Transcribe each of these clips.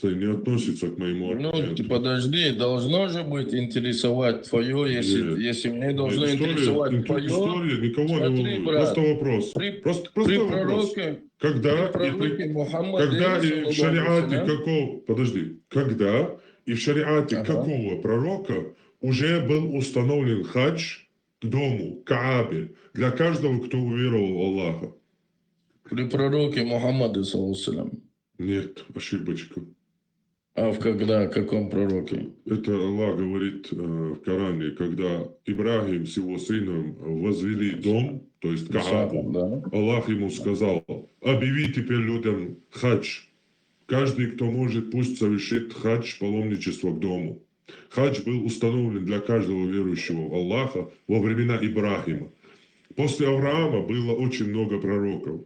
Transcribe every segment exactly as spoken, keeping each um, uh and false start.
Это не относится к моему Ну, ответу. ты подожди, должно же быть интересовать твое, если, Нет. если мне Нет, должно история, интересовать инту- твое. История никого не Смотри, волнует. Брат, Просто вопрос. при, Просто, при просто вопрос. Пророке, Когда при и при- пророке Мухаммаде, Когда и в шариате какого, подожди, когда и в шариате Ага. какого пророка уже был установлен хадж к дому, к Каабе, для каждого, кто уверовал в Аллаха? При пророке Мухаммаде, саллаллаху алейхи ва саллям. Нет, ошибочка. А в когда, в каком пророке? Это Аллах говорит э, в Коране, когда Ибрахим с его сыном возвели дом, то есть Каабу, Да. Аллах ему сказал: «Объяви теперь людям хадж. Каждый, кто может, пусть совершит хадж, паломничество к дому». Хадж был установлен для каждого верующего в Аллаха во времена Ибрахима. После Авраама было очень много пророков.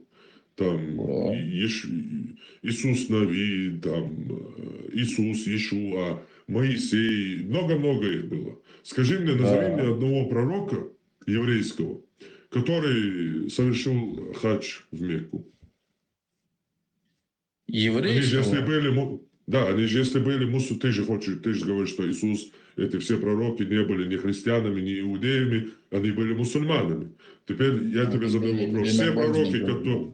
Там О. Еш- Иисус Нави, там э, Иисус, Ешуа, Моисей, много-много их было. Скажи мне, назови Да. мне одного пророка еврейского, который совершил хадж в Мекку. Они же, если Еврейского? Были, му- да, они же, если были мусу, ты же хочешь, ты же говоришь, что Иисус, эти все пророки не были ни христианами, ни иудеями, они были мусульманами. Теперь я тебе задаю Или вопрос. Все пророки, набожниками. Которые,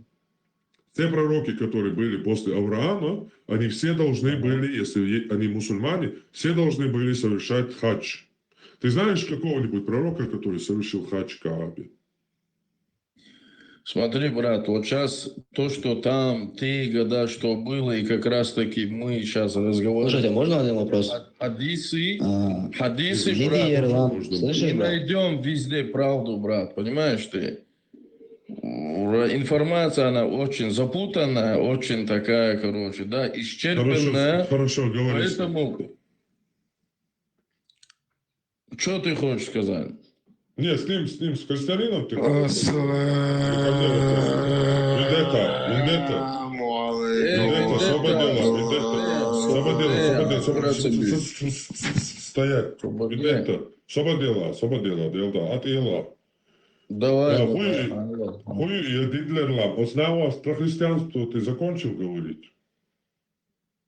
все пророки, которые были после Авраама, они все должны Ага. Были, если е- они мусульмане, все должны были совершать хадж. Ты знаешь какого-нибудь пророка, который совершил хадж в Каабе? Смотри, брат, вот сейчас то, что там ты года, что было, и как раз-таки мы сейчас разговариваем. Слушайте, можно один вопрос? Хадисы, А, хадисы, Дидий брат, Ерлан, Можно. слышишь, не брат? Найдем везде правду, брат, понимаешь ты? Ура, информация, она очень запутанная, очень такая, короче, да, исчерпанная. Хорошо, хорошо, говори. Поэтому, что ты хочешь сказать? Нет, с ним, с ним, с христианином ты. Вендетта, вендетта. Э, Вендетта, вендетта, свободела, вендетта. Свободела, э, свободела, свободела. брат, С- с- с- с- Стоять. Свободела. Вендетта, свободела, свободела, делда, от Ила. Давай, Да, давай, хуй- ангел. Хуй и Дидлерлам. Вот снова про христианство ты закончил говорить?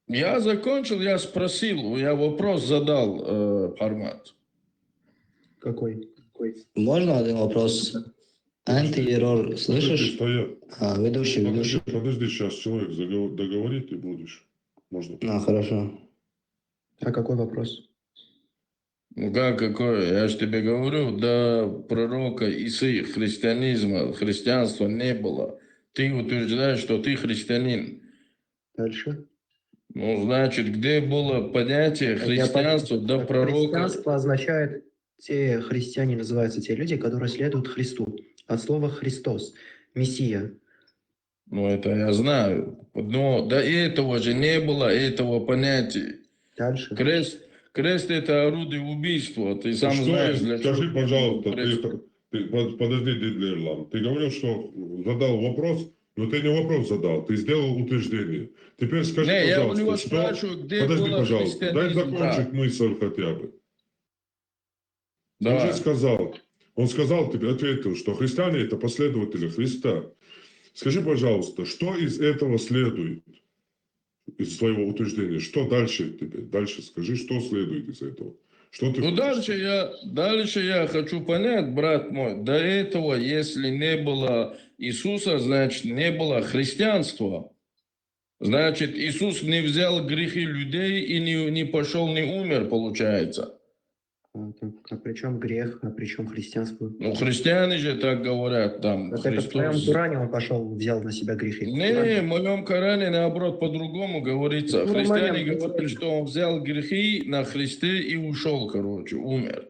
Я закончил, я спросил, я вопрос задал, э, Пармат. Какой? Какой? Можно один вопрос? Антитеррор, слышишь? Стоять. А, ведущий, Подожди, ведущий. Подожди, сейчас человек заговор- договорит и будешь. Можно. А, хорошо. А какой вопрос? Ну как, какое? Я же тебе говорю, до пророка Исы христианизма, христианства не было. Ты утверждаешь, что ты христианин. Дальше. Ну, значит, где было понятие Я христианства под- до пророка? Христианство означает, те христиане называются те люди, которые следуют Христу. От слова Христос, Мессия. Ну, это я знаю. Но до этого же не было этого понятия. Дальше. Крест, крест это орудие убийства. Ты сам Что знаешь, есть? для Скажи, чего пожалуйста, ты, крест. Ты, под- подожди, Дидлерлам. Ты говорил, что задал вопрос, но ты не вопрос задал, ты сделал утверждение. Теперь скажи, Не, я у пожалуйста, него что... спрашиваю, где Подожди, было пожалуйста, дай христианизм, да. Закончить мысль хотя бы. Ты Да. Уже сказал. Он сказал тебе, ответил, что христиане — это последователи Христа. Скажи, пожалуйста, что из этого следует? Из своего утверждения. Что дальше тебе? Дальше скажи, что следует из этого? Что ты Ну, хочешь дальше сказать? я, дальше я хочу понять, брат мой, до этого, если не было Иисуса, значит, не было христианства. Значит, Иисус не взял грехи людей и не, не пошел, не умер, получается. А, так, а при чем грех, а при чем христианство? Ну, христиане же так говорят, там, Так это в твоем Христос. Коране он пошел, взял на себя грехи. Не, в моем Коране, наоборот, по-другому говорится. Ну, Христиане нормально. говорят, что он взял грехи на Христе и ушел, короче, умер.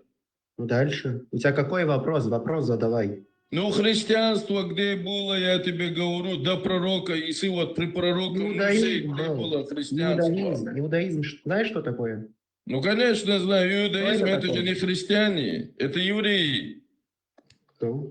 Ну, дальше. У тебя какой вопрос? Вопрос задавай. Ну, христианство где было, я тебе говорю, до пророка Исы, вот при пророке Мусе, Иудаизм где был. было христианство? Иудаизм. Иудаизм, ш- знаешь, что такое? Ну, конечно, знаю, иудаизм Знаешь, это что же такое? Не христиане, это евреи. Ну,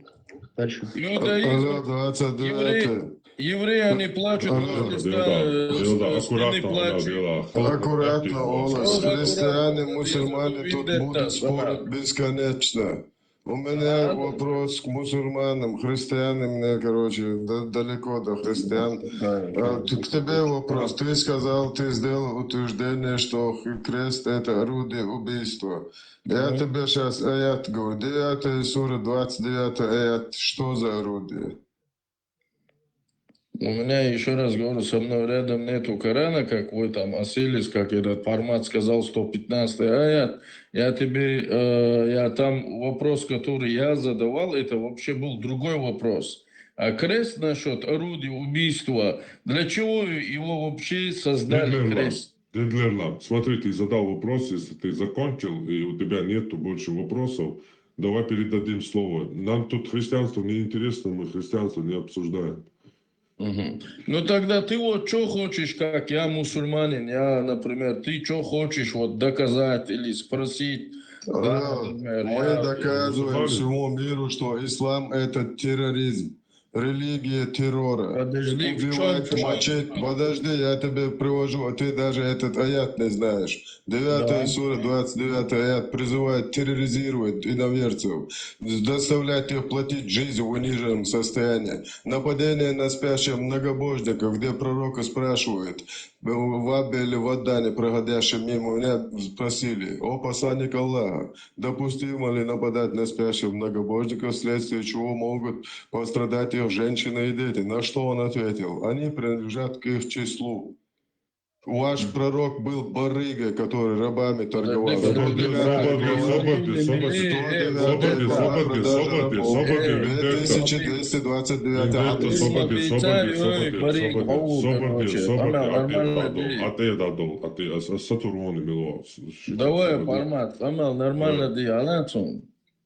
дальше. Иудаизм, Алло, двадцать девятое. евреи, евреи, они плачут, Алло. мужество, Дилда, э, Дилда, э, аккуратно, спины плачут. Дилда. Аккуратно, Аккуратно. Олас. Аккуратно. Христиане, мусульмане тут Вендетта, будут спорить да. бесконечно. У меня вопрос к мусульманам, христианам, мне, короче, да- далеко до христиан. А, т- к тебе вопрос. Ты сказал, ты сделал утверждение, что х- крест — это орудие убийства. Я тебе сейчас аят говорю. Девятая сура, двадцать девятый аят. Что за орудие? У меня, еще раз говорю, со мной рядом нету Корана, как вы там осились, как этот формат сказал, сто пятнадцатый аят. Я тебе, э, я там вопрос, который я задавал, это вообще был другой вопрос. А крест насчет орудия убийства, для чего его вообще создали, крест? Дидлерлан, смотри, ты задал вопрос, если ты закончил, и у тебя нету больше вопросов, давай передадим слово. Нам тут христианство не интересно, мы христианство не обсуждаем. Мгм. Ну тогда ты вот что хочешь, как я мусульманин, я, например, ты что хочешь вот доказать или спросить? Да, Да, например, мы я- доказываем Мусульмане. Всему миру, что ислам — это терроризм, религия террора. Подожди, в чём Убивать, террор? мочить. Подожди, я тебе привожу, а ты даже этот аят не знаешь. Девятая Да. сура, двадцать девятый аят призывает терроризировать иноверцев, заставлять их платить жизнь в униженном состоянии. Нападение на спящих многобожников, где пророка спрашивают, в Абе или в Адане, проходящим мимо, меня спросили: «О посланник Аллаха, допустимо ли нападать на спящих многобожников, вследствие чего могут пострадать их женщины и дети?» На что он ответил: «Они принадлежат к их числу». Ваш пророк был барыгой, который рабами торговал. Подожди, подожди, Собади, собади, собади, собади, собади, собади, собади, Две тысячи двести двадцать девятый Вендетта, адрес. собади, собади, собади, собади, собади, собади, собади, а ты дадол, а ты дадол, а ты, а с- сатурони мило. Давай, формат, Амал, нормально, ди, аланцун.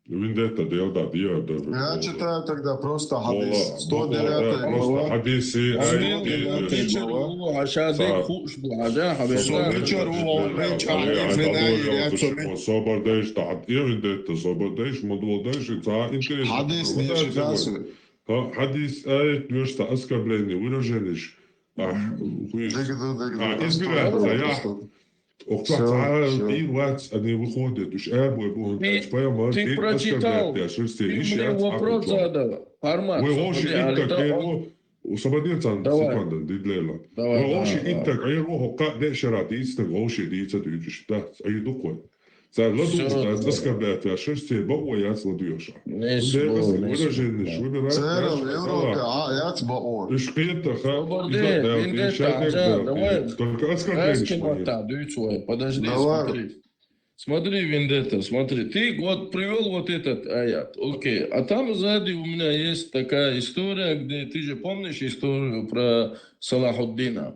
Вендетта, да, да, да, да. Я читаю тогда просто Ола, хадис. ну, Сто девятая да, просто глава. хадиси, Амал, аяти, вечер, да. улу, ашадек, Да. хуш, бу, ажа, хабер, Собади, Вечер, улу, да, вечер, да, алиф, да, вина, да, илья, да, цуми. Собардеш, да, я вендетта, собардеш, модулодеш, да, интересно. Хадис Вот не это читался. всего. Ха, хадис, аят, вешта, оскорбление, выражение. А, хуй. Дигду, дигду. А, избирать, да, я. Окта, Всё, а, всё. и вац, они выходят, уж, э, бой, бой, Ты- уж, понимаешь, ты и прочитал, оскорбляют, я шерсти, Ты и мне щас, а вопрос потом. задал, формат. Вы оши Смотри, а интак, это э, он- во, усабадец, ан, Давай. Секунда, дидлела. Давай, Вы давай, оши давай. Интак, э, во, ха, де шара, дистак, оши дица, дюдюш, да, а иду кой. Ца ладу, Всё, да, давай. Оскорбляют, я шерсти, бо, о, я сладуешь. Не Да, слово, это не выражение, слово. выбирать, Церам, знаешь, Европе, а, а, яц баор. Ишкета, ха, Собардеш, изо, да, вендетта, и щас, да, да, давай. и только оскорбление, Раскинь что вот нет. так, дуй свой. Подожди, Давай. Смотри. Смотри, Вендетта, смотри. Ты вот привел вот этот аят. Окей. А там сзади у меня есть такая история, где ты же помнишь историю про Салахуддина?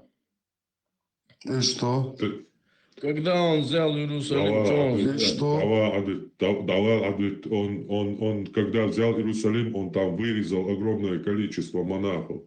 И что? Ты- Когда он взял Иерусалим, Давай, что он ответ, И что? Давай, ответ, да- давай, ответ. Он, он, он, когда взял Иерусалим, он там вырезал огромное количество монахов.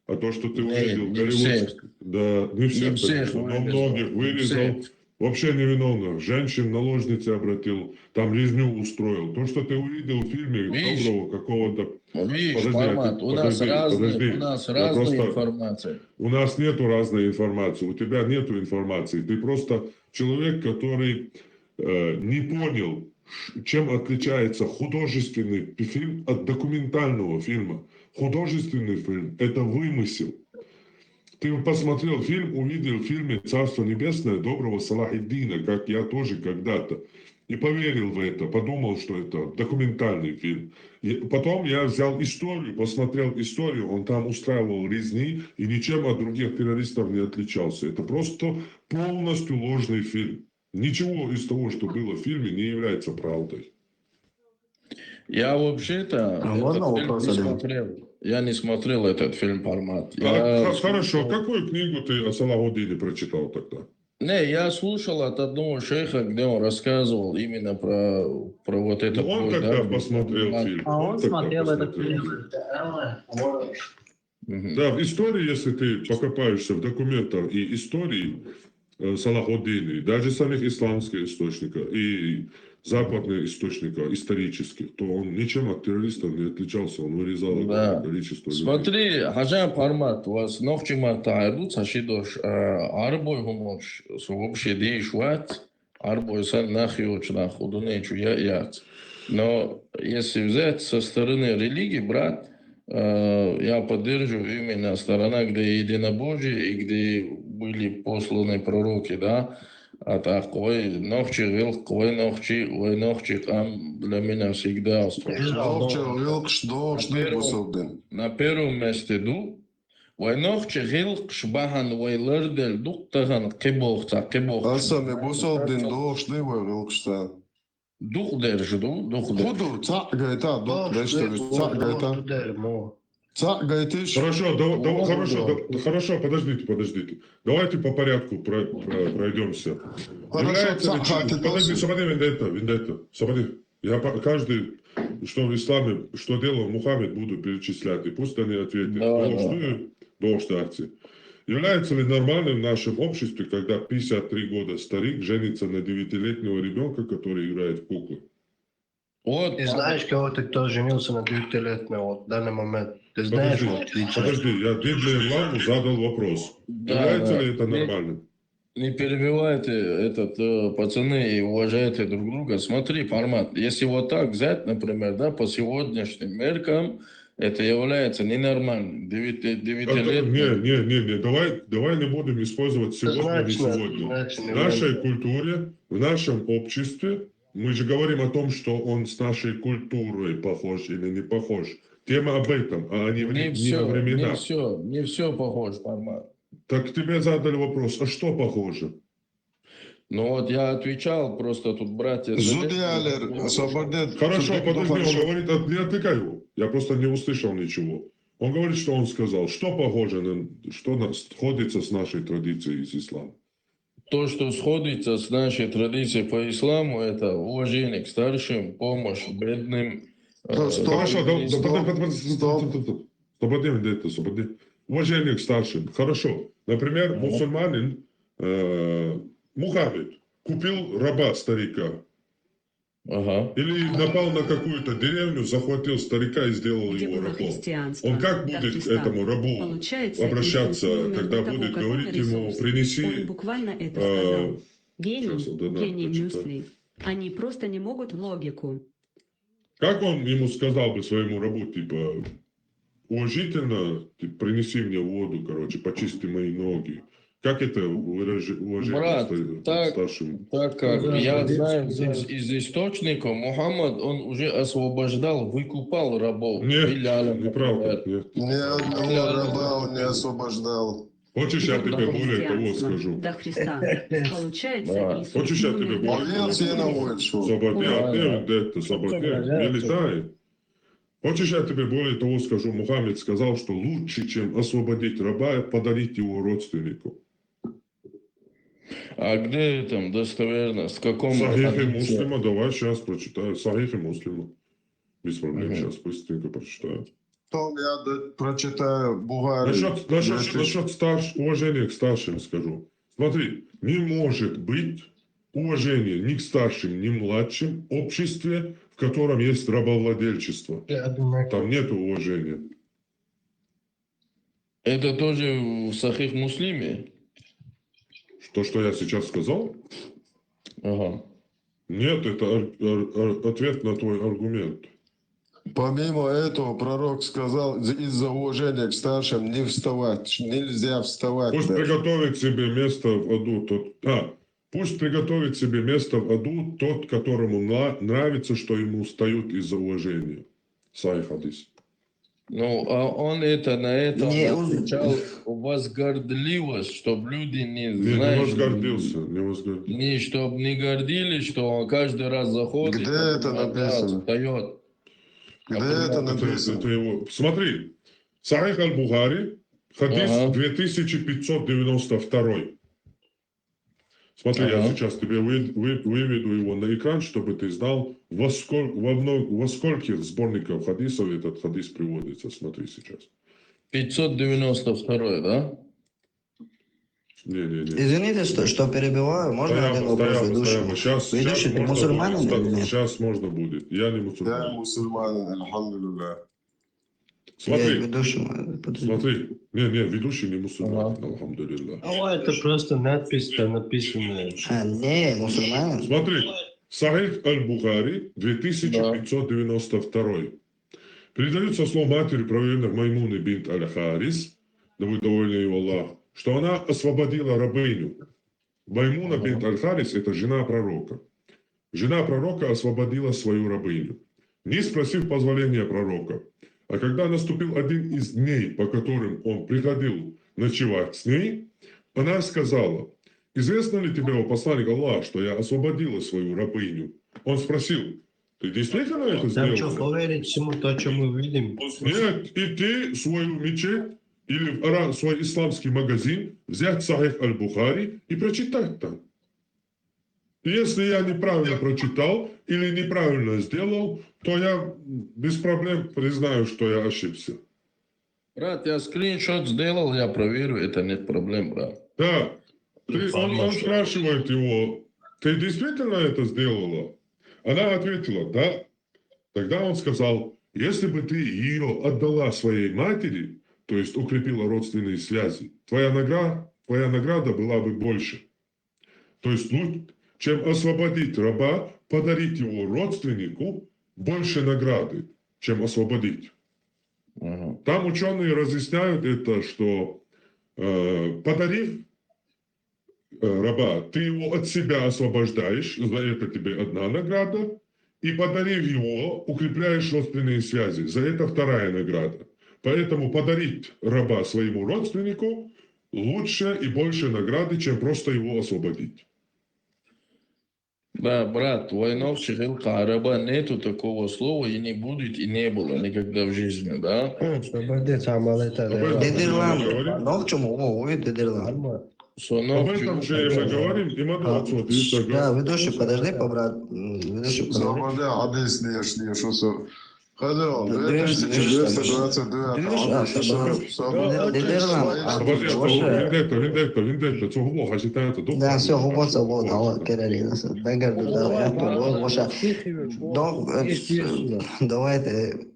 А то, что ты Не, увидел, не Голливуд, всех. Да, не всех, Не всех конечно, но вырезал, многих не вырезал. Всех. Вообще невиновных. Женщин, наложницы обратил, там резню устроил. То, что ты увидел в фильме Видишь? Доброго какого-то. Видишь, Подожди, формат. ты- У нас подожди, разные, подожди. у нас Я разные просто- информации. У нас нету разной информации, у тебя нету информации. Ты просто человек, который э, не понял, ш- чем отличается художественный пи- фильм от документального фильма. Художественный фильм — это вымысел. Ты посмотрел фильм, увидел в фильме «Царство небесное» Доброго Салахиддина, как я тоже когда-то. И поверил в это, подумал, что это документальный фильм. И потом я взял историю, посмотрел историю, он там устраивал резни и ничем от других террористов не отличался. Это просто полностью ложный фильм. Ничего из того, что было в фильме, не является правдой. Я вообще-то А можно этот фильм вопрос не один? Смотрел. Я не смотрел этот фильм формат. А, Я х- хорошо, слушал- Какую книгу ты о Салахуддине прочитал тогда? Не, я слушал от одного шейха, где он рассказывал именно про, про вот это. Ну, он тогда посмотрел фильм. А он тогда смотрел этот посмотрел фильм. фильм. Да, в истории, если ты покопаешься в документах и истории э, Салахуддина, и даже самих исламских источников, и западных источников, исторических, то он ничем от террористов не отличался, он вырезал огромное Да. Количество людей. Смотри, хажан формат, вас нохчи мата айру, цашидош, арбой хумош, вообще дейш ват, арбой сан нахиоч нах, удунечу я яц. Но если взять со стороны религии, брат, э, я поддерживаю именно сторона, где единобожие и где были посланы пророки, да. А так, вай нохчий гӀиллакх, вай нохчий, вай нохчий къам для меня всегда остался. Нохчий гӀиллакхаш дохуш ду бусалба дин. На первом месте ду. Вай нохчий гӀиллакхаш бахьан вай ларделла дукха тахана кхиболх ца, кхиболх. Аса ме бусалба дин дохуш ду вай гӀиллакхаш ца. Дукха дерш ду, дукха дерш. Худу, цхьаъ гайта, дукха дерш, цхьаъ гайта. Цхьаъ гайтиш. Хорошо, да, да, вот, хорошо, да, хорошо, подождите, подождите. Давайте по порядку про-, про-, пройдёмся. Хорошо, является ли цхьаъ чи-, подожди, хатитос. Сабади, вендетта, вендетта. Сабади. Я по-, каждый, что в исламе, что делал Мухаммед, буду перечислять. И пусть они ответят. Да, да. Дохуш ду, дохуш дац. Является ли нормальным в нашем обществе, когда пятьдесят три года старик женится на девятилетнего ребёнка, который играет в куклы? Вот. Ты знаешь кого-то, кто женился на девятилетнего вот в данный момент? Ты знаешь, подожди, вот, лично? Подожди, я Дидли Ламу задал вопрос. Да, является ли это нормальным? Не перебивайте этот, э, пацаны, и уважайте друг друга. Смотри, формат. Если вот так взять, например, да, по сегодняшним меркам, это является ненормальным. Девяти-, девятилетний. Не, не, не, не. Давай, давай не будем использовать сегодня, не сегодня. В нашей культуре, в нашем обществе, мы же говорим о том, что он с нашей культурой похож или не похож. Тема об этом, а не в-, не о временах. Не всё, не всё похож, формат. Так тебе задали вопрос, а что похоже? Ну вот я отвечал, просто тут братья... Зуд ялар, освободить. Хорошо, подожди, он говорит, от-, не отвлекай его. Я просто не услышал ничего. Он говорит, что он сказал. Что похоже на, что на-, сходится с нашей традицией из ислама? То, что сходится с нашей традицией по исламу, это уважение к старшим, помощь бедным, э... Хорошо, да, да, подожди, подожди, стоп, стоп, стоп, стоп. Освободи, вендетта, освободи. Уважение к старшим. Хорошо. Например, мусульманин, э, Мухаммед купил раба старика. Ага. Или напал на какую-то деревню, захватил старика и сделал его рабом. Он как будет к этому рабу обращаться, когда будет говорить ему: «Принеси», э... Гений, щас, да, да, гений прочитаю. Мюсли. Они просто не могут логику. Как он ему сказал бы, своему рабу, типа, уважительно, типа: «Принеси мне воду, короче, почисти мои ноги»? Как это выражи-, уважение к старшему? Брат, так, так как я знаю здесь из источника, Мухаммад, он уже освобождал, выкупал рабов. Нет, неправда, нет. Ни одного раба он не освобождал. Хочешь, я тебе более того скажу? До Христа. Получается, Иисус... Хочешь, я тебе более того скажу? Освободи, не, это, освободи, не летай. Хочешь, я тебе более того скажу? Мухаммед сказал, что лучше, чем освободить раба, подарить его родственнику. А где там достоверно? В каком хадисе? Сахихе Муслима, давай щас прочитаю. Сахихе Муслима. Без проблем, щас быстренько прочитаю. Потом я д-, прочитаю Бухари. Насчёт, насчёт, насчёт старш-, уважения к старшим скажу. Смотри, не может быть уважения ни к старшим, ни младшим в обществе, в котором есть рабовладельчество. Там нету уважения. Это тоже в Сахих Муслиме? То, что я сейчас сказал? Ага. Нет, это ар-, ар-, ар-, ответ на твой аргумент. Помимо этого, пророк сказал: «Из-, из-за уважения к старшим не вставать, нельзя вставать даже». Пусть приготовит себе место в аду тот, а, пусть приготовит себе место в аду тот, которому нра-, нравится, что ему встают из-за уважения. Сахих хадис. Ну, а он это, на это отвечал: возгордливость, чтоб люди не, знаешь, не возгордился, не возгордился. Не, чтоб не гордились, что он каждый раз заходит, где это написано? Встаёт. Где это написано? Это его. Смотри, Сахих аль-Бухари, хадис две тысячи пятьсот девяносто второй. Смотри, я сейчас тебе вы-, вы-, выведу его на экран, чтобы ты знал, во сколь-, во мно-, во скольких сборниках хадисов этот хадис приводится. Смотри сейчас. Пятьсот девяносто второй, да? Не, не, не. Извините, что, что перебиваю. Можно один вопрос, ведущий? Щас, щас можно будет. Ведущий, ты мусульманин или нет? Щас можно будет. Я не мусульманин. Да, мусульманин, альхамдулиллах. Смотри, смотри. Не, не, ведущий не мусульманин, альхамдулиллах. Ну, это просто надпись там написанная. А, не, мусульманин. Смотри, Сахих Аль-Бухари, две тысячи пятьсот девяносто второй. Передают со слов матери правоверных Маймуны бинт Аль-Харис, да будет доволен ею Аллах, что она освободила рабыню. Маймуна бинт Аль-Харис — это жена пророка. Жена пророка освободила свою рабыню, не спросив позволения пророка. А когда наступил один из дней, по которым он приходил ночевать с ней, она сказала: «Известно ли тебе, о посланник Аллаха, что я освободила свою рабыню?» Он спросил: «Ты действительно это Там что, сделала?» поверить всему то, что мы видим? Нет, идти в свою мечеть или в ара- свой исламский магазин, взять Сахих Аль-Бухари и прочитать там. Если я неправильно прочитал или неправильно сделал, то я без проблем признаю, что я ошибся. Брат, я скриншот сделал, я проверю, это нет проблем, брат. Да. Ты- он, он спрашивает его: «Ты действительно это сделала?» Она ответила: «Да». Тогда он сказал: «Если бы ты ее отдала своей матери, то есть укрепила родственные связи, твоя награда, твоя награда была бы больше». То есть, ну, чем освободить раба, подарить его родственнику, больше награды, чем освободить. Мгм. Там ученые разъясняют это, что э, подарив э, раба, ты его от себя освобождаешь, за это тебе одна награда, и подарив его, укрепляешь родственные связи, за это вторая награда. Поэтому подарить раба своему родственнику лучше и больше награды, чем просто его освободить. Да, брат, войнов шихил хараба нету такого слова, и не будет, и не было никогда в жизни, да? Что, бандит, самое это, Об этом да. же мы Дедерлан, говорим. Ногчум, о, ой, Дедерлан. Нормально. Соно Об этом же и мы говорим, и мы А, отсюда, видишь, Да, ведущий, подожди, побрат. М, Ведущий, подожди. Свобода, адис, неш, неш, усу. Хадо, Да, две- две тысячи двести двадцать девятый, две- а, адис, да, усу. да. Свобода. Дедерлан, а Подожди, ты что, слушай. Вендетта, Вендетта, Вендетта, цо губо хажитаанта, дух. Да, все, губо, свобода, вот, керарина. Бенгер, да, да, я тут, вот, вот, ща. Док, э, Естественно. давайте.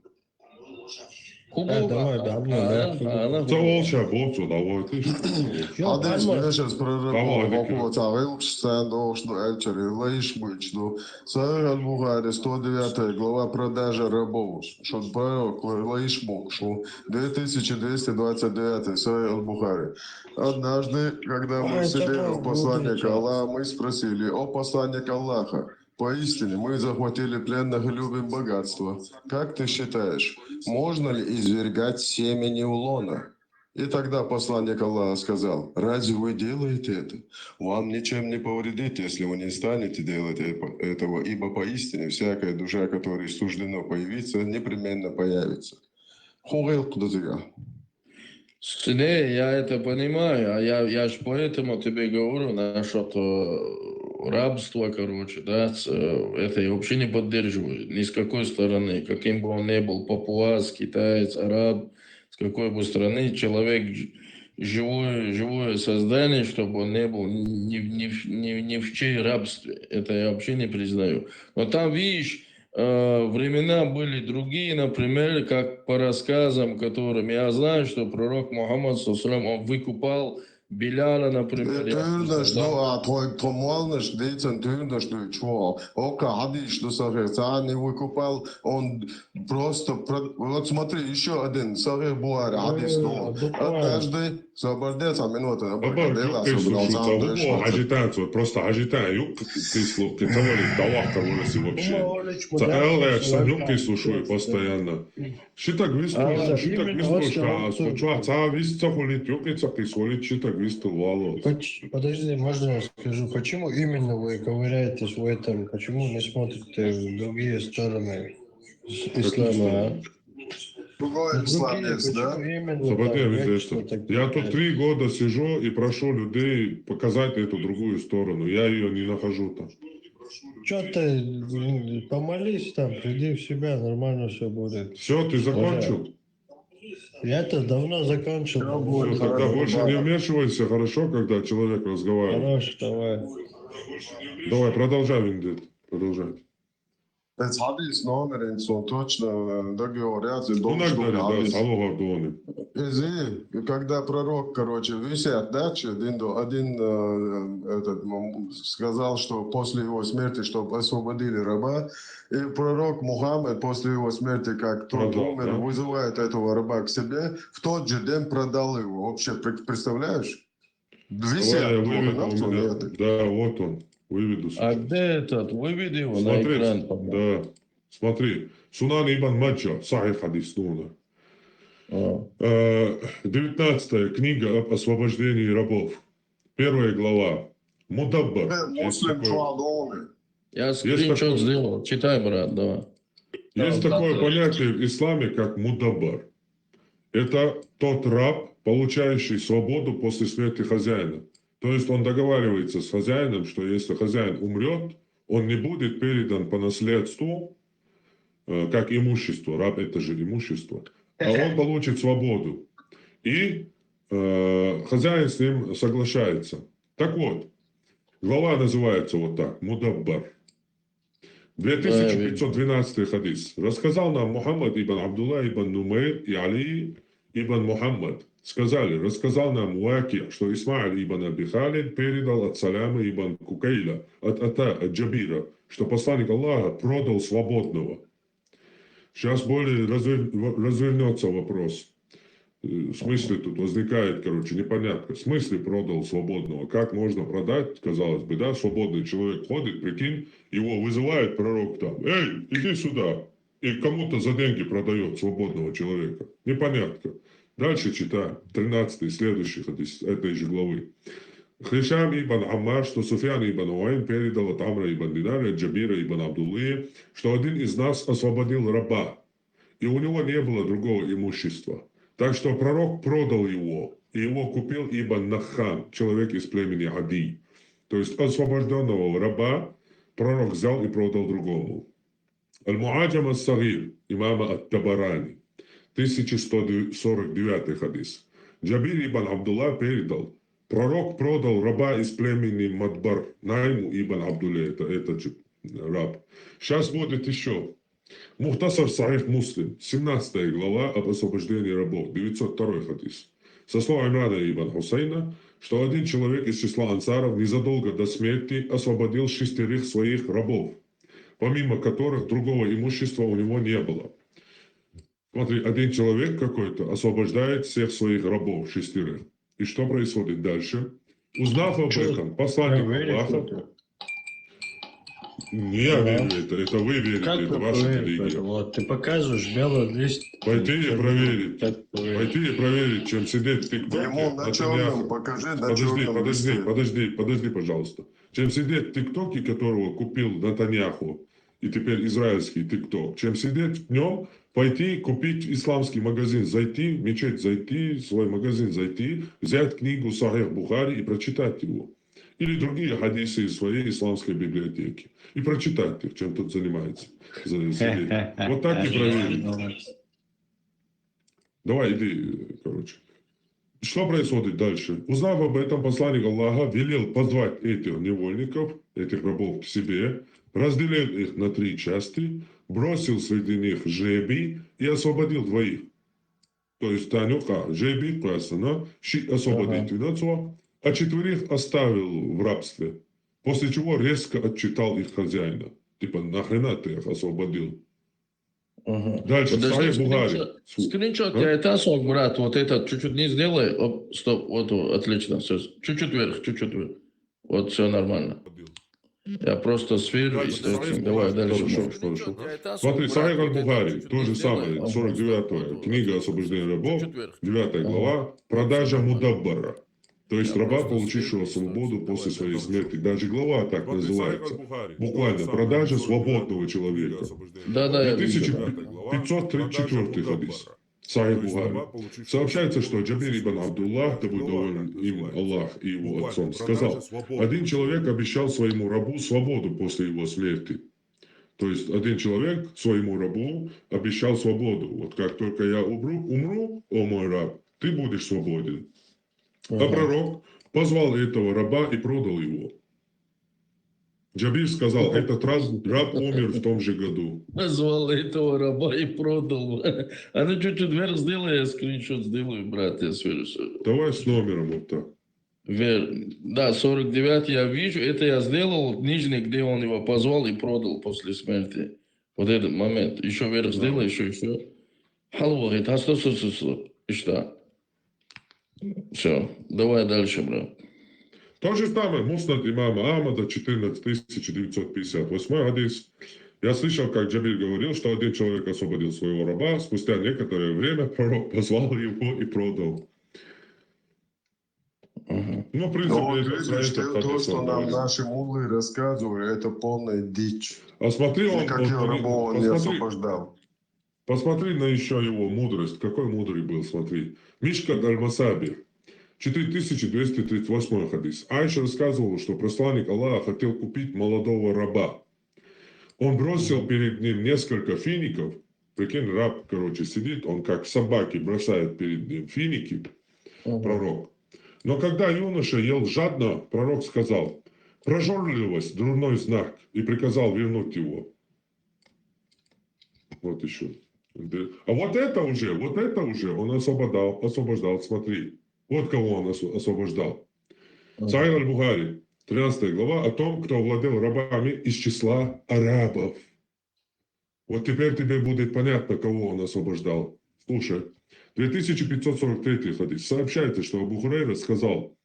Хубо, Да, давай, да, ну, да, а, а, Цо олша бо цо, давай, ты. Всё, Адис, нормально. неш, прораб, Давай, вахо, цагил, штан, дохш, ну, эльчери, лаиш, мыч, ну. Сахих аль-Бухари, сто девятая глава, продажа рабов. Шут пророк, лаиш, мук, шу. Две тысячи двести двадцать девятый, Сахих аль-Бухари. Однажды, когда мы Ой, сидели такой у посланника глупый. Аллаха, мы спросили: «О посланник Аллаха, поистине мы захватили пленных и любим богатство. Как ты считаешь, можно ли извергать семя неулона?» И тогда посланник Аллаха сказал: «Разве вы делаете это? Вам ничем не повредит, если вы не станете делать эпо- этого, ибо поистине всякая душа, которой суждено появиться, непременно появится». Хугил кудузига. Не, я это понимаю, а я, я ж поэтому тебе говорю насчет э, рабства, короче, да, ц- э, это я вообще не поддерживаю, ни с какой стороны, каким бы он ни был, папуас, китаец, араб, с какой бы страны, человек ж- живое, живое создание, чтобы он не был ни, ни, в- ни, в- ни, ни в чей рабстве, это я вообще не признаю. Но там, видишь, э, времена были другие, например, как по рассказам, которым я знаю, что пророк Мухаммад, саллаллаху алейхи ва саллям, он выкупал Биляла, например. я Тюрнаш, слышал, ну, а твой помолнаш, децен тюрнаш, ну, чего? Ока, адиш, ну, сахе, цани выкупал, он просто... про- Вот смотри, еще один, Сахих Бухари, адис, ну, Буквально. Однажды, свободец, а минута, Баба, юккай слушай, цо губо хажитаан, цо просто хажитаан, юккай слушай, цо вали, давай, короче, вообще. Цо элэш, сам юккай слушай постоянно. Шитаг висту, А, шитаг именно висту, вот ша, что цо цо висту, цо хулит, юккай цо кис валит, шитаг висту вало. Поч- Подожди, можно я скажу, почему именно вы ковыряетесь в этом? Почему не смотрите в другие стороны с- ислама, а? Другой Другие, исламец, да? почему именно Свободец, там, ведь нет, это. что так- Я тут три года сижу и прошу людей показать эту другую сторону. Я ее не нахожу там. Чё ты, блин, помолись там, приди в себя, нормально все будет. Все, ты закончил? Я-то давно закончил. Всё будет. Всё, тогда больше не вмешивайся, хорошо, когда человек разговаривает. Хорош, давай. Давай, продолжай, Виндет, продолжай. Pēc hadis numeris un точно, э, договор, jā, zinu, Sunan došu Dari, da, hadis. Salo Vardoni. Извини, когда пророк, короче, висят, да, че, один, до- один, э, этот, м, сказал, что после его смерти, чтобы освободили раба, и пророк Мухаммад после его смерти, как тот Продал, умер, да? Вызывает этого раба к себе, в тот же день продал его. Вообще, пре- представляешь? Давай Висят я плохо, выведу да, у что меня. нет? Да, вот он. Выведу А сейчас. где этот? Выведи его на Смотри, экран. Пока. Да. Смотри. Сунан Ибн Маджа, Сахих хадис, ну, А, Э, девятнадцатая книга об освобождении рабов. Первая глава. Мудаббар. Э, Есть Муслим такое, Чуадоны. Я скриншот такое- сделал. Читай, брат, давай. есть Да, такое да. Понятие в исламе, как мудаббар. Это тот раб, получающий свободу после смерти хозяина. То есть он договаривается с хозяином, что если хозяин умрет, он не будет передан по наследству, э, как имущество, раб — это же имущество, а он получит свободу. И э, хозяин с ним соглашается. Так вот, глава называется вот так, Мудаббар. Две тысячи пятьсот двенадцатый хадис. Рассказал нам Мухаммад ибн Абдулла ибн Нумейр и Али ибн Мухаммад. Сказали, рассказал нам Ваки, что Исмаил ибн Аби Халид передал от Саляма ибн Кукейля, от Ата, от Джабира, что посланник Аллаха продал свободного. Сейчас более развер- развернется вопрос. Э, В смысле тут возникает, короче, непонятка. В смысле продал свободного? Как можно продать, казалось бы, да, свободный человек ходит, прикинь, его вызывает пророк там: «Эй, иди сюда!» И кому-то за деньги продает свободного человека. Непонятка. Дальше читаем. Тринадцатый, следующий хадис этой же главы. Хишам ибн Аммар, что Суфьян ибн Уайн передал от Амра ибн Динара, от Джабира ибн Абдуллы, что один из нас освободил раба, и у него не было другого имущества. Так что пророк продал его, и его купил Ибн Нахам, человек из племени Ади. То есть освобожденного раба пророк взял и продал другому. Аль-Муаджам ас-Сагир имама Ат-Табарани, тысяча сто сорок девятый хадис. Джабир ибн Абдулла передал: пророк продал раба из племени Мадбар Найму ибн Абдулле, это этот же раб. Сейчас будет еще. Мухтасар Сахих Муслим, семнадцатая глава об освобождении рабов, девятьсот второй хадис. Со слов Имрана ибн Хусейна, что один человек из числа ансаров незадолго до смерти освободил шестерых своих рабов, помимо которых другого имущества у него не было. Смотри, один человек какой-то освобождает всех своих рабов, шестерых. И что происходит дальше? Узнав об Чё, этом, посланник проверить Аллаха... это? Не я Ага. верю это, это вы верите, Как это вы ваша проверите религия. это? Вот, ты показываешь белый лист. Пойти и Как проверить. как проверить? Пойти и проверить, чем сидеть в ТикТоке. Ему на Натаньяху. черном покажи, на Подожди, черном подожди, листе. Подожди, подожди, пожалуйста. Чем сидеть в ТикТоке, которого купил Натаньяху, и теперь израильский ТикТок, чем сидеть в нем, пойти купить исламский магазин, зайти в мечеть, зайти в свой магазин, зайти, взять книгу Сахих Бухари и прочитать его. Или другие хадисы из своей исламской библиотеки. И прочитать их, чем тут занимается. За- сидеть. Вот так и проверить. Давай, иди, короче. Что происходит дальше? Узнав об этом, посланник Аллаха велел позвать этих невольников, этих рабов к себе, разделил их на три части, бросил среди них жребий и освободил двоих. То есть, Танюха, жребий, классно, ши освободить, а четверых оставил в рабстве. После чего резко отчитал их хозяина. Типа, нахрена ты их освободил? Ага. Дальше, Подожди, Сахих Бухари. скриншот, скриншот А? я это смог, брат. Вот этот чуть-чуть не сделай. Оп, стоп, вот, вот, отлично, все. Чуть-чуть вверх, чуть-чуть вверх. Вот, все нормально. Я просто сверю и Дальше, с этим. Сахих Давай Бухари. дальше. Хорошо, Можешь. хорошо. Смотри, Сахих Аль-Бухари, то же самое, сорок девятая книга «Освобождение рабов», девятая глава, продажа мудаббара. То есть раба, получившего свободу после своей смерти. Даже глава так называется. Буквально, продажа свободного человека. Да, да, я Две тысячи вижу. пятьсот тридцать четвёртый хадис. Сахих Бухари. Сообщается, что Джабир ибн Абдуллах, да будет доволен им Аллах и его отцом, сказал: «Один человек обещал своему рабу свободу после его смерти». То есть один человек своему рабу обещал свободу. Вот как только я умру, умру, о мой раб, ты будешь свободен. А Ага. Пророк позвал этого раба и продал его. Джабир сказал, этот раб, раб умер в том же году. Назвал этого раба и продал. А ну чуть-чуть вверх сделай, я скриншот сделаю, брат, я сверю. Давай с номером вот так. Вер... Да, сорок девять я вижу, это я сделал, нижний, где он его позвал и продал после смерти. Вот этот момент. Еще вверх сделай, еще, еще. Халва говорит, а стоп, стоп, стоп, стоп. И что? Все, давай дальше, брат. То же самое, Муснад имама Ахмада, четырнадцать тысяч девятьсот пятьдесят восьмой хадис. Я слышал, как Джабир говорил, что один человек освободил своего раба, спустя некоторое время пророк позвал его и продал. Мгм. Ну, в принципе, Но вот это, про видишь, это то, хадис то, что он нам говорит. Наши муллы рассказывают, это полная дичь. А смотри, он, Никаких он- он- рабов он не посмотри, освобождал. Посмотри на еще его мудрость. Какой мудрый был, смотри. Мишкат аль-Масаби. Четыре тысячи двести тридцать восьмой хадис. Айша рассказывала, что посланник Аллаха хотел купить молодого раба. Он бросил перед ним несколько фиников. Прикинь, раб, короче, сидит, он как собаки бросает перед ним финики, Мгм. пророк. Но когда юноша ел жадно, пророк сказал: «Прожорливость — дурной знак», и приказал вернуть его. Вот еще. А вот это уже, вот это уже он освобождал, освобождал, смотри. Вот кого он осво- освобождал. Мгм. Сахих аль-Бухари, тринадцатая глава, о том, кто овладел рабами из числа арабов. Вот теперь тебе будет понятно, кого он освобождал. Слушай, две тысячи пятьсот сорок третий хадис. Сообщается, что Абу Хурейра сказал: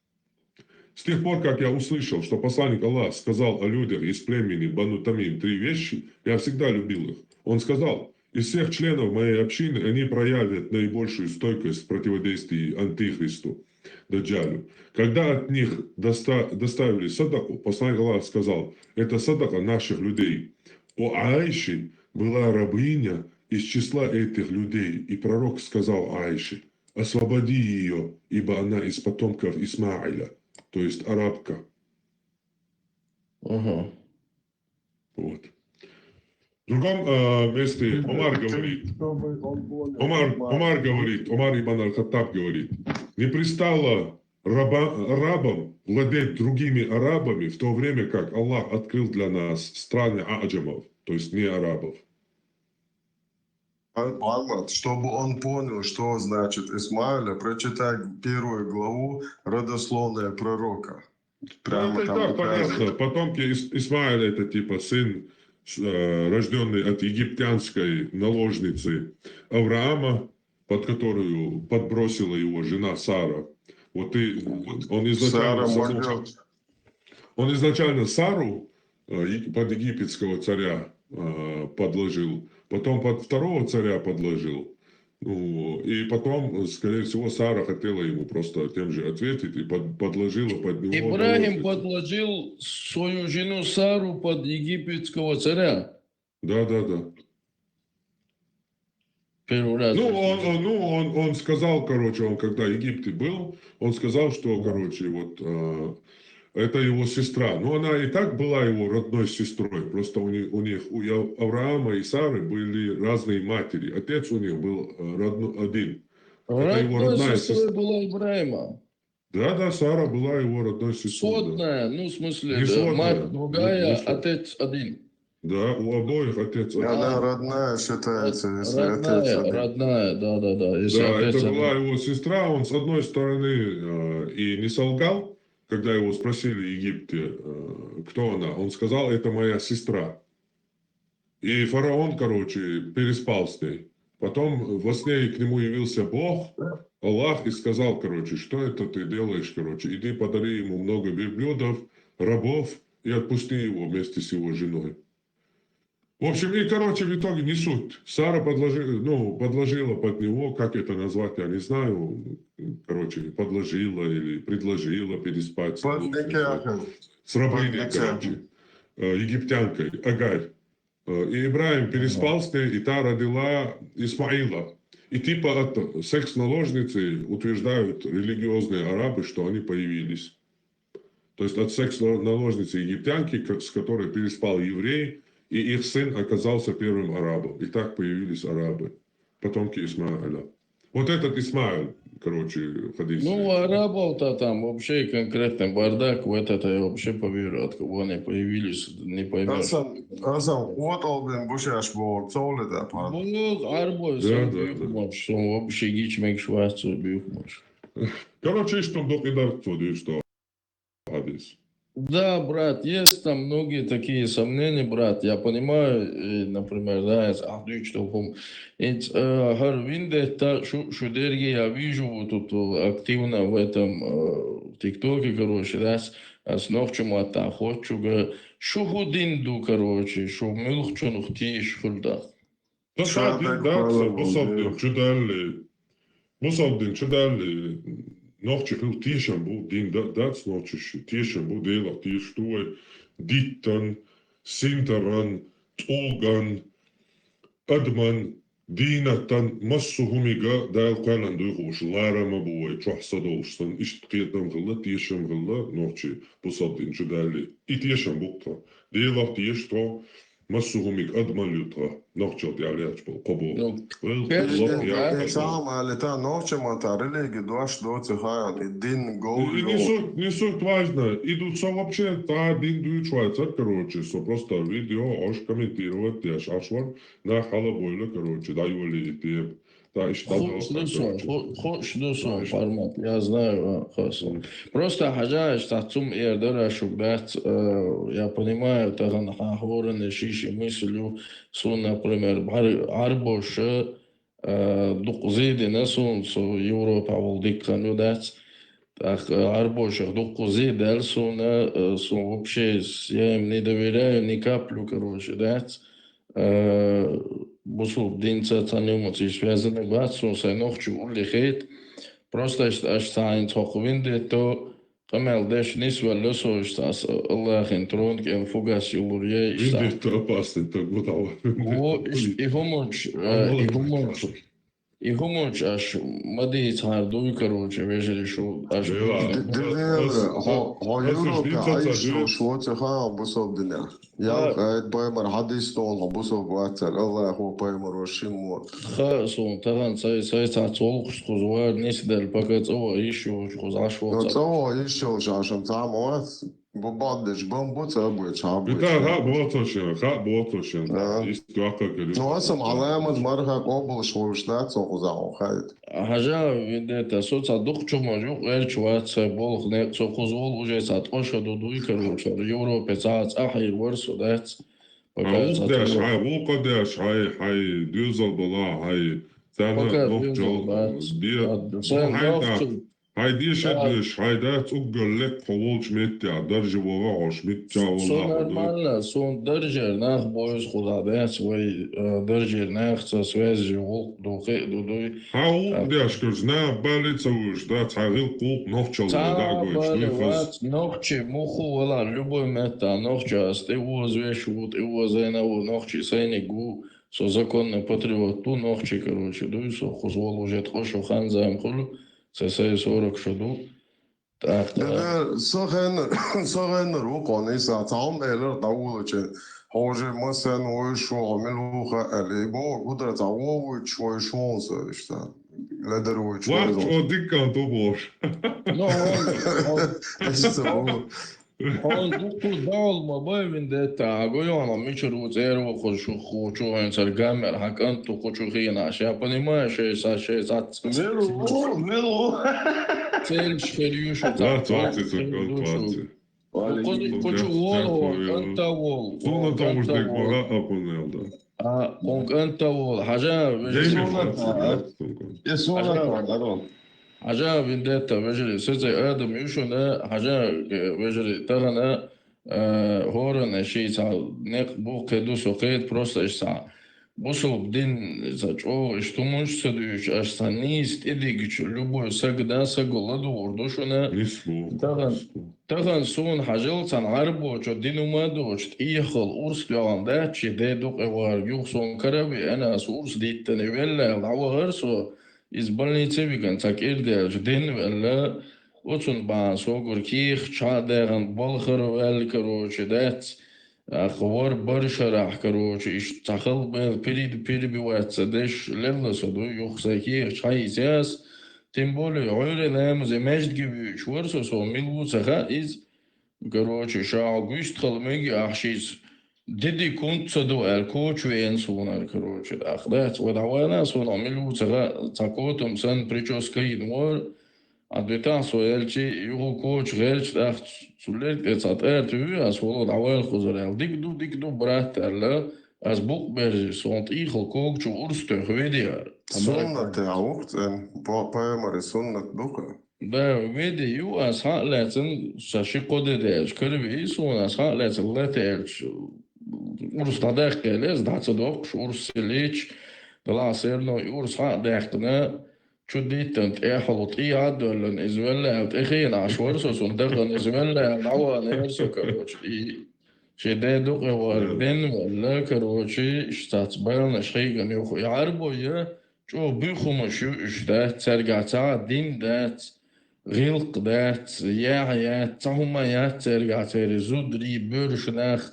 «С тех пор, как я услышал, что посланник Аллаха сказал о людях из племени Бану Тамим три вещи, я всегда любил их». Он сказал: «Из всех членов моей общины они проявят наибольшую стойкость в противодействии антихристу, Даджалю». Когда от них доста- доставили садаку, посланник Аллаха сказал: «Это садака наших людей». У Аиши была рабыня из числа этих людей, и пророк сказал Аише: «Освободи ее, ибо она из потомков Исмаиля», то есть арабка. Мгм. Вот. В другом э, месте Умар говорит, Чтобы он понял, Умар, Умар говорит, Умар ибн аль-Хаттаб говорит: «Не пристало раба- арабам владеть другими арабами, в то время как Аллах открыл для нас страны аджамов», то есть не арабов. Мухаммад, чтобы он понял, что значит Исмаиля, прочитай первую главу «Родословная пророка». Ну, это и там так указано. Понятно. Потомки Ис- Исмаиля — это типа сын, э, рожденный от египтянской наложницы Авраама, под которую подбросила его жена Сара. Вот и он изначально Сара саму- Марьям. Он изначально Сару э, е- под египетского царя э, подложил, потом под второго царя подложил. Ну, и потом, скорее всего, Сара хотела ему просто тем же ответить и под- подложила под него Ибрахим наложницу. Подложил свою жену Сару под египетского царя. Да, да, да. Первый раз. Ну, он, он- ну он, он сказал, короче, он когда в Египте был, он сказал, что, короче, вот э, это его сестра. Но она и так была его родной сестрой. Просто у них, у них, у Яв- Авраама и Сары были разные матери. Отец у них был э, родно- один. Это его Родной родная сестрой сестра. Была Ибрахима. Да, да, Сара была его родной сестрой. Да. Сводная, ну, в смысле, Не да, сводная, мать не- другая, не сводная. Отец один. Да, у обоих отец один. Она родная считается, если Родная, отец один. Родная, да, да, да. Если Да, отец это один. Была его сестра, он с одной стороны э, и не солгал, когда его спросили в Египте, э, кто она, он сказал: «Это моя сестра». И фараон, короче, переспал с ней. Потом во сне к нему явился Бог, Аллах, и сказал, короче: «Что это ты делаешь, короче? Иди подари ему много верблюдов, рабов и отпусти его вместе с его женой». В общем, и, короче, в итоге не суть. Сара подложила, ну, подложила под него, как это назвать, я не знаю. Короче, подложила или предложила переспать с Под ним, никахом. с рабыней, Под никахом. Короче, э, египтянкой, Агарь. Э, И Ибрахим переспал с ней, и та родила Исмаила. И типа от секс-наложницы утверждают религиозные арабы, что они появились. То есть от секс-наложницы египтянки, к- с которой переспал еврей, и их сын оказался первым арабом. И так появились арабы, потомки Исмаиля. Вот этот Исмаил, Короче, хадис. Ну, арабов-то там вообще конкретный бардак, в это-то я вообще по вере от кого они появились, не поймёшь. Асан, асан, вот он, блин, бушаш бор, цолы да, пардон. Ну, арбой, Да, сон да, да. Бюхмаш, сон вообще гич мег швайцу бюхмаш. Короче, что док и дар, что дыр, что хадис. Да, брат, есть там многие такие сомнения, брат. Я понимаю, э, например, да, это ахдуч толком. Ведь, э, хар виндетта шу, шу дерги я вижу вот тут, э, активно в этом, э, в ТикТоке, короче, да, с, а с ногчим вот так хочу, га, шу худинду, короче, шу мюлхчунух тиш хурда. Та Ша дин так дац, мало бусалб дин бу. Чудалли. Бусалб дин чудалли. Нохчи хил тешам бу, дин да-, дац нохчи ши, тешам бу, Делах теш ту вай. Диттан, синтаран, тӀуган, адаман, динатан, массу хӀумига Дала кхоьллан дуй хууш, ларама бу вай, чохь са долуш сан, иштта кхетам хилла, тешам хилла, нохчи бусалб дин чудалли. И тешам бу тхо. Делах теш тхо, массу хӀумиг адамал ю тха, нохчалла тӀехь лаьтташ болу кхо боху. Ну, Вел кхечу лох ден яхаш. Сахьа ма алита, нохча ма та религи дош доцу хаан, и дин гов И, и не йо. Суть, не суть важно. И ду со вообще та дин дуьйцуш вацар, короче, со просто видео, ош комментировать деш, аш вар, нах хьала бойла, короче, дайоли и тем. Та иштта Хош ду сон, хо-, хош ду сон формат, я знаю, а, хасан. Просто хьажа, аш цхьа цум эр дара шуг дац, э, я понимаю, тахана хьан хӀоранна шиши мысль ю, сун, например, бхьар-, Ӏарбоша, э, дукха зийдина сун, со Европа волу дикка хан ю дац. Так, э, Ӏарбошах дукха зийдал суна, э, сун вообще, с-, я им не доверяю ни каплю, короче, дац. Э, бусулба динца цхьана юмаца и связанный бац, суна сайн нохчи улли хет. Просто аш, аш цхьа хӀинца хӀокху виндетто къамел деш нисвелла со, аш цхьа ас Аллахин трон кӀел фугас юлур яй, аш цхьа. Виндетто опасный, так вот, а вот. Во, иш, и хӀуманча, э, и хӀуманча. И хӀуманча аш ма дийцахьара дуй, короче, вежарий шу аш Дела. Д-, д-, д-, ас, хьо, хьо ас Европе дийца ца Ӏайшуш дуьйцу. Воцу хаан бусалба динехь. Ял, а, пайхамар хьадис тохна бусалба вацар, Аллахо пайхамаро шиммо. Ха, суна тахана сай, сай цхьа цолхуш кхуза вар, нисдал, пока цӀа ваха йиш йолуш кхуза Ӏаш. Но воцар. ЦӀа ваха йиш йолуш Ӏаш, ам цхьа ма вац. Бу-, баддеш бан бу цӀа буьйцу, хьа буьйцу. Бита хьа боцу шен, хьа боцу шен. Да. Ист вакха кириш. Ну, асам Ӏаламат марха къобалш вовш дац, со кхуза хьо хайт. Хьажа, виндетта, со цхьа дукха чу ма жу, гӀерчу вац, цхьа болх некъ, со кхуза волу уже цхьа ткъа шо ду дуй, короче, Европе цхьа цӀа хьийр вар со дац. Хьан гӀуллакх деш, хьай гӀуллакх деш, хьай, хьай доьзал бала, хьай царна пока нохчал доьзал бац. Де-, ад-, сайн хьай нохчал. Хьай деша а доьш, хьай дац уггар лекха хьо волчу меттехь, даржа вогӀа хьош, митча а валла хьо ду. Нормально, суна даржера нах бойза кхуза дац, вай, э, даржера нахаца связь ю, гӀуллакх ду, кхин а ду, дуй. Хьан гӀуллакх деш карчу, наха бале ца вуьйш, дац, хьан гӀилкх гӀуллакх нохчалла дагойтуш, дуй хаза. Нохчи муху вала, любой метта, нохча ас тӀе оза веш ву, тӀе озайна ву, нохчи сайниг ву, со законный патриот ву, нохчи, короче, дуй, со кхуза волу уже ткъа шо хан зама хуьлу. Ца сай сорок шо ду. Так, да, да, со хеннар, со хеннар ву кхо нийса, цхьа хӀума элира дӀавуллачу. Хьо уже масен вуй шу, хьо мила ву хаьа, и боху, гудара цхьа вон вуьйчу вуй шу, со иштта. Ледар вуьйчу вуй. Вац, о, диккан ту бохуш. Ну, он, он, Иштта ву. Хьуна дуккху догӀал ма бай виндетта, хьан гойхьуна мичара ву цӀера ву кхуза шу кхучу, хьуна цара гаммер хьан кӀант ду кхучу хенаш. Я понимаю, шай са, шай сац. Вел ву, вел ву. Цераш хир ю шу. Ва, цац, цац, цац, цац. Кхуза кхучу волу, кӀанта волу. Суна товуш дерг бара, а, кхунна ялда. А, кхун кӀанта волу. Хьажа, вежарий. Дайна фарц, а? Дайна фарц. Хьажа, виндетта, вежарий. Сецай адам ю шуна, хьажа, э, вежарий, тахана, э, хӀоранна ши цхьа некъ бу, кхин ду со кхета, просто аш цхьа бусулба дин, цхьа чӀогӀа иш тумуш ца дуьйцуш, аш цхьа нийса тӀедигчу любой саг да, саго ладугӀур ду шуна. Нийса бу. Тахана, нийса бу. Тахана суна хьажал цхьана Ӏарбочо дин хӀума а доцуш, тӀехал урс доьгӀна дац, ши де дукъе варг юха суна кара а веана, ас урс диттане велла аьлла, дӀавахара со, иза больнице виган цхьа кӀира даьлча, дин велла, оцунна бахьана согур кехат чхьа а дагӀана, балхара ваьлла, короче, дац, акха вар бар шарахь, короче, иштта цхьа халкъ бел пирида пирби вац ца деш, лелла со дуй, юха сайн кехат чхьа а йисяс, Тем более, Ӏуьйре ламазе маьждиге вуьйцуш вара со, со мила ву ца хаьа иза. Короче, ша гуьстхала мега ахь шийца дидикунт ца ду аьлла, коча веана суна, короче, тӀаккха дац, вай дӀавала, суна мила ву ца хаьа, цхьа котам санна прическа йина вара. А дуьтахь со яьлчи, юха коча гӀерташ тӀаккха цу лерг тӀе цхьа тӀарта вуьй, ас вала дӀавала кхузара аьлла. Дика ду, дика ду, брат, аьлла, ас букъ берзийра, суна тӀехьал кога чу урс тоьхна веди яра. Суннат яхь ву-кх цӀена, па-, пайхамаран суннат ду-кх. Да, веди ю, ас хьа а лаьцна, сан ши-кхо де даьлча, кара веи суна, ас хьа а лаьцна лата аьлча, урс дӀадаьккха аьлла, ас дӀа ца доккхуш, урс ца лийча, делахь серно и урс хьа а даьккхина, чу диттина тӀехьал тӀе а доьллина, иза велла аьлла, тӀехиъна Ӏаш вара со, цунна дагахь иза велла аьлла, дӀавахана яра со, короче, и шен даь дукъе вара, денна велла, короче, иштта цхьацца баланаш хьийгана юха. И Ӏарбой чӀогӀа буьйха хӀумаш ю уьш, дац, цаьргахь цхьа а дин дац, гӀиллакх дац, яхь яц, цхьа хӀума яц цаьргахь, церан зударий, боьрша нах.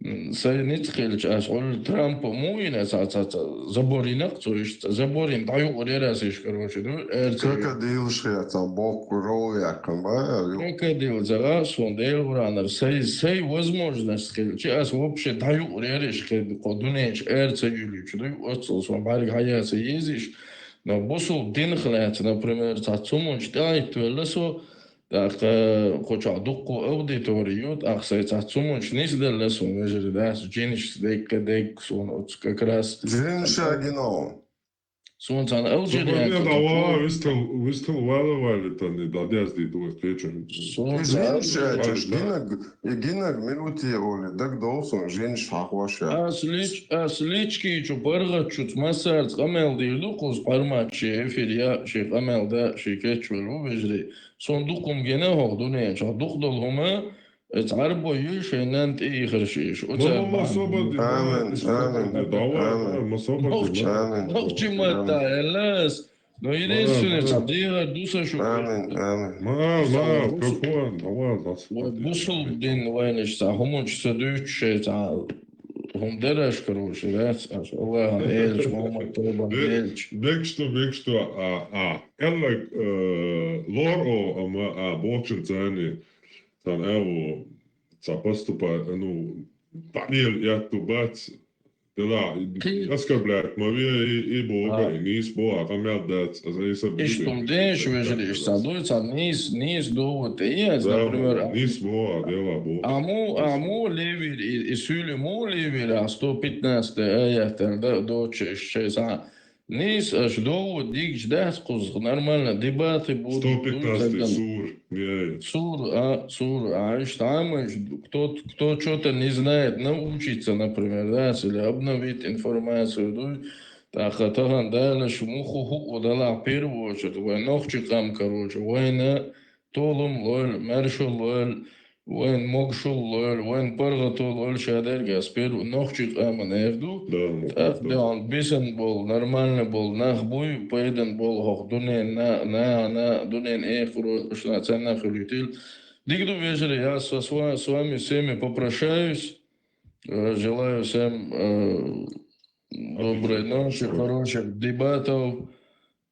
М, сайн ницкъ хилча, ас Ӏуьллу Трампа муха йина, цхьа, цхьа, цхьа забор йина-кх цо иштта, цхьа забор йина дӀаюкъур яра ас иштта, короче, ду, аьрца. Крокодилаш яц, цхьа боккха ров яьккхина, ба, ю. Крокодил ца хаьа, суна Делан Къуръанара, сайн, сайн возможность хилча, ас вообще дӀаюкъур яра иштта, кху дуьнен чу аьрца юьллуьйтуш ду, оццул суна бӀарга хьаян ца еза иштта. Но бусулба динах лаьцна, например, цхьацца хӀуманаш тӀехӀиттавелла со, тӀаккха кху чохь дуккха аудитори ю, тӀаккха сайн цхьацца хӀуманаш нисделла суна, вежарий, дац, жинашца дегга, дегга суна оцу как раз. Жинаш а гино. Суна цхьана Алжире Субханаллах, вистхил, вистхил вала валитани, дӀадаздийта вай кхечу. Суна цхьана Жинаш а гинаг, и гинаг мила ву те олий, дагадогӀу суна, жинаш хьахош яц. Ас лич-, ас лички чу паргӀатчуца массарца къамел дийр ду, кхуза паргӀатчу шен эфир я, шен къамел да, шен кечвелла ву, вежарий. Суна дукха хӀума гина хӀокху дуьнен чохь, дукха долу хӀума, оцу Ӏарбой шайн нанна тӀеихира шиша. Оцу Амин, амин, амин. Нохчи, нохчи матта аьлла ас. Но единственное, цхьа дегӀар ду сан шу. Амин, амин. Ма, ма, капон, давай, вай бусулба дин вайнаш цхьа хӀуманаш ца дуьйцуш, шайн цхьа хӀума дераш каруш, яц аш, Аллахьан элча, Мухаммад пайхамар элча. Бек что, бек что, а, а, эллаг, э, лор о, ама, а, бочун цани, Сан аьлла, ца поступа-, ну, таъдил ятту бац, дела, оскорблять ма ве, и, и бога, и нийса бога, къамел дац, аз и саб Иштта деш, вежарий, иштта дуй, цхьа нийса, нийса довод тӀе еза, например, нийса бога, дела бога. А му, а му левир, и, и суьйли му левир, а сто пятнадцатый аят, да, доча, шесть, а, Нийса аша довод дигча дац кхуза, нормально дебаты будут. Сто пятнадцатый сур. Сур, а, сур, а, иштта, а, мы ж, кто, кто чё-то не знает, научиться, например, да, или обновить информацию, ду. ТӀаккха тахана Дала шу муху хуу далахь первую очередь, вай нохчи къам, короче, вайна Толам лойла, маьршал лойла, вайн могушалла лойла, вайн паргӀато лойла, ша дерг ас первый нохчий къаман эр ду. ТӀаккха дегӀан бисина болу, нормально болу нах буй, пайдана болу хӀокху дуьненна, нахана, дуьненан эхарт шуна царна хуьлуьйтийла. Дика ду, вежарий, я со с ва-, с вами всеми попрощаюсь. Э, желаю всем, э, доброй ночи, хороших дебатов.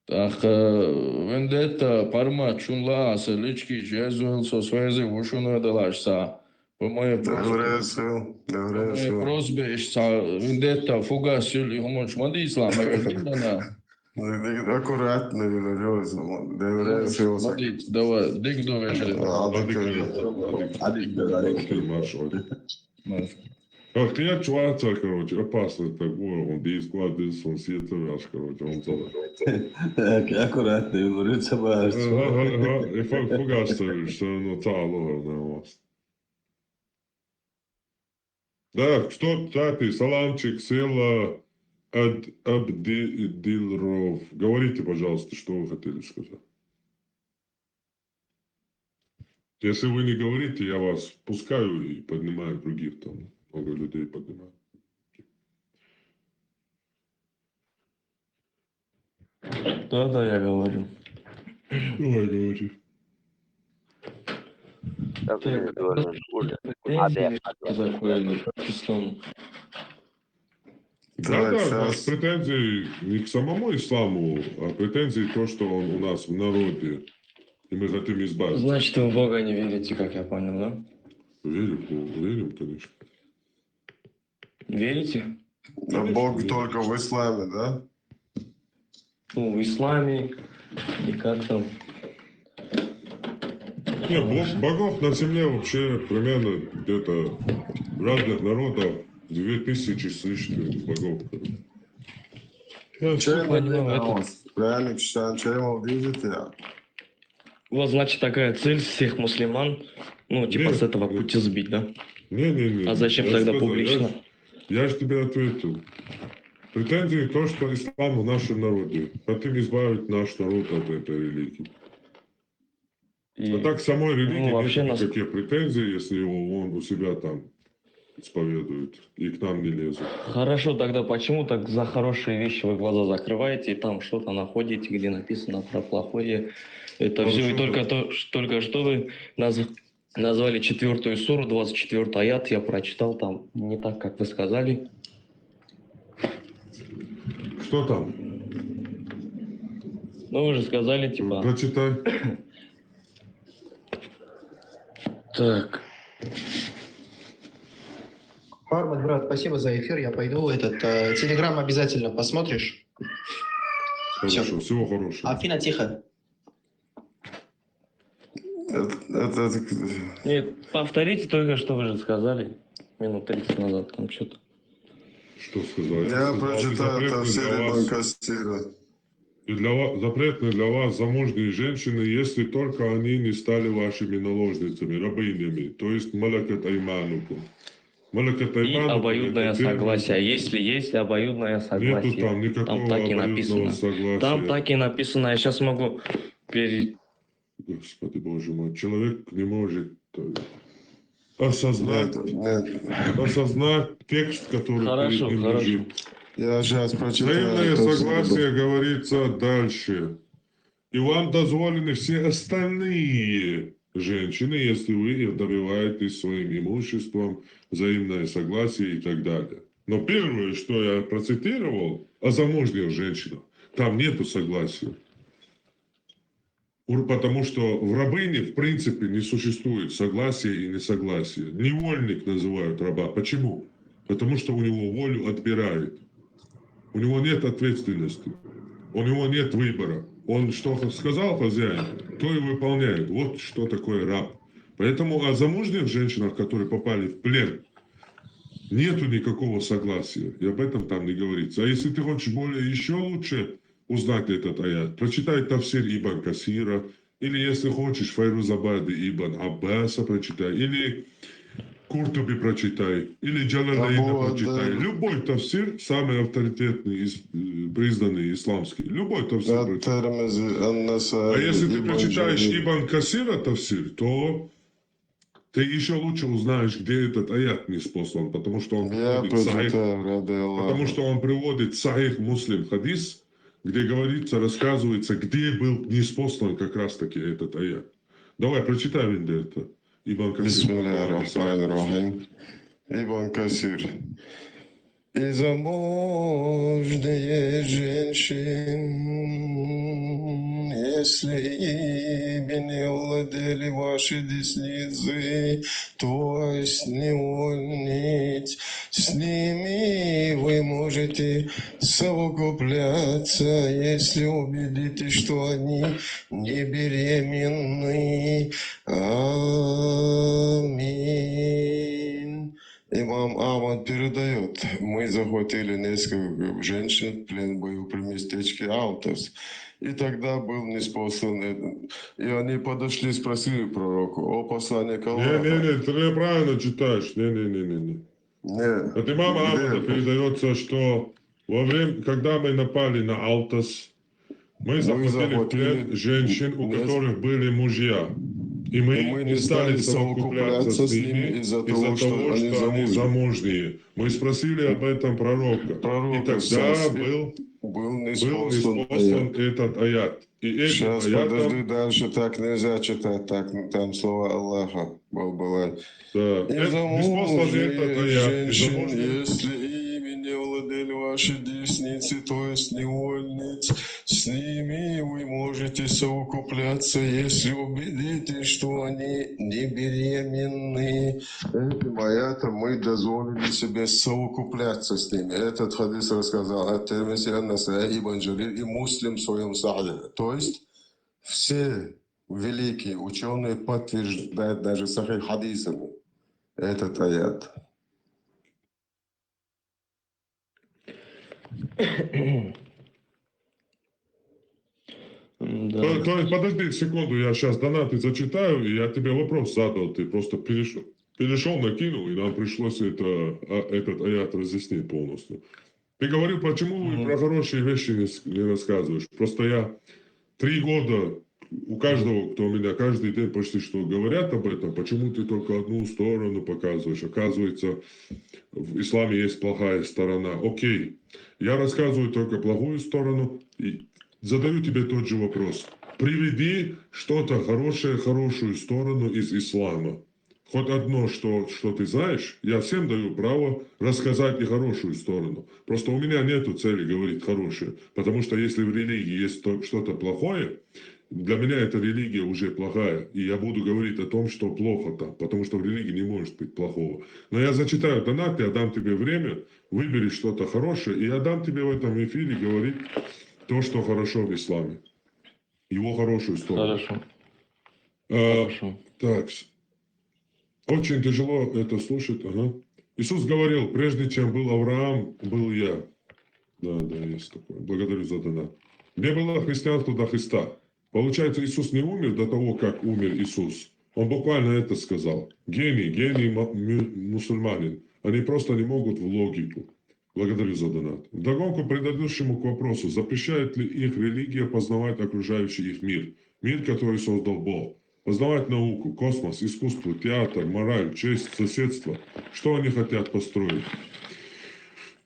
ТӀаккха, э, Вендетта, Пармат, шуна лаахь аса личкийчу яздойла со, связи ву шуна далаш цхьа. По моей просьбе. По моей просьбе иштта цхьа Вендетта фугас юьллу, и хӀуманаш ма дийцалахь, ма вежарий. Аккуратно, Виларёс. Ма дийца, давай, дика ду, вежарий. Марш. Марш. Кхечу вацара, короче, опасно так было, он дийс кладбиссо, он сетар аш, короче, он целый. Так, аккуратно, ему рыться башня. Ага, ага, и фу-, фугас целый, что оно цало, оно у вас. Так, что, так, и саламчик, Села, Ад-, Абдилров. Говорите, пожалуйста, что вы хотели сказать. Если вы не говорите, я вас пускаю и поднимаю других, там много людей поднимаю. Да, да, я говорю. Давай, говори. Там ты говоришь, Оля. Претензии, что такое, ну, Пакистан. Да, Так, да, у нас щас. Претензии не к самому исламу, а претензии то, что он у нас в народе, и мы хотим избавиться. Значит, вы в Бога не верите, как я понял, да? Верим, ну, верим, конечно. Верите? А Бог только в исламе, да? Ну, в исламе и как там. Не, бог- богов на земле вообще примерно где-то разных народов две тысячи с лишним богов. Я всё понимаю, это- Пряник, Шан, Чема, видите? У вас, значит, такая цель всех мусульман, ну, типа Нет, с этого нет. Пути сбить, да? Не-не-не. А зачем Я тогда сказал, публично? Я, я же тебе ответил. Претензии то, что ислам в нашем народе. Хотим избавить наш народ от этой религии. И- А так к самой религии ну, вообще нет нас- никаких претензий, если его он у себя там исповедует и к нам не лезет. Хорошо, тогда почему так за хорошие вещи вы глаза закрываете и там что-то находите, где написано про плохое? Это все и Хорошо, только да. то, ш- только что вы наз- назвали четвертую суру, двадцать четвёртый аят, я прочитал там не так, как вы сказали. Что там? Ну, вы же сказали, типа... Прочитай. Так. Пармат, брат, спасибо за эфир. Я пойду этот э, Телеграм обязательно посмотришь. Хорошо, всего хорошего. Афина, тихо. Это, это- это- Нет, повторите только, что вы же сказали минут тридцать назад, там что-то. Что сказать? Я Сказал, прочитаю запретный тафсир для Ибн вас- Касира. И для вас запретны для вас замужние женщины, если только они не стали вашими наложницами, рабынями, то есть малакат айманукум. Малакат И айманукум — обоюдное это термин- согласие. Если есть обоюдное Нету согласие. там никакого Там так и обоюдного написано. согласия. Там так и написано. Я сейчас могу пере... Господи боже мой, человек не может э, осознать, Нет, нет. осознать текст, который Хорошо, перед ним хорошо. лежит. Я сейчас прочитаю. Взаимное это всё. согласие говорится дальше. И вам дозволены все остальные женщины, если вы их добиваетесь своим имуществом, взаимное согласие и так далее. Но первое, что я процитировал о замужних женщинах, там нету согласия. Ур- Потому что в рабыне, в принципе, не существует согласия и несогласия. Невольник называют раба. Почему? Потому что у него волю отбирают. У него нет ответственности. У него нет выбора. Он что сказал хозяин, то и выполняет. Вот что такое раб. Поэтому о замужних женщинах, которые попали в плен, нету никакого согласия. И об этом там не говорится. А если ты хочешь более еще лучше узнать этот аят, прочитай тафсир Ибн Касира, или если хочешь Файрузабады Ибн Аббаса прочитай, или Куртуби прочитай, или Джалалейна Абу прочитай. Аддаль. Любой тафсир, самый авторитетный, ис- э, признанный исламский. Любой тафсир прочитай. Ат-Тирмизи, Ан-Насаи, А если ты Ибн прочитаешь Джарир. Ибн Касира тафсир, то ты еще лучше узнаешь, где этот аят ниспослан, потому что он Я приводит сахих, прочитаю, ради Аллаха. потому что он приводит сахих Муслим хадис, где говорится, рассказывается, где был ниспослан как раз-таки этот аят. Давай, прочитаем это. Ибн Касир. Бисмилляхи рахмани рахим. Ибн Касир. И замужние женщин, если ими не владели ваши десницы, то есть не вольнить, с ними вы можете совокупляться, если убедитесь, что они не беременны. Аминь. Имам Ахмад передает: мы захватили несколько женщин в плен в местечке Алтас. И тогда был ниспослан, э, и они подошли, спросили пророку: «О посланник Аллаха». Не-не-не, ты неправильно читаешь. Не-не-не-не. Нет. От имама Где Ахмада это? передается, что во время, когда мы напали на Алтас, мы захватили в плен захватили женщин, у нес- которых были мужья. И мы, И мы не стали совокупляться с ними из-за того, что они замужние. Мы спросили об этом пророка. Пророка И тогда сейчас был, Был был ниспослан ниспослан этот аят. И этим Сейчас, аятом подожди, дальше так нельзя читать, так, там слова Аллаха. Был, была. Да. И Это ниспослан этот замужние аят. И женщин, замужние если ими не владели ваши десницы, то есть невольниц, с ними вы можете совокупляться, если убедитесь, что они не беременны. Этим аятом мы дозволили себе совокупляться с ними. Этот хадис рассказал Ат-Тирмизи, Ан-Насаи, Ибн Джарир и Муслим в своем Сахихе. То есть все великие ученые подтверждают даже сахих хадисами этот аят. Да. То, то есть, подожди секунду, я сейчас донаты зачитаю, и я тебе вопрос задал, ты просто перешел, перешел, накинул, и нам пришлось это, а, этот аят разъяснить полностью. Ты говорил, почему вы Мгм. про хорошие вещи не, с- не рассказываешь? Просто я три года, у каждого, кто меня каждый день почти что говорят об этом, почему ты только одну сторону показываешь? Оказывается, в исламе есть плохая сторона. Окей, я рассказываю только плохую сторону. И задаю тебе тот же вопрос. Приведи что-то хорошее, хорошую сторону из ислама. Хоть одно, что, что ты знаешь, я всем даю право рассказать и хорошую сторону. Просто у меня нету цели говорить хорошее. Потому что если в религии есть то- что-то плохое, для меня эта религия уже плохая. И я буду говорить о том, что плохо там. Потому что в религии не может быть плохого. Но я зачитаю донат, я дам тебе время, выбери что-то хорошее, и я дам тебе в этом эфире говорить то, что хорошо в исламе. Его хорошую сторону. Хорошо. А, Хорошо. так. с- Очень тяжело это слушать. Ага. Иисус говорил, прежде чем был Авраам, был я. Да, да, есть такое. Благодарю за донат. Не было христианства до Христа. Получается, Иисус не умер до того, как умер Иисус. Он буквально это сказал. Гений, гений ма- мю- мусульманин. Они просто не могут в логику. Благодарю за донат. Вдогонку предыдущему к вопросу, запрещает ли их религия познавать окружающий их мир? Мир, который создал Бог. Познавать науку, космос, искусство, театр, мораль, честь, соседство. Что они хотят построить?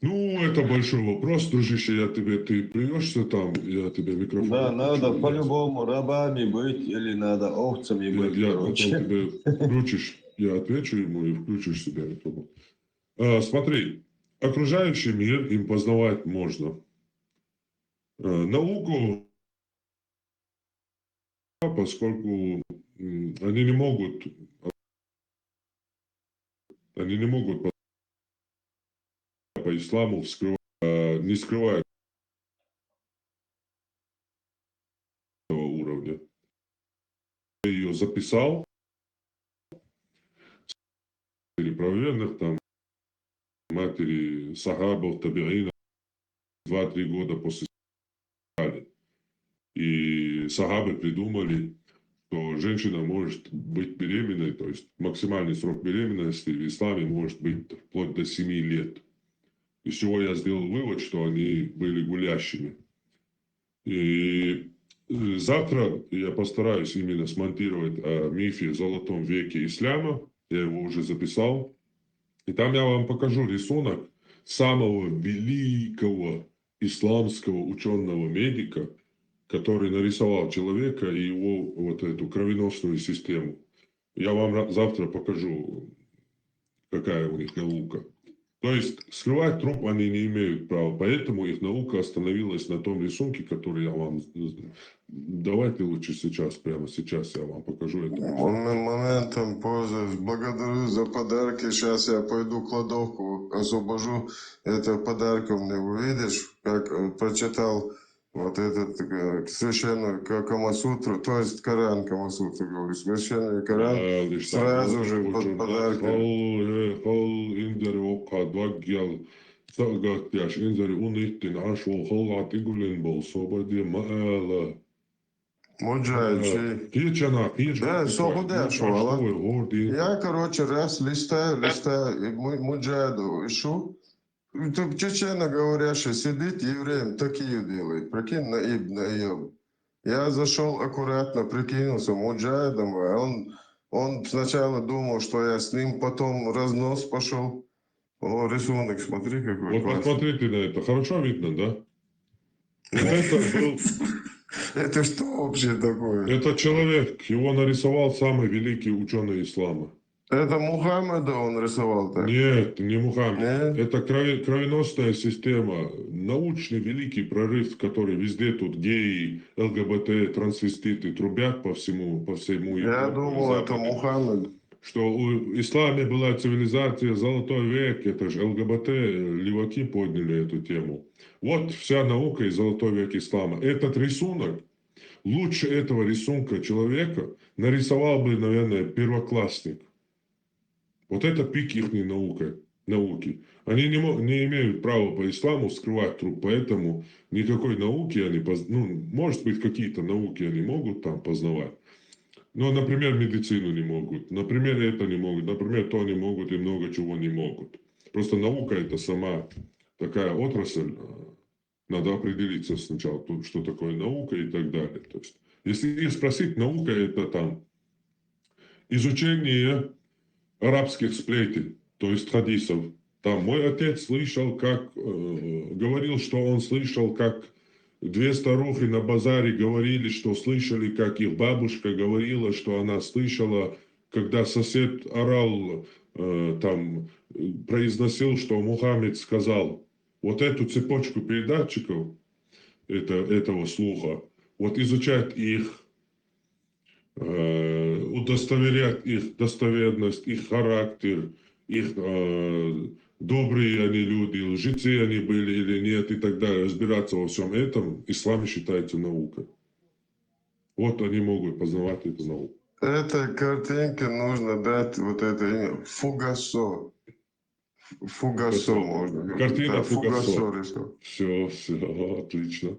Ну, это большой вопрос, дружище, я тебе, ты плюешься там, я тебе микрофон. Да, включу, надо блядь. По-любому рабами быть или надо овцами Я, быть, я потом короче. тебе включишь, я отвечу ему и включишь себе микрофон. А, смотри, окружающий мир им познавать можно. Э, науку, поскольку м, они не могут, они не могут по, по исламу вскрывать, э, не скрывают этого уровня. Я ее записал, или проверенных там, матери сахабов, табиинов, два-три года после сказали. И сахабы придумали, что женщина может быть беременной, то есть максимальный срок беременности в исламе может быть вплоть до семи лет. Из чего я сделал вывод, что они были гулящими. И э, завтра я постараюсь именно смонтировать о мифе о золотом веке ислама. Я его уже записал. И там я вам покажу рисунок самого великого исламского ученого медика, который нарисовал человека и его вот эту кровеносную систему. Я вам ра- завтра покажу, какая у них наука. То есть скрывать труп они не имеют права, поэтому их наука остановилась на том рисунке, который я вам... Давайте лучше сейчас, прямо сейчас я вам покажу это. М- Моментом позже. Благодарю за подарки. Сейчас я пойду кладовку освобожу. Это подарком мне увидишь, как э, прочитал вот этот э, священную Ка- Камасутру, то есть Коран Камасутру, говорю, священный Коран. Э, лишь Сразу так, же вот, под вот, подарком. хол, э, хол индери окха даггел, сагат яш индери унитин ашвол холлат игулин бол собади маала. Муджахид. Кичана, кич. Да, собади ашвол, ала. Горди. Я, короче, раз листаю, листаю, и му- Муджахиду ищу. Это чечено говорящий сидит, евреем такие делает. Прикинь, Наиб, Наиб. Я зашел аккуратно, прикинулся Муджахидом. А он, он сначала думал, что я с ним, потом разнос пошел. О, рисунок, смотри, какой Вот классный. Посмотрите на это. Хорошо видно, да? Вот это был Это что вообще такое? Этот человек, его нарисовал самый великий ученый ислама. Это Мухаммада он рисовал так? Нет, не Мухаммед. Нет? Это крови- кровеносная система, научный великий прорыв, который везде тут геи, ЛГБТ, трансвеститы трубят по всему, по всему Я Европе, думал, это Западу, Мухаммад. Что у исламе была цивилизация, золотой век, это же ЛГБТ, леваки подняли эту тему. Вот вся наука и золотой век ислама. Этот рисунок, лучше этого рисунка человека нарисовал бы, наверное, первоклассник. Вот это пик ихней науки. Они не, мо- не имеют права по исламу скрывать труп, поэтому никакой науки они, поз- ну, может быть, какие-то науки они могут там познавать, но, например, медицину не могут, например, это не могут, например, то не могут и много чего не могут. Просто наука это сама такая отрасль, э, надо определиться сначала, тут, что такое наука и так далее. То есть, если их спросить, наука это там изучение арабских сплетен, то есть хадисов. Там мой отец слышал, как э, говорил, что он слышал, как две старухи на базаре говорили, что слышали, как их бабушка говорила, что она слышала, когда сосед орал, э, там э, произносил, что Мухаммед сказал. Вот эту цепочку передатчиков это, этого слуха, вот изучать их, э, удостоверять их достоверность, их характер, их э, добрые они люди, лжецы они были или нет и так далее, разбираться во всем этом, ислам считается наукой. Вот они могут познавать эту науку. Этой картинке нужно дать вот это имя. Фугасо. Фугасо можно. Картина Да, Фугасо. Фугасо рисовал. Все, все, отлично.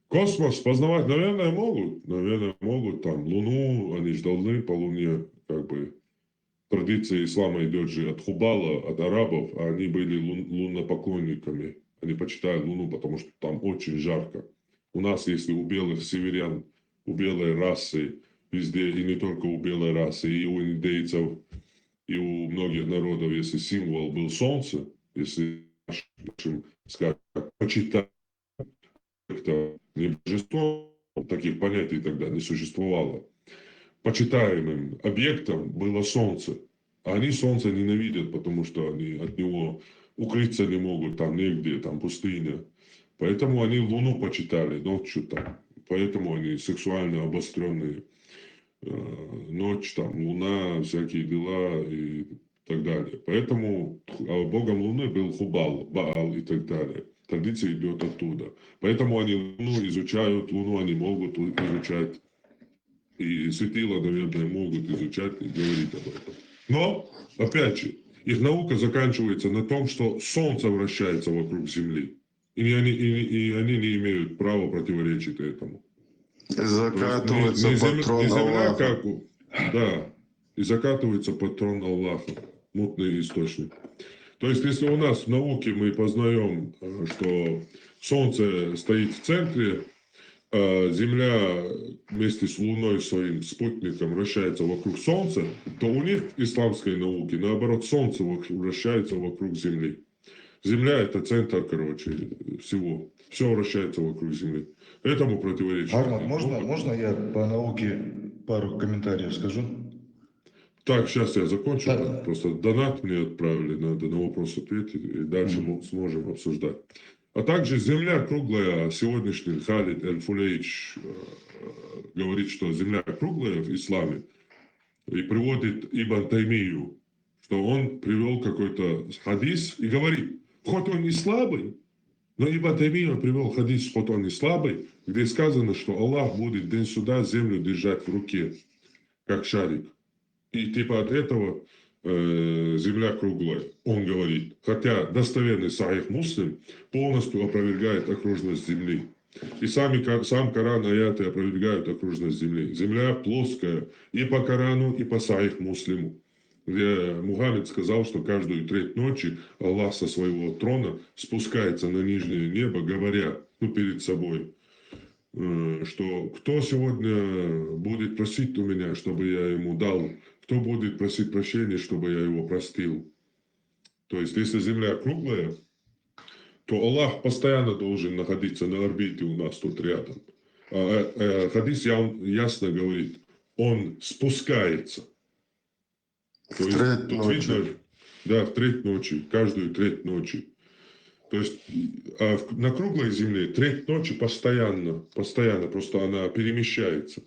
Космос познавать, наверное, могут. Наверное, могут. Там Луну, они же должны по Луне, как бы. Традиция ислама идет же от Хубала, от арабов, а они были лун- луннопоклонниками. Они почитают Луну, потому что там очень жарко. У нас, если у белых северян, у белой расы, везде, и не только у белой расы, и у индейцев, и у многих народов, если символ был солнце, если нашим, скажем, почитать как-то не божество, таких понятий тогда не существовало. Почитаемым объектом было солнце. А они солнце ненавидят, потому что они от него укрыться не могут, там негде, там пустыня. Поэтому они луну почитали ночью там. Поэтому они сексуально обостренные. Э, Ночь, там, луна, всякие дела и так далее. Поэтому а, богом луны был Хубал, Баал и так далее. Традиция идет оттуда. Поэтому они луну изучают, луну они могут у- изучать. И светила, наверное, могут изучать и говорить об этом. Но, опять же, их наука заканчивается на том, что Солнце вращается вокруг Земли. И они, и, и они не имеют права противоречить этому. Закатывается не, не под зем- трон не земля, Аллаха. Как у- да, и закатывается под трон Аллаха. Мутный источник. То есть, если у нас в науке мы познаем, э, что Солнце стоит в центре, а Земля вместе с Луной, своим спутником, вращается вокруг Солнца, то у них в исламской науке, наоборот, Солнце вокруг- вращается вокруг Земли. Земля — это центр, короче, всего. Все вращается вокруг Земли. Этому противоречит. Арман, можно, можно я по науке пару комментариев скажу? Так, сейчас я закончу. Так. Просто донат мне отправили, надо на вопрос ответить, и дальше Мгм. мы сможем обсуждать. А также Земля круглая, сегодняшний Халид Эль-Фулейч э, говорит, что Земля круглая в исламе, и приводит Ибн Таймию, что он привел какой-то хадис и говорит, хоть он и слабый, но Ибн Таймия привел хадис, хоть он и слабый, где сказано, что Аллах будет в день суда землю держать в руке, как шарик. И типа от этого э, земля круглая, он говорит. Хотя достоверный Сахих Муслим полностью опровергает окружность земли. И сами, Ка- сам Коран, аяты опровергают окружность земли. Земля плоская и по Корану, и по Сахих Муслиму, где Мухаммед сказал, что каждую треть ночи Аллах со своего трона спускается на нижнее небо, говоря, ну, перед собой, э, что кто сегодня будет просить у меня, чтобы я ему дал, кто будет просить прощения, чтобы я его простил. То есть, если земля круглая, то Аллах постоянно должен находиться на орбите у нас тут рядом. А, э, э, хадис я- ясно говорит, он спускается. То есть треть тут ночи. Видно, да, в треть ночи, каждую треть ночи. То есть а в- на круглой земле треть ночи постоянно, постоянно, просто она перемещается.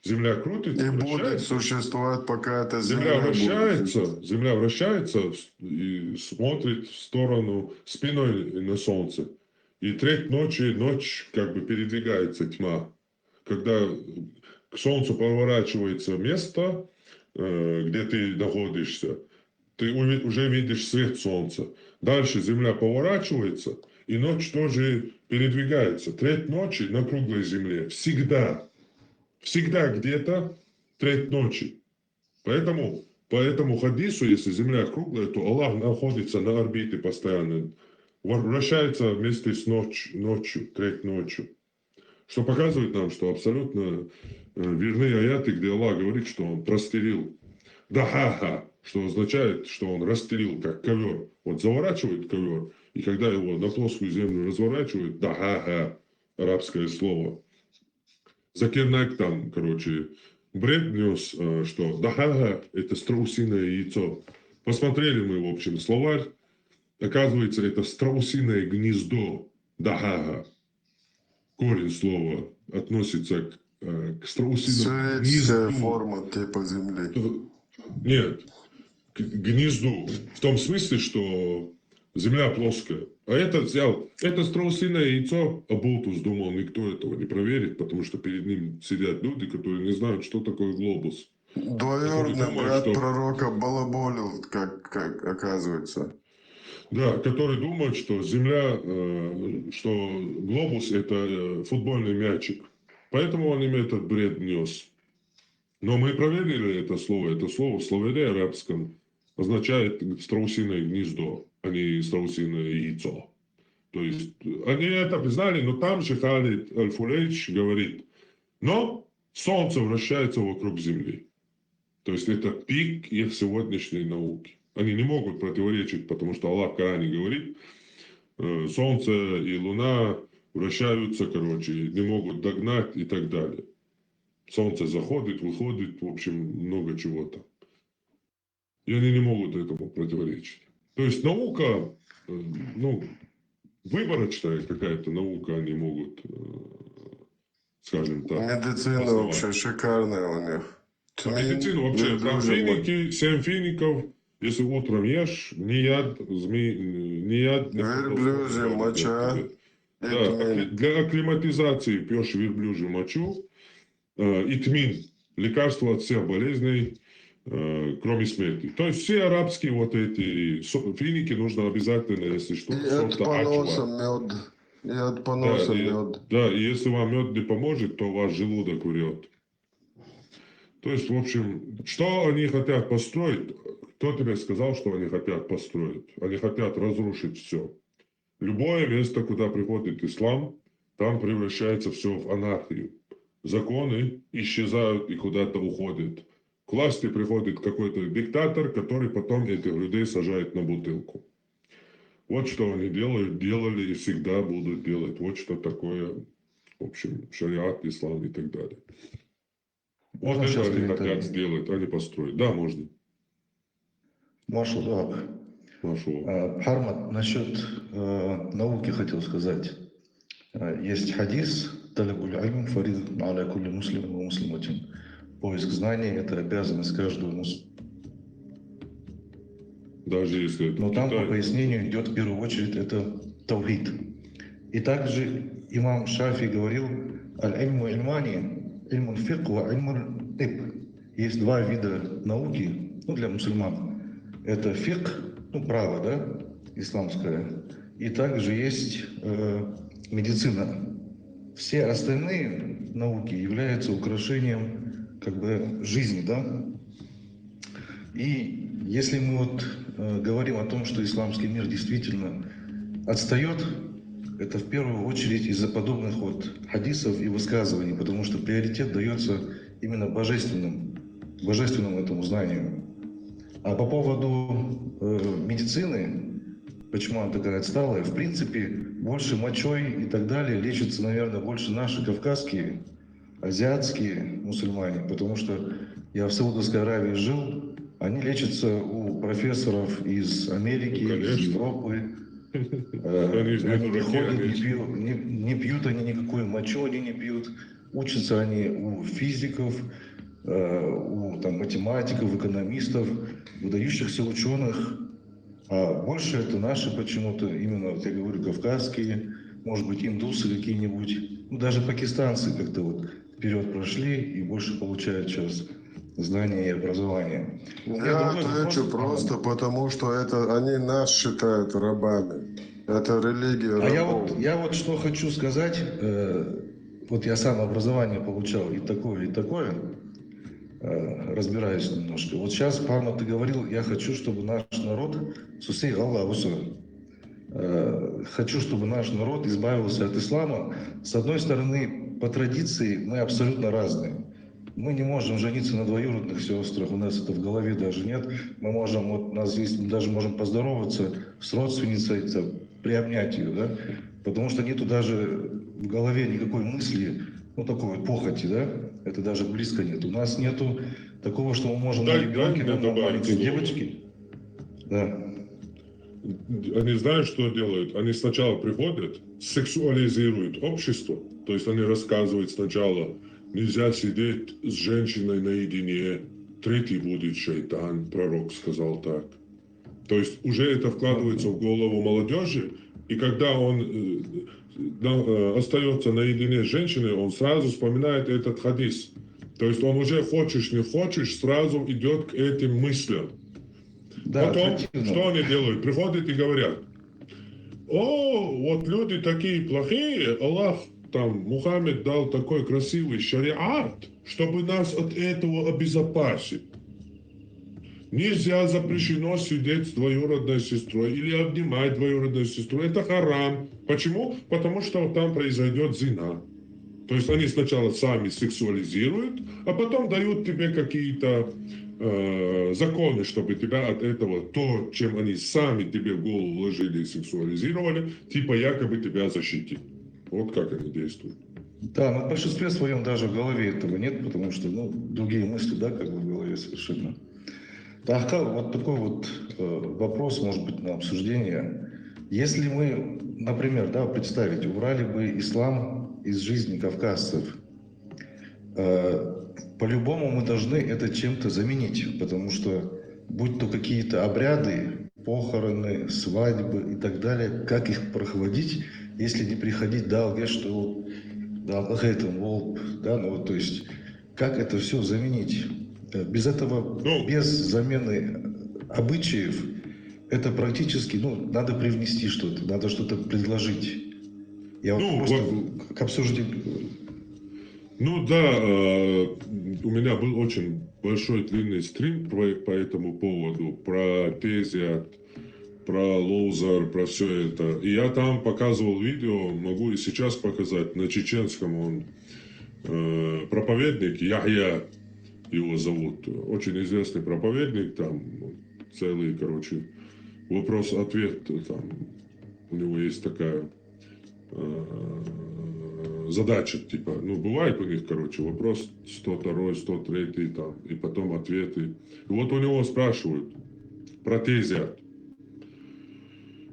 Земля крутится, И будет вращается. Существовать, пока эта Земля земля будет. Вращается, Земля вращается в- и смотрит в сторону спиной на Солнце. И треть ночи, ночь как бы передвигается тьма. Когда к Солнцу поворачивается место, э, где ты находишься, ты уви- уже видишь свет Солнца. Дальше Земля поворачивается, и ночь тоже передвигается. Треть ночи на круглой Земле всегда, всегда где-то треть ночи. Поэтому по этому хадису, если Земля круглая, то Аллах находится на орбите постоянно. Вор- Вращается вместе с ночь, ночью, треть ночью. Что показывает нам, что абсолютно э, верны аяты, где Аллах говорит, что Он простелил. Дахаха, что означает, что Он расстелил, как ковер. Вот заворачивает ковер, и когда его на плоскую землю разворачивают, дахаха, арабское слово. Закирнак там, короче, бред нес, э, что дахаха — это страусиное яйцо. Посмотрели мы, в общем, словарь. Оказывается, это страусиное гнездо. Дахаха. Корень слова относится к, э, к страусиному Сферическая гнезду. Форма типа Земли. Нет, к гнезду. В том смысле, что Земля плоская. А этот взял, это страусиное яйцо, оболтус, думал, никто этого не проверит, потому что перед ним сидят люди, которые не знают, что такое глобус. Двоюродный Думаю, брат что- пророка балаболил, как, как оказывается. Да, которые думают, что Земля, э, что глобус — это э, футбольный мячик. Поэтому он им этот бред нес. Но мы проверили это слово. Это слово в словаре арабском означает страусиное гнездо, а не страусиное яйцо. То есть они это признали, но там же Халид Аль-Фулейч говорит, но Солнце вращается вокруг Земли. То есть это пик их сегодняшней науки. Они не могут противоречить, потому что Аллах в Коране говорит, э, Солнце и Луна вращаются, короче, не могут догнать и так далее. Солнце заходит, выходит, в общем, много чего-то. И они не могут этому противоречить. То есть наука, э, ну, выборочная какая-то наука, они могут, э, скажем так, Медицина основать. Вообще шикарная у них. А медицина вообще, там Верблюжья моча. Финики, семь фиников, если утром ешь, ни яд, змеи, ни яд, ни Верблюжья фруктов, моча. Да, И тмин. акли- для акклиматизации пьешь верблюжью мочу, э, и тмин, лекарство от всех болезней, э, кроме смерти. То есть все арабские вот эти со- финики нужно обязательно, если что, И от сорта поноса ачва. Мед. И от поноса Да, и- Мед. Да, и если вам мед не поможет, то ваш желудок врет. То есть, в общем, что они хотят построить? Кто тебе сказал, что они хотят построить? Они хотят разрушить все. Любое место, куда приходит ислам, там превращается все в анархию. Законы исчезают и куда-то уходят. К власти приходит какой-то диктатор, который потом этих людей сажает на бутылку. Вот что они делают, делали и всегда будут делать. Вот что такое, в общем, шариат, ислам и так далее. Вот Можно это сейчас они комментарий? Хотят сделать, они построить. Да, можно. Маршал Вахаб. Прошу. Э, Бхармат, насчет э, науки хотел сказать. Э, Есть хадис: «Талабуль ильм фаридатун аля кулли муслим ва муслиматин». Поиск знаний — это обязанность каждого мус... Даже если это Но там по Китай. Пояснению идет в первую очередь это таухид. И также имам Шафи говорил: «Аль-ильму ильмани, ильмуль фикх ва ильмуль тиб». Есть два вида науки, ну, для мусульман. Это фикх, ну, право, да, исламское. И также есть э, медицина. Все остальные науки являются украшением как бы жизни, да. И если мы вот э, говорим о том, что исламский мир действительно отстает, это в первую очередь из-за подобных вот хадисов и высказываний, потому что приоритет дается именно божественным, божественному этому знанию. А по поводу э, медицины, почему она такая отсталая, в принципе, больше мочой и так далее лечатся, наверное, больше наши кавказские, азиатские мусульмане, потому что я в Саудовской Аравии жил, Они лечатся у профессоров из Америки, Ну, из конечно. Европы. Э, Они же Они не не дураки, ходят, они не же- пьют, не, не пьют они никакую мочу, они не пьют. Учатся они у физиков, э, у там, математиков, экономистов, выдающихся ученых. А больше это наши почему-то, именно, вот я говорю, кавказские, может быть, индусы какие-нибудь, ну, даже пакистанцы как-то вот вперед прошли и больше получают сейчас знания и образования. У меня Я другой вопрос, отвечу Мухаммад. Просто потому, что это они нас считают рабами. Это религия А я рабов. вот, я вот что хочу сказать. Э, вот я сам образование получал и такое, и такое. Э, разбираюсь немножко. Вот сейчас, Парма, ты говорил, я хочу, чтобы наш народ, сусей Аллах, э, хочу, чтобы наш народ избавился от ислама. С одной стороны, по традиции мы абсолютно разные. Мы не можем жениться на двоюродных сестрах, у нас это в голове даже нет. Мы можем, вот у нас есть, мы даже можем поздороваться с родственницей, это, приобнять ее, да? Потому что нету даже в голове никакой мысли, ну, такой вот похоти, да? Это даже близко нет. У нас нету такого, что мы можем Дай- на ребенке, дай мне да, на добавить маленькой слово. Девочке. Да. Они знаешь, что делают? Они сначала приходят, сексуализируют общество. То есть они рассказывают сначала, нельзя сидеть с женщиной наедине, третий будет шайтан, пророк сказал так. То есть уже это вкладывается в голову молодежи, и когда он э, на- э, остается наедине с женщиной, он сразу вспоминает этот хадис. То есть он уже, хочешь не хочешь, сразу идет к этим мыслям. Да, Потом, отвратительно. Что они делают? Приходят и говорят: о, вот люди такие плохие, Аллах, там, Мухаммед дал такой красивый шариат, чтобы нас от этого обезопасить. Нельзя, запрещено сидеть с двоюродной сестрой или обнимать двоюродную сестру. Это харам. Почему? Потому что там произойдет зина. То есть они сначала сами сексуализируют, а потом дают тебе какие-то э, законы, чтобы тебя от этого, то, чем они сами тебе в голову вложили и сексуализировали, типа якобы тебя защитить. Вот как они действуют. Да, но в большинстве своем даже в голове этого нет, потому что, ну, другие мысли, да, как бы в голове совершенно. Так, вот такой вот э, вопрос, может быть, на обсуждение. Если мы, например, да, представить, убрали бы ислам из жизни кавказцев, э, по-любому мы должны это чем-то заменить, потому что будь то какие-то обряды, похороны, свадьбы и так далее, как их проводить, если не приходить, да, алгеш, что да, алгеш, это волк, да, ну вот, то есть как это все заменить? Э, Без этого, Ну. Без замены обычаев, это практически, ну, надо привнести что-то, надо что-то предложить. Я вот Ну, просто вот- к обсуждению. Ну да, э, у меня был очень большой длинный стрим по, по этому поводу, про тезиат, про лоузар, про все это. И я там показывал видео, могу и сейчас показать, на чеченском он э, проповедник, Яхья его зовут, очень известный проповедник, там целый, короче, вопрос-ответ, там у него есть такая э, задача, типа, ну, бывает у них, короче, вопрос сто второй, сто третий, там, и потом ответы. И вот у него спрашивают про тезиат.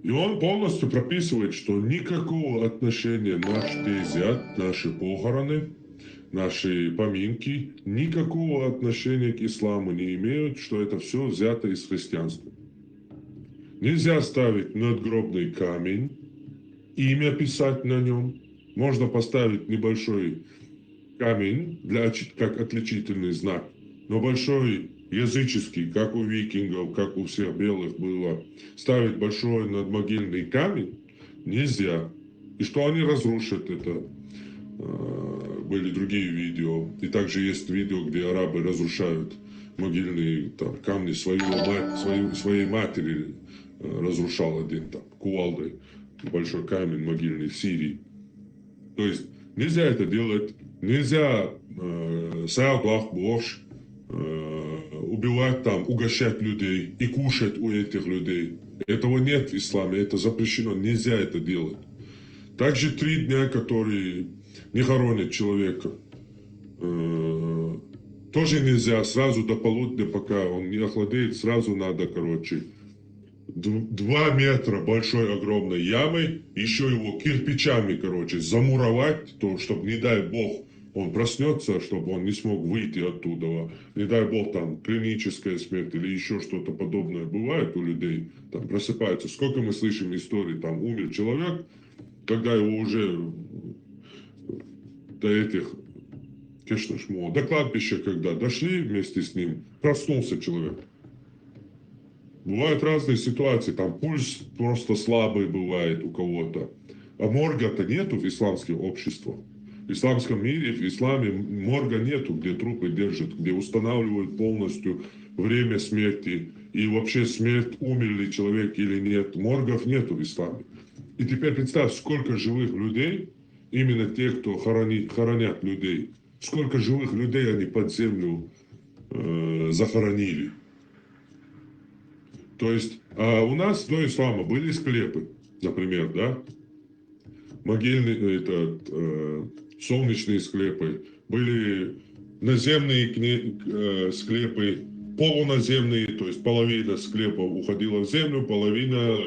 И он полностью прописывает, что никакого отношения наш тезиат, наши похороны, наши поминки, никакого отношения к исламу не имеют, что это все взято из христианства. Нельзя ставить надгробный камень, имя писать на нем. Можно поставить небольшой камень для, оч- как отличительный знак, но большой языческий, как у викингов, как у всех белых было, ставить большой надмогильный камень нельзя. И что они разрушат это. Э, Были другие видео. И также есть видео, где арабы разрушают могильные там, камни своего, мать, своей, своей матери э, разрушал один там кувалдой. Большой камень могильный в Сирии. То есть нельзя это делать. Нельзя э, саябах борщ, э, убивать там, угощать людей и кушать у этих людей. Этого нет в исламе, это запрещено, нельзя это делать. Также три дня, которые не хоронят человека, э, Тоже нельзя сразу до полудня, пока он не охладеет, сразу надо, короче, д- два метра большой огромной ямой, еще его кирпичами, короче, замуровать, то, чтобы, не дай бог, он проснется, чтобы он не смог выйти оттуда. Не дай бог, там клиническая смерть или еще что-то подобное бывает у людей, там просыпаются. Сколько мы слышим историй, там умер человек, когда его уже до этих, конечно ж, до кладбища, когда дошли вместе с ним, проснулся человек. Бывают разные ситуации, там пульс просто слабый бывает у кого-то. А морга-то нету в исламских обществах. В исламском мире, в исламе морга нету, где трупы держат, где устанавливают полностью время смерти и вообще смерть, умер ли человек или нет. Моргов нету в исламе. И теперь представь, сколько живых людей, именно тех, кто хоронит, хоронят людей, сколько живых людей они под землю э, захоронили. То есть а у нас до ислама были склепы, например, да? Могильные, этот, э, солнечные склепы, были наземные кне- э, склепы, полуназемные, то есть половина склепов уходила в землю, половина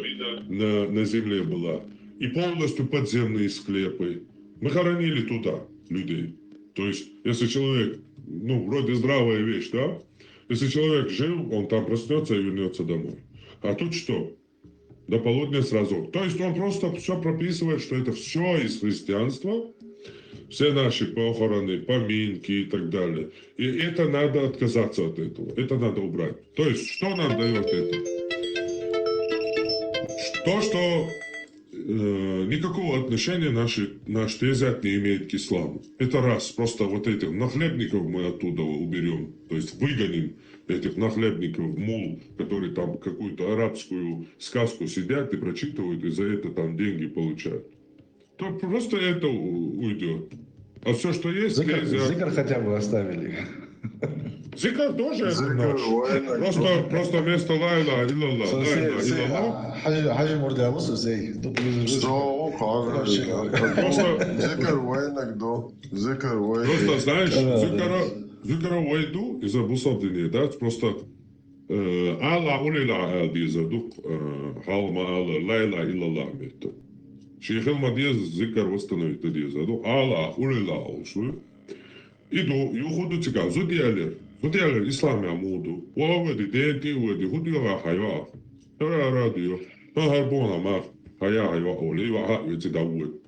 на, на земле была. И полностью подземные склепы. Мы хоронили туда людей. То есть, если человек, ну, вроде здравая вещь, да? Если человек жив, он там проснется и вернется домой. А тут что? До полудня сразу. То есть он просто все прописывает, что это все из христианства, все наши похороны, поминки и так далее. И это надо отказаться от этого, это надо убрать. То есть что нам дает это? То, что э, никакого отношения наши, наш тезиат не имеет к исламу. Это раз, просто вот этих нахлебников мы оттуда уберем, то есть выгоним этих нахлебников, мул, которые там какую-то арабскую сказку сидят и прочитывают, и за это там деньги получают. То просто это у- уйдет. А все, что есть, Зикр, нельзя. Зикр хотя бы оставили. Зикр тоже это Зикр, ночь. война. Просто, просто вместо ла иляха илляллах, ла Сосед, иляха сосед, илляллах. Хажи, Хажи Мурдалу сосед. Тут ближе, ближе. Что? Просто, Зикр война, кто? Зикр война. Просто знаешь, Да, да. Зикра, Зикра войду из-за бусалдини, да, просто э, ала улила ала деза дук, э, халма ала, ла иляха илляллах метта. Шейхил Мадьяз Зикр восстановить деза дук, ала улила олшу. Иду, юхуду цикал, зуд ялер, зуд ялер ислам я муду. Ва вади, денти вади, худу яга хайва. Ара ара дио. Ха харбона ма, хая хайва оли, ва ха веци давуд.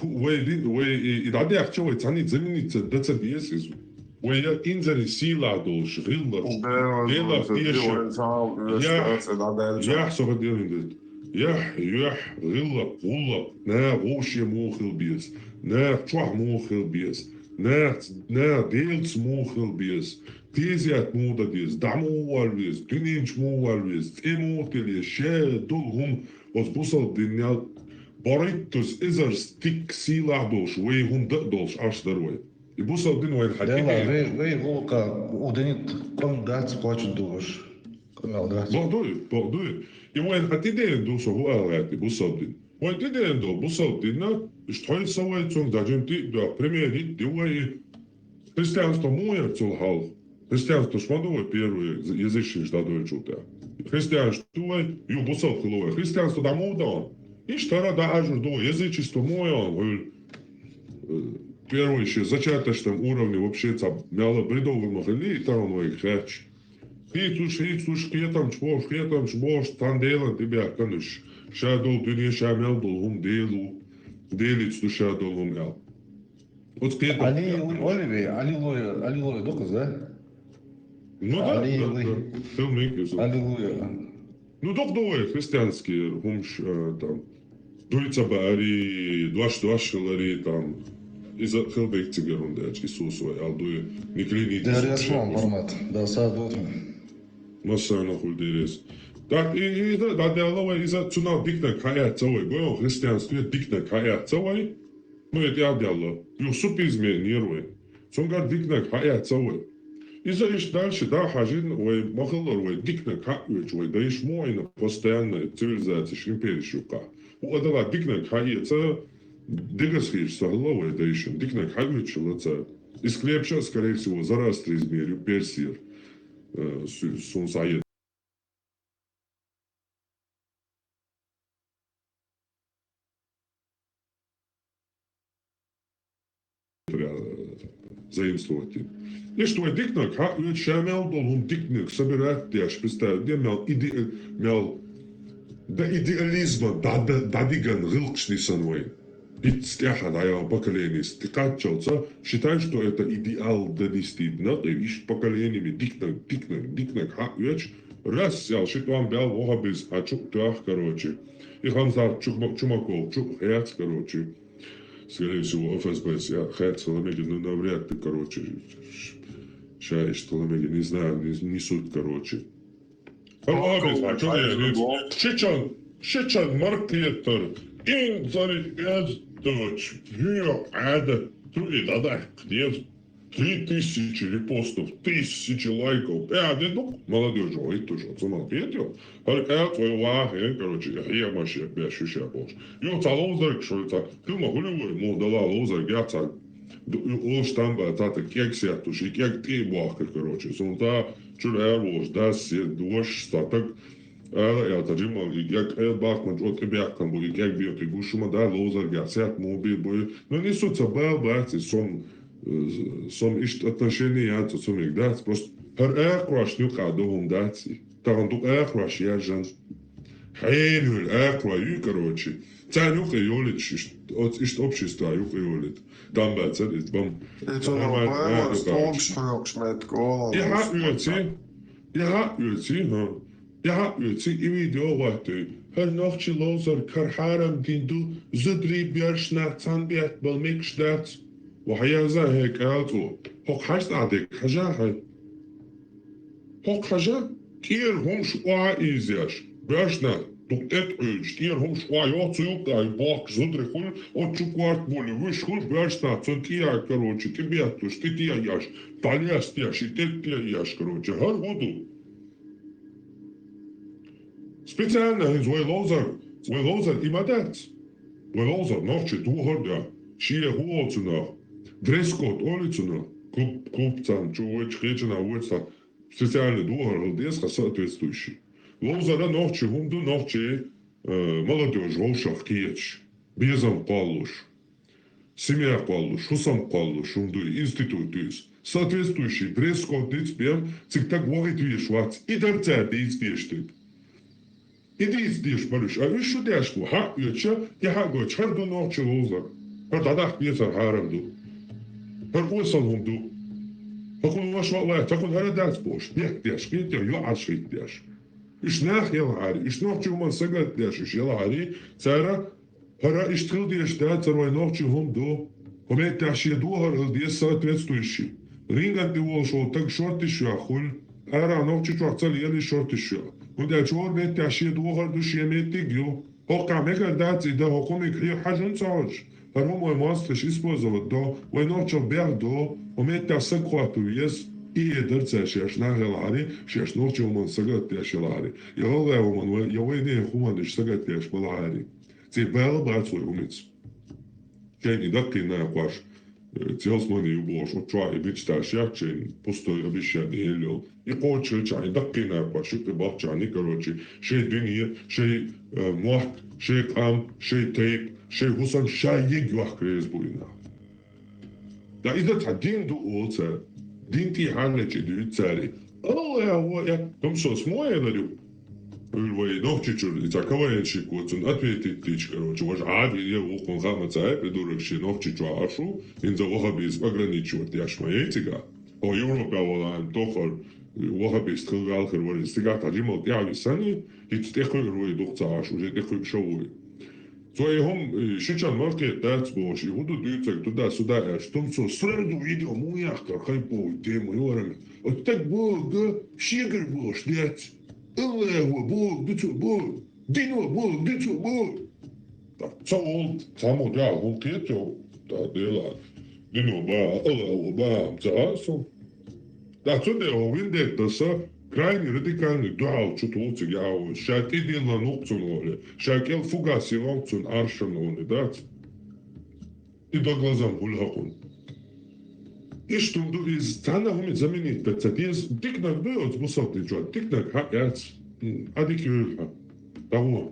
Вай ди, вай и дади ахча вай цани заминиться даца диес изу. Вай я инзани сила долш, гилла. Дела пиша. Я, я, сога делин дед. Я, я, гилла, гулла. На, гоши мухил биес. На, чух мухил биес. На, на, делц мухил биес. Тезиат муда диес. Даму вал биес. Дюнинч му вал биес. Те мухил биес. Ше, дул гум. Оз бусал диньял. Барит туз изар стик сила долш. Вай гум да долш. Аш дарвай. И бусал дин вайн хати. Дела, вей, вей, волка, уденит, ком дац, плачут душ. Ком дац. Богдуй, богдуй. И вайн хати ден душа, гу алгати, бусал дин. Вайн ти ден до, бусал дин на, иштой савай цун, дажим ти, да, пример, ди, ди вай. Христианство муя цул хал. Христианство шмадо вай первый язычник ждадой чута. Христианство вай, ю бусал хиловай. Христианство да мудан. Иштара да ажур до, язычество муя, вай, э, первый ещё зачаточном уровне вообще ца мяла бредовый махали, и там вай хач. Хитуш, хитуш, хетам чбош, хетам чбош, тан делан, тебя каныш. Ша дол дюнья, ша мял дол гум делу. Делиц ду ша дол гум мял. Вот хетам. Али Оливи, Али Лоя, Али Лоя доказ, да? Ну да, Али да, Лоя. Да. Хилмик, Али Лоя. Ну, док довай христианский гумш, э, там, дуйца баари, дуаш дуаш хилари, там, из хилдек цигарун да Иисус вай, алдуй, никлини. Да, я шмам формат. Да, садот. Масана хулдерес. Так, и, и, да, да, да, лава, из цунал дикна кая цавай, гойл христианстве дикна кая цавай. Ну, это я дело. Юсуп изме нервы. Цунгар дикна кая цавай. Из иш дальше, да, хажин, вай, махаллар, вай, дикна кая, вай, да иш мойна постоянно цивилизация, иш империя шука. У адала дикна кая ца, дигас хиш, сахла, вай, да иш, дикна кая, вай, чила ца. Из крепче, скорее всего, Зороастризмера, Персера, э, су-, сун саед. Заимствовать. Иштта вай диканиг хьаоьцу, ша мел долу хӀума диканиг собирать деш, представь, де мел иде-, мел до идеализма, да, да, дадиган гӀиллакхаш нисана вай. ХӀинца тӀаьхьа дӀаяхьа поколеница тӀекхаччалца, считай, что это идеал донести, накъе, иштта поколениеме диканиг, диканиг, диканиг хьаоьцу, раз, ял, ши тӀом бел ваххабизм хьачу а тоьхна, короче. И Хамзат Чума-, Чумаков чу а хецна, короче. Скорее всего, ФСБ-с я хецна хила мегар, ну, навряд ли, короче, ш-, ша иштта хила мегар, не знаю, не, не суть, короче. ХӀара Окей, обязательно, окей, чу я, окей. Шичан, шичан маркетер, инзаре эздоч, юьйо Ӏада, ту и дӀадахка деза. Три тысячи репостов, тысячи лайков. Э, а де ду, молодёжь, ой, ту шо, цунах бедё. ХӀара кӀел цой вахе, короче, хьемаш я беш шу ша бохуш. Ю ца ловзарг шо, ца, кума хули вай, мух дала ловзарг я ца. Ду-, ю, ош там ба, ца, та кегсет туш, и кег тӀе бохкар, короче. Сун ца, чур эр волуш, дас, се, дош, ца, так. Ала, я, та жимал, и кег, э, бахман, чӀо тӀе бехкан бу, и кег бе, и гуш ма да, ловзарг я, сет, му би, бу. Ну, не су ца бал бац, и сом, э, сом иштта отношение яц, сом иг дац, просто хӀара акхош нуька ду хӀума дац. Тахан ду акхош я жан. Хьенуьл акхо ю, короче. Царна юкъе йолиташ иштта, оц-, иштта общество юкъе йолит. Дам бацар, иза бам. И цунах нормально, баймас, нормально, тхугаш короче. Хьоькхуш меттиг олан. И хьаоьци, и хьаоьци, хӀа. И хьаоьци, и видео гӀоттуй. ХӀара нохчи ловзар кара хьарам дин ду, зударий боьршнах цхьаьна бетта бала мегаш дац. Ва хьаяза хье кӀел цо. ХӀокху хьаьжцӀа дерг хьажа хьай. ХӀокху хьажа, тӀера хӀумаш охьа ийзеш, боьршна, дукха тӀе а Ӏуьйдуш, тӀера хӀумаш охьа йоху цу юкъа, бохкуш зударий хуьлу, оцу чу корта волу, вуьш хуьлу, боьршна, цунна тӀе а, короче, тӀе бетталуш, тӀе тӀе а еш, дӀалестеш, и тӀе а тӀе а еш, короче, хӀара хӀун ду? Специально хӀинца вай ловзар, вай ловзар и ма дац. Вай ловзар нохчий духар а ду, шен хӀун олу цунах, дресс-код олу цунах, клуб, клуб царна чу вайчу кхечанхьа вуьйцу царна. Специальный духар хила деза хьан соответствующий. Ловзара нохчий хӀума ду, нохчий, э, молодёжь вовшах кхеташ, безам кхоллуш, семья кхоллуш, хӀусам кхоллуш хӀума ду и, институт ю иза. Соответствующий дресс-код диц бен, цига таг вахийта везаш вац, и дара цара дийца дезаш дерг. И дийца дезаш бара уьш. А уьш шу деш бу? Хьаоьцуша, и хьагойтуш, хӀара ду нохчи ловзар. ХӀара дӀадаккха дезар хьарам ду. ХӀара осал хӀума ду. ХӀокхунна ваша ваалахь, хӀокхунна хӀара дац бохуш, бехк деш, кхетий, йоӀарш хӀитта деш. Уьш нах ялахьари, уьш нохчи хӀуманна сагатдеш, уьш ялахьари, цара хӀара иштта хила дезаш дацара вай нохчи хӀума ду. ХӀун меттехь шен духар хила деза соответствующий. Ринган тӀе волуш волу таг шортиш йохуьлу, ара нохчи чохь ца лелий шортиш йо. ХӀунда аьлча хӀора меттехь шен духар ду, шен меттиг ю. ХӀокхахь мегар дац и дан, хӀокху миг хье хьажун ца хьожуш. ХӀара хӀума вай мостагӀаш использовать до, вай нохчал бех до, хӀун меттехь саг хӀотта веза, и эдар цара шаьш нах ялахьари, шаьш нохчи хӀуманна сагатдеш ялахьари. Я гӀалгӀай хӀуманна вай, я вайнехан хӀуманна уьш сагатдеш балахьари. Церан бала бац вай хӀуманца. Шайна и даккхий накъош, э, целсмани ю бохуш, оцу чохь и мечташ яц шайна, пустой обещание елла йолу. И кхочушхилчахь и даккхий накъош, юкъе бахчахьний, короче, шайн дуьне, шайн, э, мотт, шайн къам, шайн тайпа, шайн хӀусам ша ега йохка реза бу и нах. Да иза цхьа дин ду олу цара. Дин тӀехьа лечи дуьйцу цара. Аллаху акбар. Тумсо смойлар ю. Уьлу вай Нохчийчуьра, и цхьа КВНщик ву, цунна ответить дийча, короче, важа Ӏади е вукхун хама цхьа придурок шен Нохчийчохь Ӏаш ву, хӀинца ваххабизм ограничивать деш ма яй цигахь. О, Европа валан, тохар, ваххабист хила ваьлла хир варий, цигахь тхьа жимал тӀаьхьа висани, хӀинца тӀекхуьур вуй, дукха ца Ӏаш, уже тӀекхуьу шо вуй. Цо и хӀума, и шичан маркет дац бохуш, и хӀун ду дуьйцург, туда-сюда аьлча, тумсо сразу видео муьяхкар хайповый тема, юрами. Оцу стаг бохург шегара бохуш дац. Аллахо бохург ду цо боху. Дино бохург ду цо боху. Так, ца волу, цхьаммо дуьхьал хӀума кхета, да, дела. Дино бан, Аллахо бан, ца а со. Да, цундела хӀокху вендеттаса крайне радикальный дуьхьал чу туху цига яхьа ву. Ша тӀедиллина ву-кх цунна олий, ша кӀел фугас йиллина ву-кх цунна Ӏаршана олий, дац? И дан глазам хуьлу хӀокхунна. Иштта ду из, цхьанна хӀуманца заменить дан ца деза, диканиг ду оцу бусалба дин чохь, диканиг хьа яц, м, а дика йойла хьан. ДӀагӀо.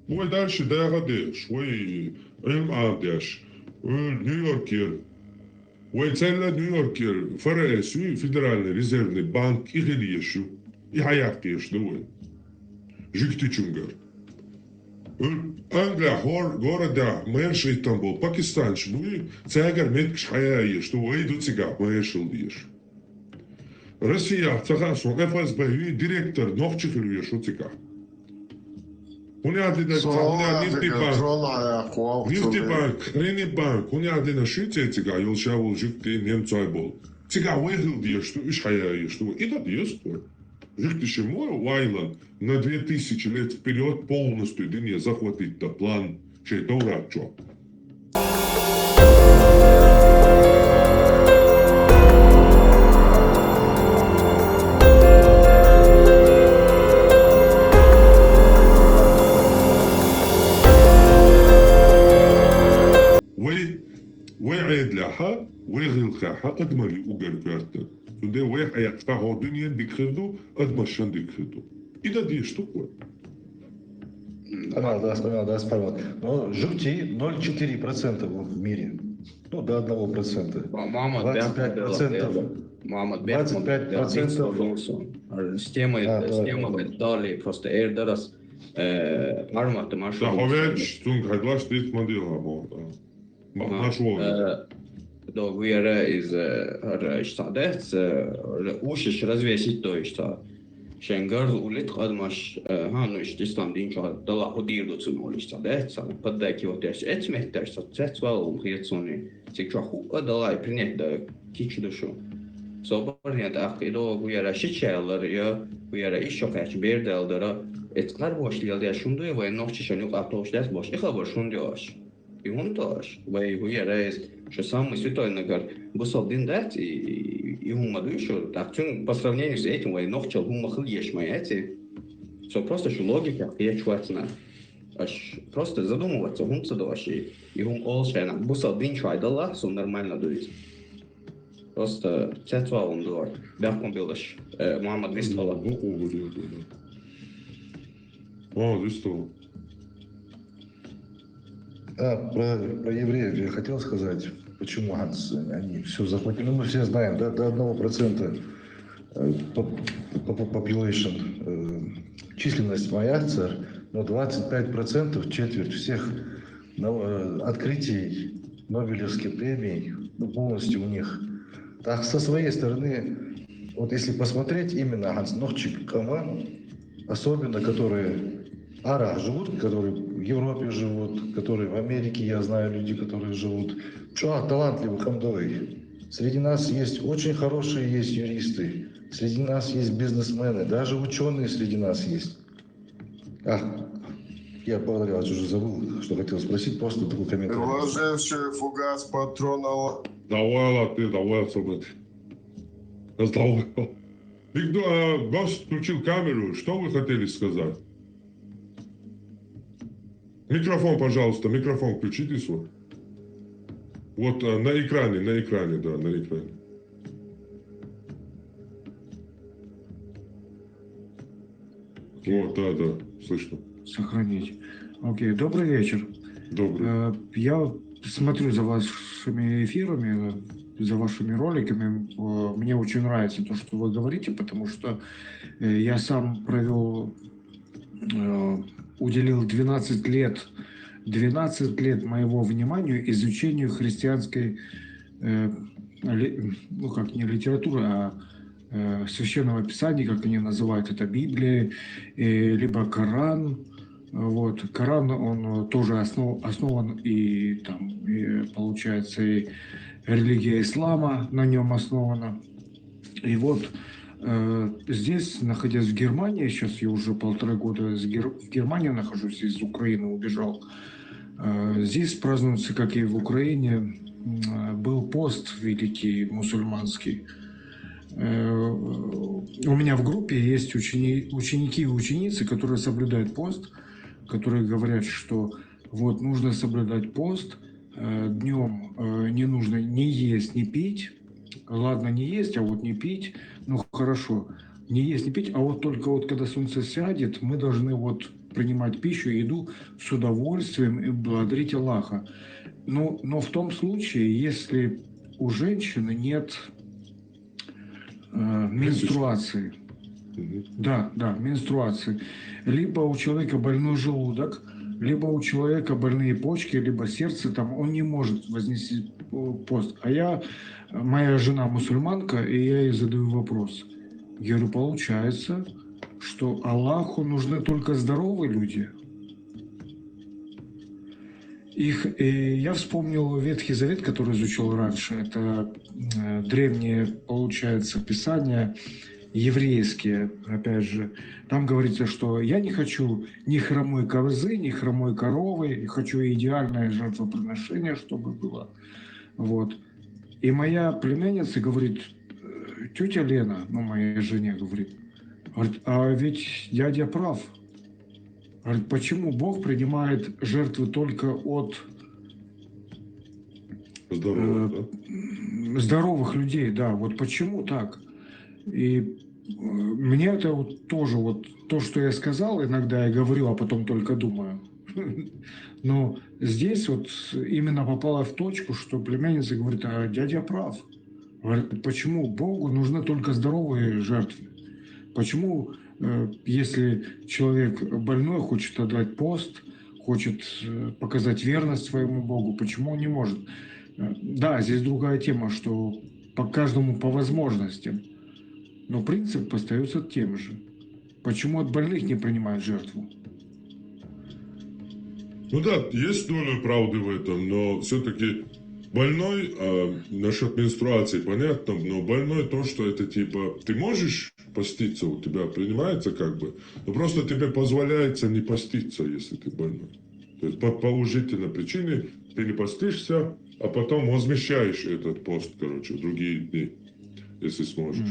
Вай дальше дагӀа деш, вай Ӏилма Ӏамадеш, вай Нью-Йоркера, вай цхьаьна Нью-Йоркера ФРС ю, Федеральный резервный банк, и хила езаш ю, и хьаяккха езаш ду вай. Жуьгтичунгара. Англи хӀор-, городехь мэрша хӀиттина болу пакистанцаш буй, цаьргара меттигаш хьаяа езаш ду, вай ду цигахь мэршал дезаш. Россехь ца хаьа суна, ФСБ юй, директор нохчи хила везаш ву цигахь. ХӀунда аьлла дина, хӀунда аьлла Нефтебанк, Нефтебанк, Хренебанк, хӀунда аьлла дина шуьйцу цигахь йолу ша волу жуьгти немцой болу. Цигахь вай хила дезаш ду, уьш хьаяа езаш ду, и дан деза вай. Жуьгтичун мо вайлан на две тысячи лет вперёд полностью дуьне захватить дан план шайн Товрат чохь. Вай, вай Ӏедалехь, вай гӀиллакхехь адамаллин угар коьртаниг. Цундела вай хьаяккхахь хӀокху дуьненна дика хир ду, адамашна дика хир ду. И дан дезаш ду-кх вай. Понял, да, понял, да, понял. Но жуьгти ноль четыре процента в мире. Ну, до одного процента. Ма-, Мухаммад, двадцать пять процентов. Мухаммад, двадцать пять процентов. С темой, с темой дали, просто эр дарас, э, формат маршрут. Да, хьо веача, цунга хьаглаш дийца ма дела, бо, да. Ма-, наш вон. Э, до вера из, э, р-, иш цхьа дац, э, р-, ушиш развесить до иш цхьа. Шен гарз улит къадмаш, э, ха, ну, иш ислам дин чохь дала хӀу дийр ду цунна улиш цхьа дац, цхьа поддакивать деш, эц метташ цхьа цец вала хум хет суни. Циг чохь хӀу а далай принять да кича ду шу. Собар ян тӀаккха и до вера шича ялар, я вера иш шо кхаьча бер дал дара, эц къарбош лел деш хӀун дуй вай нохча шен юкъа товш дац бош, и хабар шун деш. И хӀунда аша? Вай хӀу яра иза, шу самый святой нагар бусалба дин дац, и, и, и хӀума дуй шу. Так цуьнга по сравнению с этим вай нохчал хӀума хила еш ма яц и. Со просто шу логика кхечу вацна. Аш просто задумываться хӀунда ца до аш и. И хӀума олуш хьайна. Бусалба дин чу хьайдалла, со нормально дуй иза. Просто цецвалун дуар. Бяхкун билаш. Э, Мухаммад вистхала. О, вистхала. А, про, про евреев я хотел сказать, почему Ганс, они все захватили. Ну, мы все знаем, да, до одного процента э, по, по, по population, э, численность Маяцер, но двадцать пять процентов, четверть всех нау-, э, открытий Нобелевской премии, ну, полностью у них. Так, со своей стороны, вот если посмотреть именно Ганс Нохчик Кама, особенно которые Ара живут, которые в Европе живут, которые в Америке, я знаю люди, которые живут. Чё, талантливый камдой. Среди нас есть очень хорошие, есть юристы. Среди нас есть бизнесмены, даже ученые среди нас есть. А, я поговорил, я уже забыл, что хотел спросить, просто такой комментарий. Вложивший фугас патронов. Давай, ты, давай, собрать. Давай. Виктор, а, Гос включил камеру. Что вы хотели сказать? Микрофон, пожалуйста, микрофон включите свой. Вот, а, на экране, на экране, да, на экране. Вот, да, да, слышно. Сохранить. Окей, добрый вечер. Добрый. Э, я вот смотрю за вашими эфирами, за вашими роликами. Э, мне очень нравится то, что вы говорите, потому что, э, я сам провёл, э, уделил двенадцать лет, двенадцать лет моего внимания изучению христианской, э, ли-, ну, как не литературы, а, э, священного писания, как они называют это, Библия, э, либо Коран. Вот. Коран, он, э, тоже основ-, основан и там, и, получается, и религия ислама на нём основана. И вот, э, здесь, находясь в Германии, сейчас я уже полтора года с Гер-, в Германии нахожусь, из Украины убежал. Э, здесь празднуется, как и в Украине, м, э, был пост великий мусульманский. Э, у меня в группе есть учени-, ученики и ученицы, которые соблюдают пост, которые говорят, что вот нужно соблюдать пост, днем не нужно ни есть, ни пить. Ладно, не есть, а вот не пить, ну хорошо, не есть, не пить, а вот только вот когда солнце сядет, мы должны вот принимать пищу, еду с удовольствием и благодарить Аллаха. Ну, но в том случае, если у женщины нет э, менструации. Да, да, менструации. Либо у человека больной желудок, либо у человека больные почки, либо сердце, там он не может вознести э, пост. А я, моя жена мусульманка, и я ей задаю вопрос. Я говорю, получается, что Аллаху нужны только здоровые люди. Их, и я вспомнил Ветхий Завет, который изучал раньше. Это э, древние, получается, писания еврейские, опять же. Там говорится, что я не хочу ни хромой козы, ни хромой коровы, я хочу идеальное жертвоприношение, чтобы было. Вот. И моя племянница говорит, тетя Лена, ну, моей жене говорит, говорит, а ведь дядя прав. Говорит, почему Бог принимает жертвы только от Здоровых, э, здоровых людей, да, вот почему так? И э, мне это вот тоже вот то, что я сказал, иногда я говорю, а потом только думаю. Но здесь вот именно попала в точку, что племянница говорит, а дядя прав. Говорит, почему Богу нужны только здоровые жертвы? Почему, э, если человек больной хочет отдать пост, хочет э, показать верность своему Богу, почему он не может? Э, Да, здесь другая тема, что по каждому по возможностям. Но принцип остается тем же. Почему от больных не принимают жертву? Ну да, есть доля правды в этом, но все-таки больной, а, насчет менструации понятно, но больной то, что это типа, ты можешь поститься, у тебя принимается как бы, но просто тебе позволяется не поститься, если ты больной. То есть по положительной причине ты не постишься, а потом возмещаешь этот пост, короче, в другие дни, если сможешь.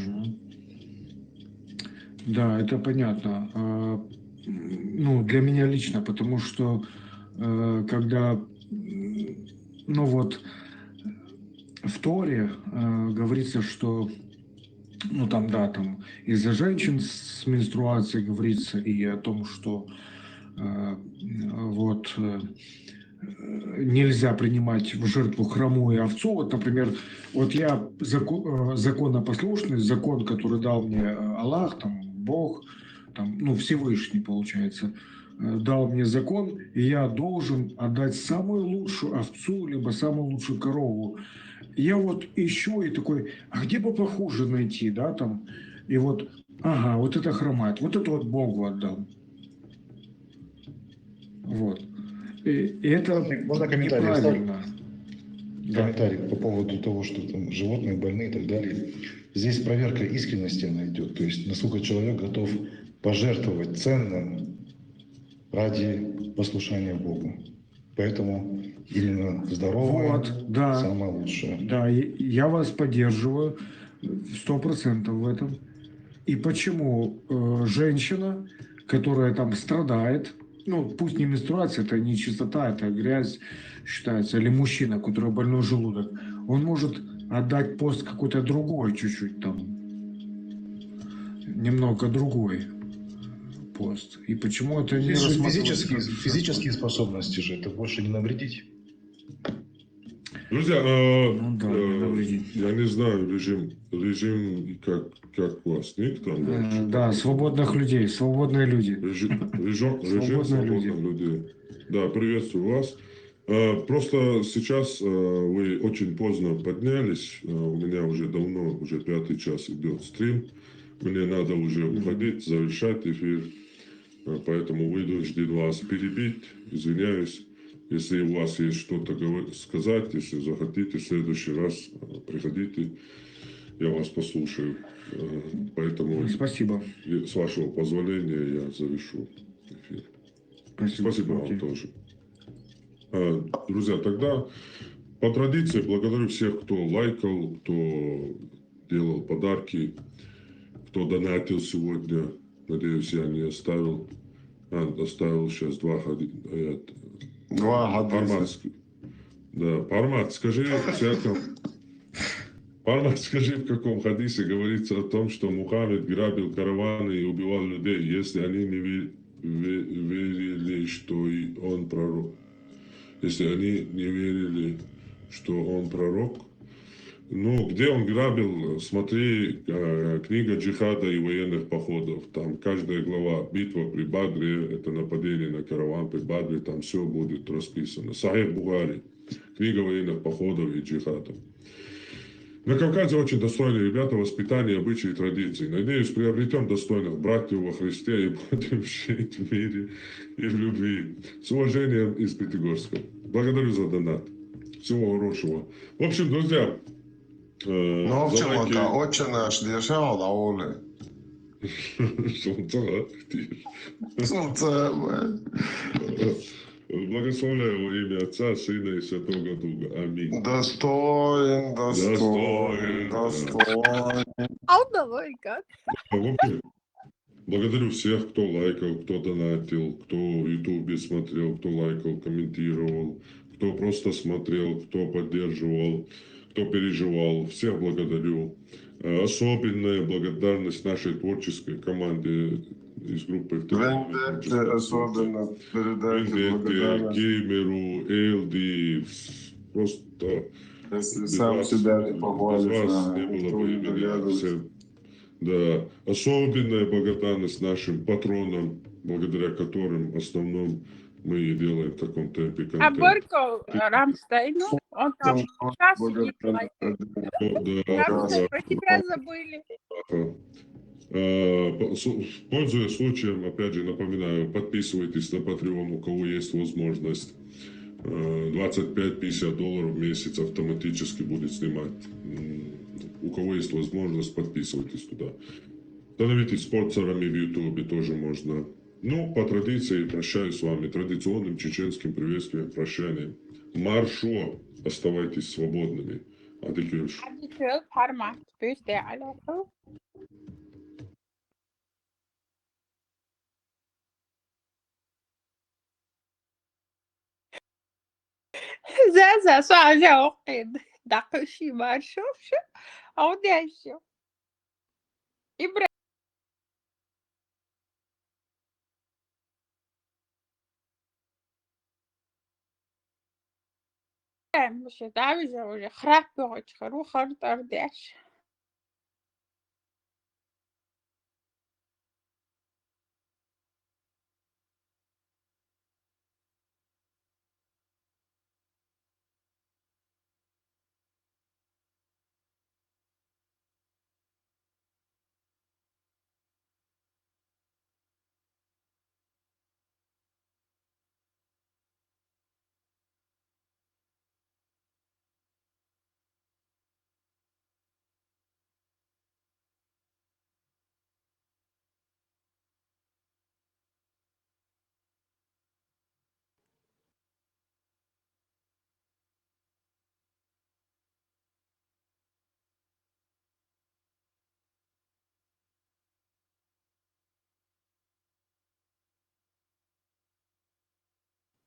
Да, это понятно. А, Ну, для меня лично, потому что э, когда, ну вот, в Торе э, говорится, что, ну там, да, там и за женщин с менструацией говорится, и о том, что э, вот э, нельзя принимать в жертву хромую овцу. Вот, например, вот я зако- э, законопослушный, закон, который дал мне э, Аллах, там, Бог, там, ну, Всевышний, получается, э, дал мне закон, и я должен отдать самую лучшую овцу, либо самую лучшую корову. Я вот ищу и такой, а где бы похуже найти, да, там, и вот, ага, вот это хромает, вот это вот Богу отдам. Вот. И это Можно комментарий оставить? Неправильно. Комментарий по поводу того, что там животные больные и так далее. Здесь проверка искренности она идет. То есть насколько человек готов пожертвовать ценным ради послушания Богу. Поэтому именно здоровое Вот, да. Самое лучшее. Да, и- я вас поддерживаю сто процентов в этом. И почему э, женщина, которая там страдает, ну, пусть не менструация, это не чистота, это грязь считается, или мужчина, который больной желудок, он может отдать пост какой-то другой чуть-чуть там, немного другой пост. И почему это не Есть же рассматривается физические, как жертва? Физические способности же, это больше не навредить. Друзья, э, Ну да, э, не навредить. Я не знаю режим, режим как, как у вас, ник там Э, дальше? Да, свободных людей, свободные люди. Режим, режим, режим Свободные люди. Свободных людей. Да, приветствую вас. Э, Просто сейчас э, вы очень поздно поднялись. Э, У меня уже давно, уже пятый час идет стрим. Мне надо уже уходить, завершать эфир. Э, Поэтому вынужден вас перебить. Извиняюсь. Если у вас есть что-то говор- сказать, если захотите, в следующий раз э, приходите, я вас послушаю. Э, Поэтому, Спасибо. и с вашего позволения, я завершу эфир. Спасибо. Спасибо вам Окей. Тоже. Э, Друзья, тогда по традиции благодарю всех, кто лайкал, кто делал подарки, кто донатил сегодня. Надеюсь, я не оставил. А, оставил сейчас два ходи- э, Два години. Арманский. Да, Пармат, скажи, в каком... Пармат, скажи, в каком хадисе говорится о том, что Мухаммед грабил караваны и убивал людей, если они не ве- ве- верили, что и он пророк? Если они не верили, что он пророк? Ну, где он грабил, смотри, э, книга джихада и военных походов. Там каждая глава, битва при Бадре, это нападение на караван при Бадре, там все будет расписано. Сахих Бухари, книга военных походов и джихадов. На Кавказе очень достойные ребята, воспитание, обычаи и традиции. Надеюсь, приобретем достойных братьев во Христе и будем жить в мире и в любви. С уважением из Пятигорска. Благодарю за донат. Всего хорошего. В общем, друзья, э, Ну, в за чому лайки. Та Отче наш дешевле, а оле. Сонце, а? Сонце, Благословляю во имя Отца, Сына и Святого Духа. Аминь. Достоин, достоин, Достоин, да. Достоин. Алдалойка. А, в общем, благодарю всех, кто лайкал, кто донатил, кто в Ютубе смотрел, кто лайкал, комментировал, кто просто смотрел, кто поддерживал, кто переживал. Всех благодарю. Э, Особенная благодарность нашей творческой команде из группы ВКонтакте. Вендетте особенно передайте Вендетте, благодарность. Геймеру, Элди, просто Если без сам вас, себя не без похвалишь, вас да, не было никто бы не и меня. догадывается. Всем, да. Особенная благодарность нашим патронам, благодаря которым в основном мы и делаем в таком темпе А контент. Борько, э, Рамштейну, он там Там час благодаря- не платит. О, да, Рамштейн, да. про тебя забыли. Ага. Э, по- су- Пользуясь случаем, опять же напоминаю, подписывайтесь на Patreon, у кого есть возможность. Э, двадцать пять пятьдесят долларов в месяц автоматически будет снимать. М, У кого есть возможность, подписывайтесь туда. Становитесь спонсорами в Ютубе, тоже можно. Ну, по традиции прощаюсь с вами традиционным чеченским приветствием, прощанием. Маршо, оставайтесь свободными. Адикюльш. Адикюль, Пармат, пусть я алёху. Зэ, зэ, со, зэ, окей. Дакъы ши, маршо, шо. Аудио, шо. Ибра- Ибрахим, вообще, да, уже, уже храп богоч, хару хар тар деш.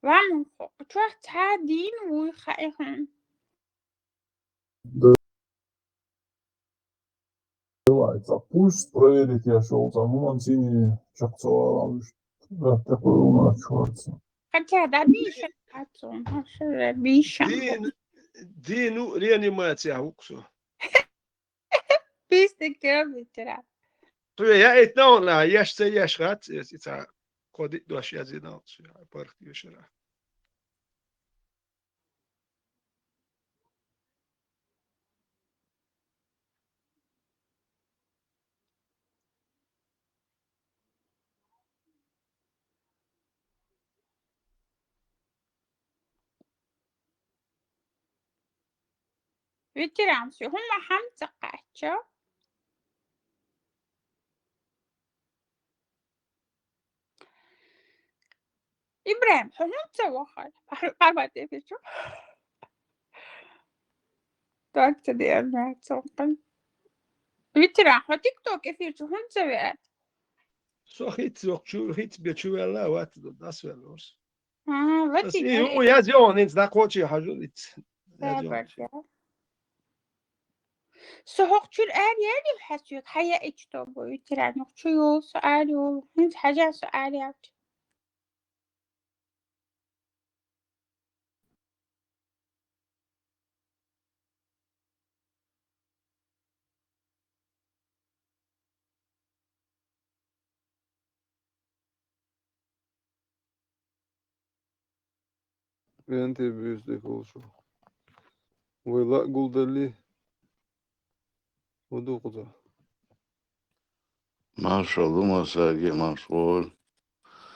Ва мун хо, чух ца дин вуй ха ихун. Давай, запуск проверить я шел, там вон синий чакцовал, а уж да, такой у нас чёрт. Хотя да биша, ацун, хаша биша. Дин, дин у реанимация уксу. Пистик километра. Туя я эт наона, яш це яш гат, эца коди дош я зина, парх юшера. Ветеран, всё, хумма хамца кача. Ибрахим, хумца вахар. Пармат эфир чу. Так, це де я знаю, це он. Ветеран, ха TikTok эфир чу, хумца ве. Со хит зок чу, хит бе чу вела, ват дас велорс. Ага, латин. Ю, язйо, нин, знакочи хажу, ит. Язйо. Со хӀокху чуьра аьлла яьлла хьаьсуьг, хьан яа ичу тобу ю тиран юха чу йолу со аьлла йолу. ХӀинца хьажа со аьлла яьлча. Вен те буьйса дика волуш ву. Вай лаа гулдалли, хӀун ду кхуза? Маршалла ду, Масаги, маршалла.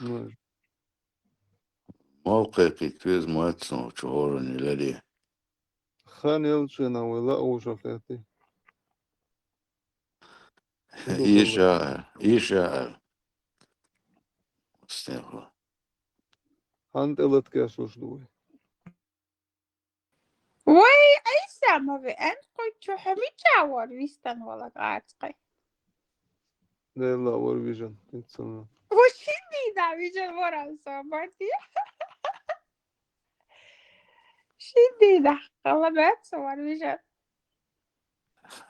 Мар. Мовкхе кхетта веза, мац нохчу хӀоранна ларе. Хан елча вай лаа вовшах хетти. Иша, иша. Стенхо. Хан тӀе латкеш луш ду вай. Вай, Ӏийса, ма веана кхуьйчу хьо мича вара вистан вала гӀацкъе? Делла вара вижан, иццана. Ва шин дийнахь вижан вара аса, бати. Шин дийнахь хала бац вара вижан.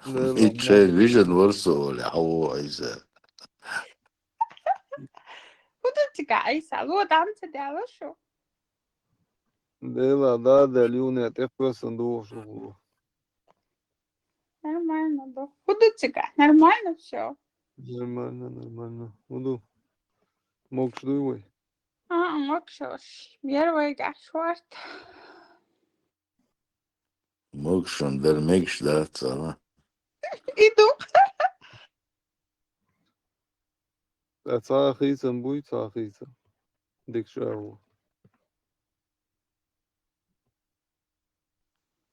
Делла. Иччай вижан вара со оле, хьо ву Ӏийса. ХӀун ду цига, Ӏийса? Ло, дам ца даьлла шу? Дела, да, да, Люня, тӀе кхоьссина духуш ву. Нормально ду. ХӀун ду цига? Нормально всё? Нормально, нормально. ХӀун ду? Могуш дуй вай? А, могуш. Первый гаш варт. Могушан дара мегаш дац, ала? И ду. Ткъа цхьа а хийцам буй, цхьа а хийцам. Дика ша ву.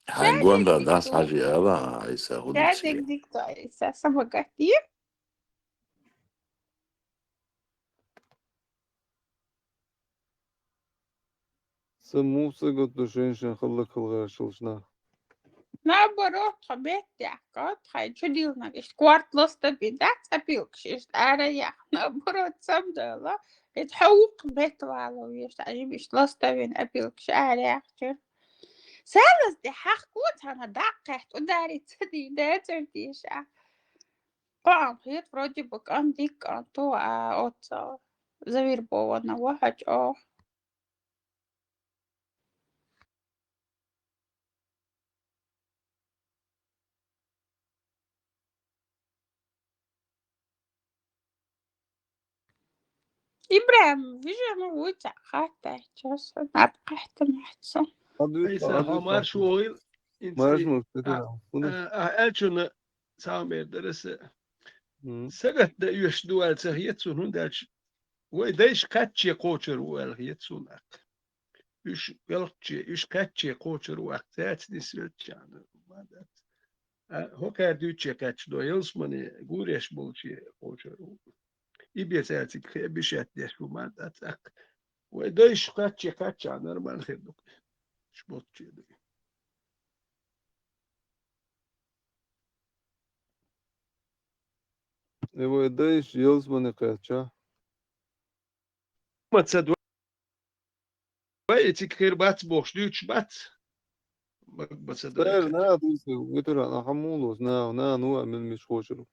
Хьайн гонда дас хьажи ала, Ӏийса, хӀун ду цига? Дик, дик, Ӏийса, сама гатди. Сан муха ца гутту шайн-шайн хӀаллакьхила гӀерташ нах? Наоборот, тхо бетта яхка, тхайн чудиллинарг иштта корта ласта бин дац, опилкаш иштта ара яхна, наоборот, самдала. Иза хьо вукху бетта вало веш, жим иштта ласта вина опилкаш ара яхчуьра. Салаз де хьахко цхьана даккхехь, тӀудари ца дий, децар тийша. Кхоам хет, вроде бы, кӀант дика кӀант ву, а оццо завирбована ву хьо чӀогӀа. ИбрахӀим, вижа, ну, вуй цхьаъ хаттаьчча, сан наб кхаьхьтамаьхьца. Ӏийса, хьо марш вогӀийла, инца марш и, муьлхха а, а, а, аьллачунна цхьа мер дара аса. Мгм. Сагатдан оьшуш ду аьлла ца хета суна, хӀунда аьлча вай дайша кхаьчче кхочур ву аьлла хета суна аккха. Уьш велхче, уьш кхаьчче кхочур ву аккха, цаьрца нисвелчча, ма дац. А, хӀокхара дуьйцуче кхаьчча до, ялсамане гуреш болче кхочур ву. И бен цаьрца кхе бишет деш ву, ма дац аккха. Вай дайша кхаьчче кхаьчча, нормально хир ду. Уьш боцче ду. И вай дайша ялсамане кхаьчча? Ма ца ду. Вай, и цига хир бац бохуш дуьйцуш бац. Ма, ма ца ду. Церан наха дуьйцу, витаран, ахьа мулос, наха, наха, ну, а мин миш кхочур ву.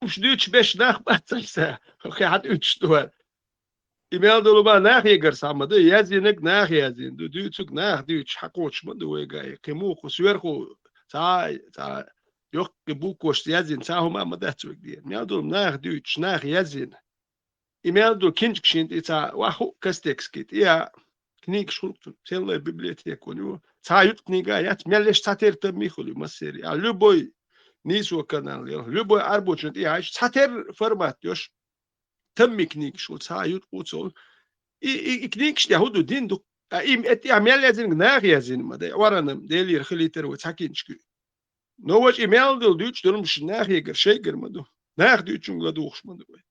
Уьш дуьйцуш беш нах бац, Ӏийса, хӀокхе хьан дуьйцуш ду вай. И мел долу ма нах егар схьа ма ду, яздинарг нах яздина ду, дуьйцург нах дуьйцуш хьан кхочуш ма ду вайга, и кхин муха, сверху, цхьа, цхьа, йоккхи буквашца яздина, цхьа хӀума а ма дац вайга дера. Мел долу нах дуьйцуш, нах яздина. И мел долу кинчкаш хӀинца и цхьа ваха хӀуъа кастекский, и а книгаш хӀунда целая библиотека вон ю. Цхьа ютта книга яц, мел еш цхьа тера таммий хуьлу массери. А любой нийсо канал яла, любой Ӏарбочун тӀе яхьаш, цхьа тера формат йош. Тамми книгаш ву, цхьа ютта къуцал. И, и, и книгаш тӀе хӀун ду, дин ду. А и, эт, а мел яздинарг нах яздина ма дай, варанам, Делера хилийтар вай цхьа кинчка. Но важа и мел долу дуьйцуш долу ши нах егар, шайгара ма ду. Нах дуьйцунга ладугӀуш ма ду вай.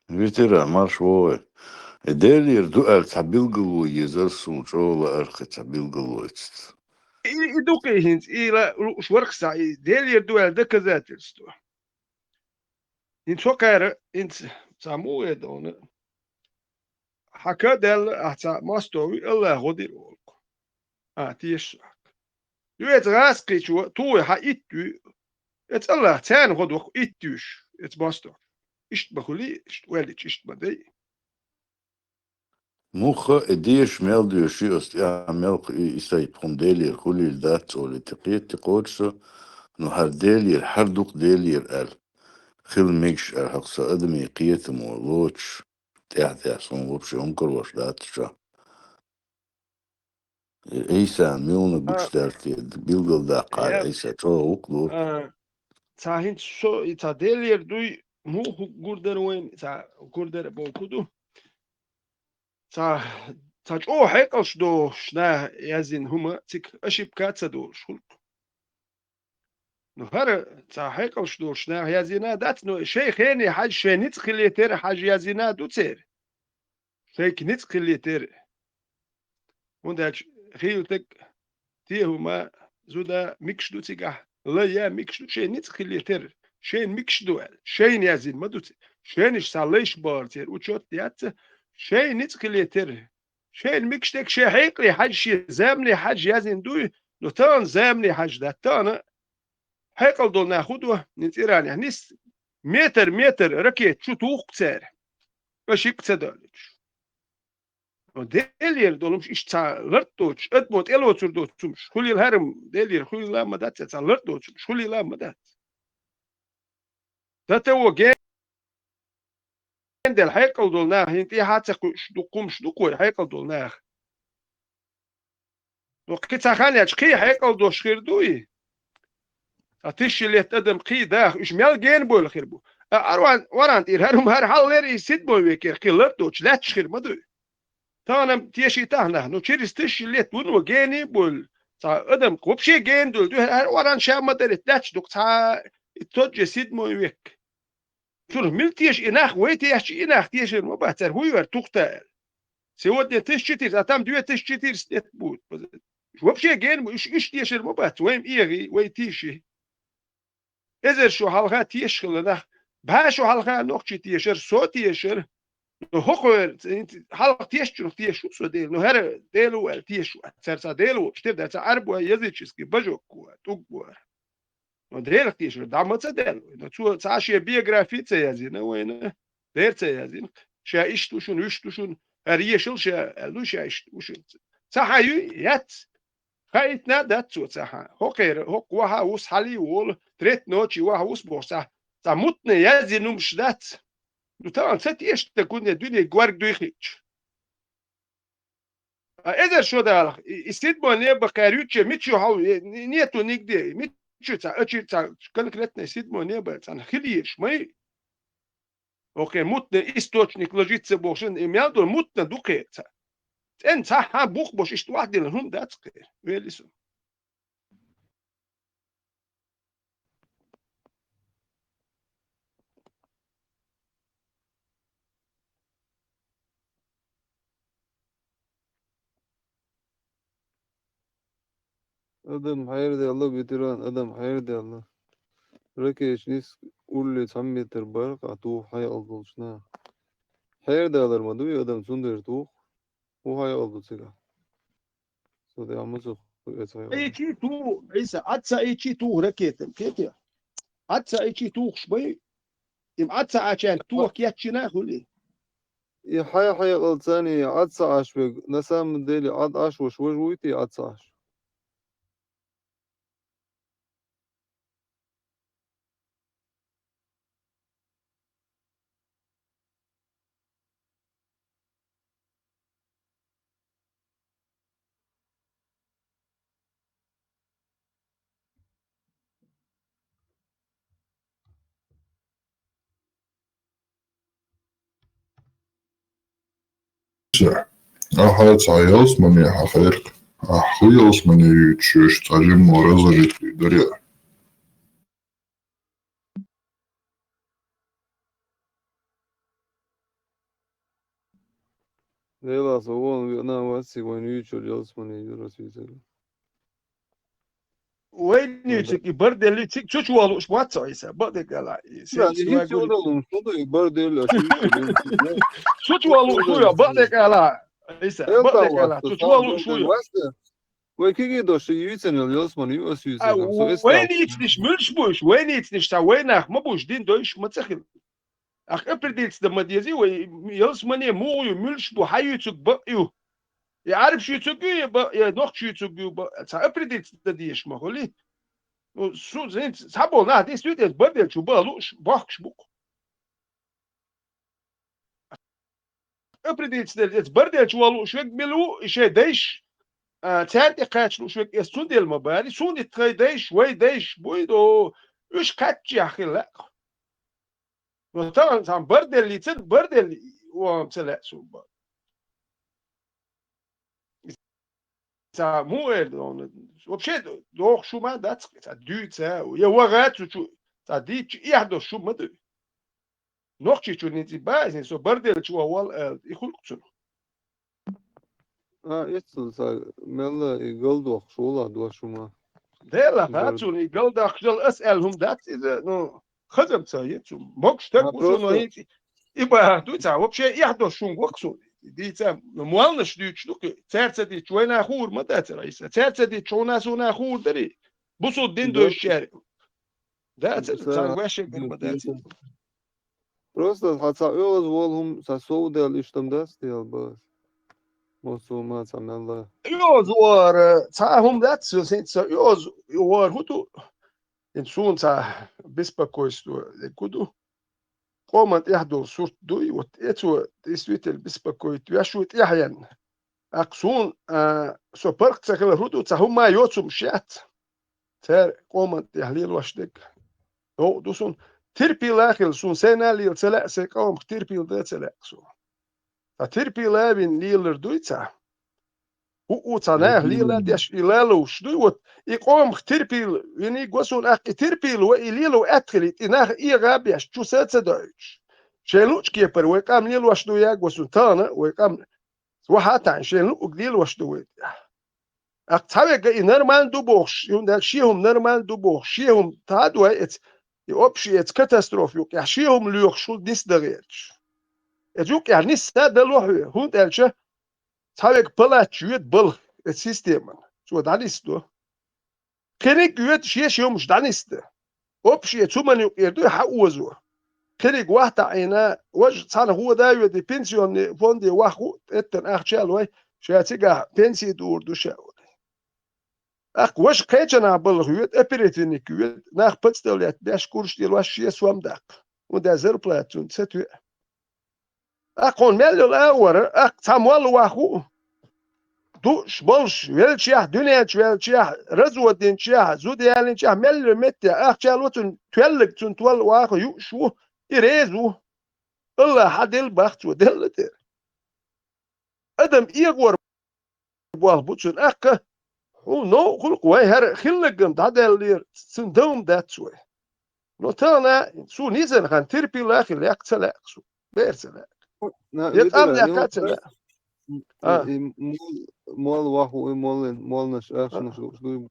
Витира, марш вогӀий. И Делера ду аьлла цхьа билгало езар суна, чӀогӀа лаарх цхьа билгало эцац. И, и ду кхин хӀинца, и ла-, лууш варх схьа, и Делера ду аьлла доказательство. ХӀинца хӀокхара, хӀинца цхьа мугӀе довна. Хьан ка даьлла, ахь цхьа мостагӀа вуй, АллахӀа гӀо дира олу. А, теша сохька. Юьца гӀаскхичо тухуй хьан итт юй. Эца АллахӀа царна гӀо доккху итт юьш, эца мостагӀа. Иштта ма хуьлий, иштта оьллича, иштта ма дай. Муха и деша мел доьший, ас тӀехь мел кху и, и сайт хӀума Делера хуьлийла дац олий, те кхета, те кхочу со, ну, хӀара Делера, хӀара дукха Делера аьлла. Хила мегаш аьлла, хӀокху сан адамийн кхетамо лоцуш, тӀаьхьа-тӀаьхьа суна вообще хӀума карош дац чохь. Ӏийсан муьлхха гучудаьлла те, билгалдаккха Ӏа, Ӏийса чӀогӀа гӀуллакх ло. А, цхьа хӀинца со, и цхьа Делера дуй, муха гур дара вайна, цхьа гур дара бохург ду. Цхьа, цхьа чӀогӀа хьекъалш долуш наха яздина хӀума цига ошибка а ца долуш хуьлу. Ну, хӀара цхьа хьекъалш долуш наха яздина а дац, но шайн хене хьажа, шайн ницкъ хилийта хьажа яздина а ду церан. Шайга ницкъ хилийта. ХӀунда аьлча хийла стаг, те хӀума, зуда мегаш ду цигахь, лай а мегаш ду, шайн ницкъ хилийта. Шайна мегаш ду аьлла, шайна яздина ма ду церан. Шайнаш цхьа лайш бахара церан учет яц, шайн ницкъ хилийта. Шайна мегаш дерг шен хьекъале хьажа, шен замане хьажа яздина дуй, но тахана замане хьажа дац, тахана хьекъал долу нах хӀун до, хӀинца Иранехь нисса, метр, метр ракета чу туху-кх цара, ошибка ца далуьйтуш. Делера долу хӀумаш иштта цхьа лартӀа доцуш, адамо тӀелоцур доцу хӀумаш хуьлийла, хӀара-м Делера хуьлийла а ма дац, цхьа лартӀа доцу хӀумаш хуьлийла а ма дац. Дан тӀе вон ген- Генделла хьекъал долу нах хӀинца тӀаьхьа а ца кхуьуш, дукха хӀумаш ду-кх вай хьекъал долу нах. Ну, кхин цхьа хан яьлча, кхин хьекъал долуш хир ду и. Цхьа тысяча лет адам кхин даха, уьш мел гена бевлла хир бу. А, Оран-, Оран тӀера хӀара хӀума, хӀара хьалхалера и седьмой векера кхин лартӀа доцуш лаьтташ хир ма дуй. Тахана-м тешийтахьа нах, ну, через тысяча лет вуно гена а бевлла. Цхьа адам вообще гена девлла дуй, хӀара, хӀара Оран ша ма дарра, лаьтташ ду-кх цхьа и тот же седьмой век. Цунах мила теша и нах, вай тешча и нах тешар ма бац, цара хӀун йора тухта аьлла. Сегодня тысяча четыреста, а там две тысячи четыреста лет будет. Вообще гена бу, уьш, уьш тешар ма бац, вай-м эгӀий, вай тийший. Эзар шо хьалха тешаш хилла нах, бӀе шо хьалха нохчий тешар, со тешар. Ну, хӀокхуьнан, хьалха тешачунах теша ву со Дела, ну, хӀара Дела ву аьлла теша ву. Цара цхьа Дела волчу тера дац, цхьа Ӏарбой, языческий божок ву, тӀулг ву. Но Делах тешар дӀа ма ца даьлла вай. Но цо цхьа шен биографи ца язйина вайна, дера ца язйина. Ша иштта ву шуна, вуьшта ву шуна, хӀара ешал ша аьлла, ну, ша иштта ву шуна. Цхьа хьан юй? Яц. Хаийтина а дац цо цхьа хьан. ХӀокхера, хӀокху ваха вус хьалий волу, треть ночи ваха вус бохуш цхьа, цхьа мутна язйина хӀумаш дац. Ну, тахана ца теша стаг, хӀунда дуьне горга дуй хиъча. А эзар шо далахь, и, и седьмой небо кхаьрдича, мича ю хьал, э, не-, нету нигде, мича ца, ачи ца, конкретно седьмой небо цхьана хила езаш ма ю. Окей, мутный источник ложится бохуш, и мел долу мутна ду кхе ца. ЦӀена цхьа хьан бух бош иштта вахь дина хӀума дац кхе. Вели со. Адам хьердаьлла, ветеран, адам хьердаьлла. Ракеташ нис улле цхьа метр баркъа туху хьекъал долчу наха. Хьердалар ма дуй адам, цундела туху. ХӀун хьекъал ду цигахь? Со дехьа ма ца хуьу эца хьекъал. Ичи туху, Ӏийса, Ӏад ца ичи туху ракетан, кхетий? Ӏад ца ичи тухуш бай, им Ӏад ца Ӏачаьрга тоха кечйина а хуьлий? И хьайн хьекъал царна и Ӏад ца Ӏаш верг, на самом деле Ӏад Ӏаш ваша важа вуй те Ӏад ца Ӏаш? Ахьа цхьа ялсамане хьахайракх. Ахьа ялсамане юьйцуш йош цхьа жимма разложить даре. Делахь со вон веана вац цига вайн юьйцуш йолу ялсамане юрас вийцар. Вайна юьйцург и барт делли, цига цу чу вахалуш ма вац цо, Ӏийса, бакъдерг аьлча. Да, и хӀинца юьйцург ду, шу ду, и барт делли, а шу юьйцург ду. Цу чу вахалуш ву, бакъдерг аьлча, Ӏийса, бакъдерг аьлча, цу чу вахалуш ву. Вай кегий дош юьйцина йола ялсамани ю ас юьйцина. Вайна йийцинарш муьлш бу уж, вайна йийцинарш цхьа вайнах ма бу уж, дин дойш ма ца хила. Ахь определиться дан ма дезий вай, ялсамани муха ю, муьлш бу, хьан юьйцург бакъ ю. Я Ӏарбаша юьйцург ю, я бакъ, я нохчаша юьйцург ю, бакъ, цхьа определиться дан дезаш ма хуьлий. Ну, су, зин, цхьаболу нах дисвитӀа барт деллачу бан лууш, бохкуш бу-кх. Определиться делла, эца барт деллачу ван лууш верг мила ву, и шайн дайш, а, цаьрна тӀе кхача лууш верг, эца цундела ма баьрий, суна и тхайн дайш, вай дайш, буй до, уьш кхаччехь хила лаьа. Но тахана цхьана барт деллийца, барт делла ван ца лаьа суна бан. Цхьа муха эр ду хьуна? Вообще, дохуш шу ма дац, цхьа дуьйца, я ваха цу чу, цхьа дийцча, эхь долуш шу ма дуй. Нохчийчунна иза баьзна, со барт деллачу ван вол аьлла, и хуьлу-кх цунах. А, эццул ца мелла и галдохуш вула дош хӀума. Делахь, цунна и галдаккхаш дала ас аьлла хӀума дац иза, ну, хазам ца е цу. Могуш стаг ву цунах хӀинца и бахьа дуьйцахь, вообще эхь долуш хӀума ву-кх суна. Дийца, ну, молланаш дуьйцуш ду-кх, цаьрца дийцча вайна хуур ма дацара иза. Цаьрца дийцча хьуна суна хуур дарий? Бусулба дин доьшучаьрга. Дацара, царна ваьшшигара ма дац. Просто хьан цхьа оьгӀаз волу хӀума, цхьа сов даьлла иштта ма дац дела база. Мосума цхьа мелла. ОьгӀаз вара, цхьа хӀума дац, сан ца оьгӀаз вара хӀун ду? ХӀинца суна цхьа беспокойство дерг хӀун ду? Къоман тӀехь долу сурт дуй, вот эцо действительно беспокоить веш ву тӀехь енна. ТӀаккха суна, а, со паргӀат ца хилар хӀун ду, цхьа хӀумма йоцурш яц. Цара къоман тӀехь лелош дерг. Новкъа ду суна. Терпила а хила суна, сайна а лела ца лаьа, сайн къомах терпила дан а ца лаьа суна. Ткъа терпила а вина лелар дуй цхьа? ХӀуъу цхьа наха лела а деш, и лалуш дуй, вот, и къомах терпила виниг ва суна, тӀаккха и терпила ва, и лело аьтта хилийта, и нах эгӀа а беш, чу са а ца доуьйтуш. Шайн луъучу кепара вай къам лелош ду яга ва суна, тахана а вай къам вахьа а таьӀна, шайн луъург лелош ду вай тӀехь. ТӀаккха цхьаверг и нормально ду бохуш, юхана шен хӀума нормально ду бохуш, шен хӀума тӀадой эца, и общий эца катастрофа юкъехь шен хӀума лоьхуш хӀума нисдан гӀерташ. Эца юкъехь нисса а дало хьоьга, хӀунда аьлча цхьаверг палач йоьду балха эца системана, цо дӀанисдо. Кхериг йоьду шен-шен хӀумаш дӀанисдан. Общий эца хӀуманна юкъера дуй хьан озо. Кхериг вахьа таӀийна, важа цхьана хӀода а йоьду, пенсионный фонде ваха хӀуъу, тӀеттана ахча а лой, ша цигахь пенси дуур ду ша олий. ТӀаккха важа кхечанхьа балха йоьду, оперативник йоьду, нах пацӀдала летта беш курш тӀе лош шен сом даккха. ХӀунда аьлча зарплата цунна ца тоьа. ТӀаккха хьуна мел йолу агӀора, тӀаккха цхьа молла ваха хӀуъу. Дуъуш болуш велчехь, дуьнен чу велчехь, развод динчехь, зуда ялинчехь, мел йолу метте ахча ло цунна, тоьлларг цунна толла ваха хӀуъуш ву, и реза ву. Аллахьа делла бах цо, делла тера. Адам эгӀор болх бу цуьнан, тӀаккха хьуна новкъа хуьлу-кх вай, хӀара хилларгам дӀадаьллера, цуьнан дан хӀума дац вай. Но тахана суна йисина хан терпила а хила, лекха ца лаьа суна, бер ца лаьа. Я тӀам лекха а ца лаьа. А. И, и мол-, молла ваха хӀуъу, и моллин, молланаш, ахчанаш лууш дуй.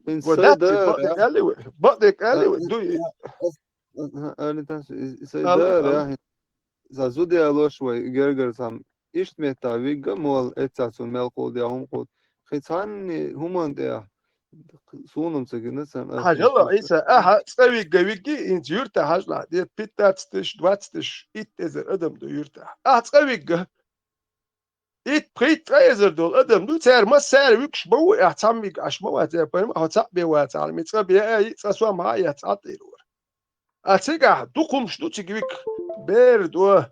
ХӀинца сайн дара, бакъдерг аьлли вай, бакъдерг аьлли вай, дуй. Аьлла тас, и, и сайн дара, сан зуда ялош вай гергара цхьамма иштта меттахь вигга а молла, эццахь цунна мел кхулда, хӀума кхулда. Кхин цхьанна хӀуманна тӀехь суна-м ца гина царна. Хьажал, Ӏийса, ахьа цкъа вигга вигги, хӀинца юьртахь хьажал, де пятнадцать тысяч, двадцать тысяч, итт эзар адам ду юьртахь. Ахьа цкъа вигга. Итт-пхийтта-ткъа эзар долу адам ду, цара массара вуьгуш ма ву, ахь цхьамма вига Ӏаш ма вац, я пайма, хьо цхьаъ бен вацахьара, ме цкъа бен а, и цкъа сом хьа а эцна, цхьаъ тӀера вара. А цигахь дукха хӀумаш ду цига вига, бер до,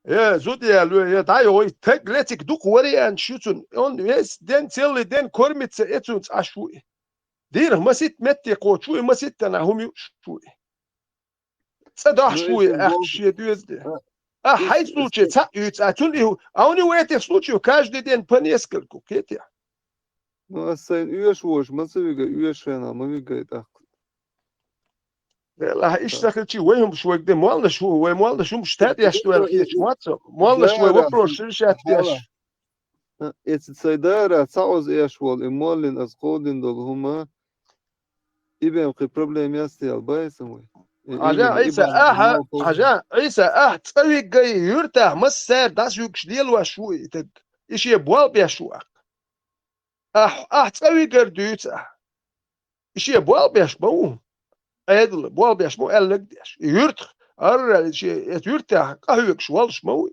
я зуда яло, я дӀайо, и таг ле цига дукха варианташ ю цунна. Он весь день, целый день кормиться эцунца Ӏаш ву и. Дийнах маситта метте кхочуш ву и, маситтанахь хӀума юуш ву и. ЦӀа дохьуш ву и, ахча шен доьза де. А хьайн случай цхьаъ юьйцу, а цунна и хӀу-, а у него этих случаев каждый день по нескольку, кхетий? Ну, ас сайна оьшу вожа ма ца вигай, оьшу хенахь ма вигай тӀаккха. Делахь, иштта хилчи, вай хӀумаш вайга де, молланаш ву, вай молланаш хӀумаш тӀе а деш ваьлла хеташ ма вац со. Молланаш вай вопросаш решать деш. Эцу цай дара, цхьа оза эш волу, и моллин аса кховдина долу хӀума, и бен кхы проблема яц те аьлла баьссан вай. Э, Хьажа, именно и Ӏийса, бен ахьа, мал хожа. Хьажа, Ӏийса, ахьа цкъа вигга юьртахь массара дӀасуьгуш лелош ву и таг. И шен бол беш ву ахь. Ахь, ахь цкъа вигар дуьйцу ахь. И шен бол беш ма ву. Ӏедал, бол беш ма ву аьллаг деш. И юьртах, арра, и шен, эцу юьртахь къахьоьгуш волуш ма ву.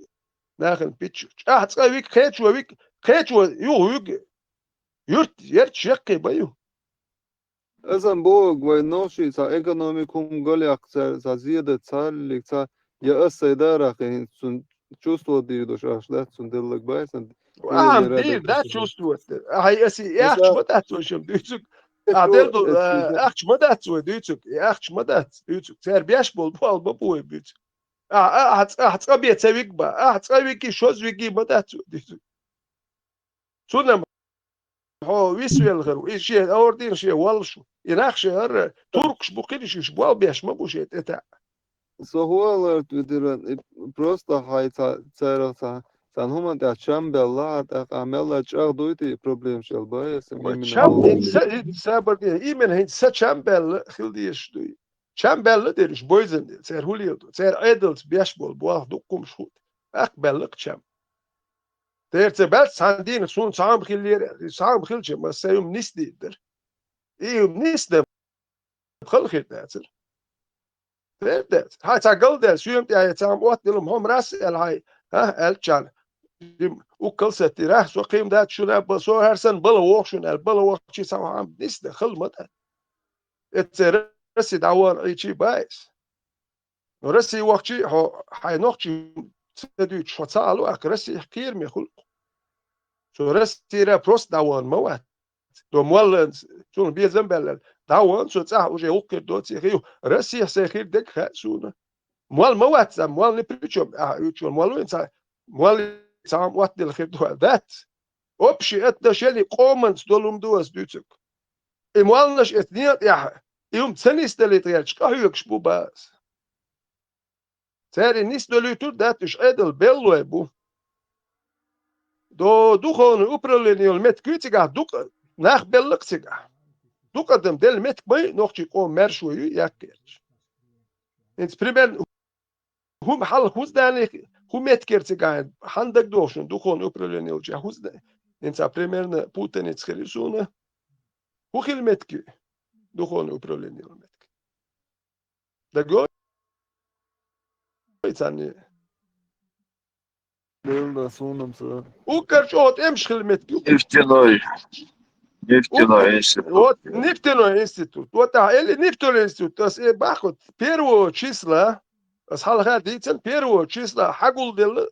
Нахана пиччурчу. Ахь цкъа виг, кхечо виг, кхечо юха виг. Юьрт, ярча яккхий ма ю. Аса боху, вай нохчий цхьа экономика хӀума галъяккха цара, цхьа зеда цхьаллиг, цхьа я аса сай дарахь хӀинца цунна чувство дийр долуш ахча дац, цунна деллаг баьссан. Ахьа дийр дац чувство. Ахьа аса и ахча ма дац вай шим дуьйцург. Ахьа дер долу ахча ма дац вай дуьйцург. И ахча ма дац дуьйцург. Цара беш болу боху ма бу вай буьйцург. Ахьа, ахьа цкъа бен ца виг бан. Ахьа цкъа виги, шозза виги ма дац вай дуьйцург. Цунна хьо висвелла хир ву. И шен ордин шен воллуш ву. И нах шен хӀара туркаш бу кхидӀа, уьш бол беш ма бу шен тӀе таьӀа. Со хӀуалларт витира, и просто хьай ца-, царах ца-, царна хӀуманна тӀехь чам баьлла, тӀаккха мелла чӀагӀ дуй те и проблема шел бай, аса Ой, именно чам, хӀума и са, и сабар де, именно хӀинца са чам баьлла хила дезаш дуй. Чам баьлла дерш бойзан де, цара хӀу лела ду, цара Ӏедалца беш болу болх дуккхумаш хӀу. ТӀаккха баьлла-кх чам. Тера ца баьлча, цхьана дийнах суна цхьа хӀума хиллера, цхьа хӀума хилча, ма сайн хӀума нисдийр дара. И хӀума нисдан хала хир дацара. Тера дац. Хьай цхьа галдаьлла, соьма тӀехь цхьа хӀума оттаделла, хьо-м рас аьлла хьай, а, аьллачарна. Уккал саттира, со кхийма дац шуна, ба-, со хӀара санна бала воху шуна аьлла, бала вохчий цхьа хӀума нисдан хала ма дац. Эццера Россия дӀавахана Ӏийчий баьс. Но Россия вахчий, хьо хьайн нохчий ца дуьйцуш, хьо ца Ӏало, аккха Россия кхераме хуьлу-кх. Со Российра просто дӀавахана ма вац. Со молла, суна безам баьлла, дӀавахана со цӀахь уже вукхуьр доций хир ю. Россия сайн хир дерг хаьа суна. Молла ма вац, сан молла ни при чём, ахьа уьйцуш ван молла вайн ца, молла цхьа хӀума оттаделла хир ду аьлла дац. Общий отношение къоманца долу хӀума ду ас дуьйцург. И молланаш эцу ден тӀехь, и хӀума ца нисдалийта гӀерташ къахьоьгуш бу баьс. Цара и нисдолуьйтур дац, уьш Ӏедал беллой бу. До духовное управление йолу меттиг ю цигахь дукха, нах белла-кх цигахь. Дукха адам делла меттиг ма ю, нохчий къоман маьршо ю, яккхерча. ХӀинца примерно хӀума хьалха хӀуза даьлла, хӀун меттиг яра цигахь, хьан дагадогӀу шуна духовное управление йолчохь хӀуза даьлла? ХӀинца примерно путаница хир ю суна. ХӀун хила меттиг ю? Духовное управление йолу меттиг. ДагадогӀий царна? Делла, суна-м ца. Уггар чӀогӀа тӀемаш хила меттиг ю. Нефтяной. Нефтяной институт. Вот, нефтяной институт. Вот, а, или нефтяной институт. Ас э бахьа, первого числа, ас хьалха дийцина, первого числа хьагулделла.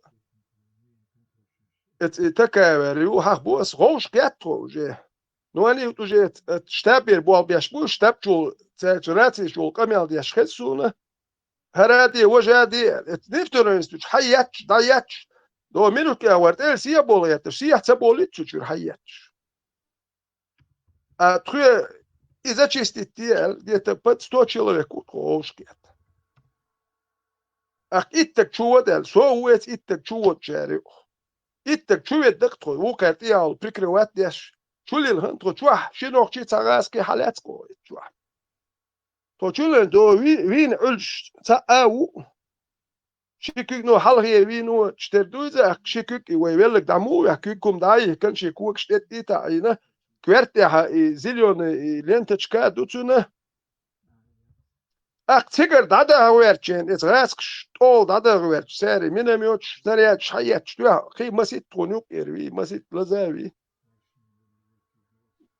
Эц-, и Такаева ю, хьахбо ас, вовшах геттахо уже. Ну, они вот уже эт-, эт штабера болх беш бу, штаб чул, цаьрца раций чул къамел деш хеза суна. ХӀара де, важа де, эт нефтяной институт хьаетташ, дӀаетташ. До минут кӀел вара тӀе сехьа болу гӀерташ, сехьа ца болуьйту цу чуьра хьаетташ. А тхоь и зачистить де аьлла, где-то под сто человек ву тхо вовшах гетта. Ахь иттаг чу вада аьлла, со ву эца иттаг чу водачарех. Иттаг чу ведда-кх тхо, вукхара тӀе а волу прикрывать деш. Чу лилхина тхо чохь, ши нохчий цхьа гӀазкхий хьалаьцкъо эца чохь. Тхо чу лен до ви-, вийна Ӏуьллуш цхьа а ву. Ши куьг, ну, хьалхе вийна чу тера дуй иза, ахь ши куьг, и вай веллаг дӀа муха вехь, куьг хӀума дӀа а йихкана, шен когаш тӀе тӀе а йина, коьрта тӀехь и зелёный и ленточка а ду цуьнан. Ахь цигара дӀадахьа гӀертачу, эца гӀазкхаш тӀола дӀадахьа гӀертачу, цара минометаш, снарядаш хьаетташ, тоьхна, кхин маситта тхуна юкъера вий, маситта лаза а вий.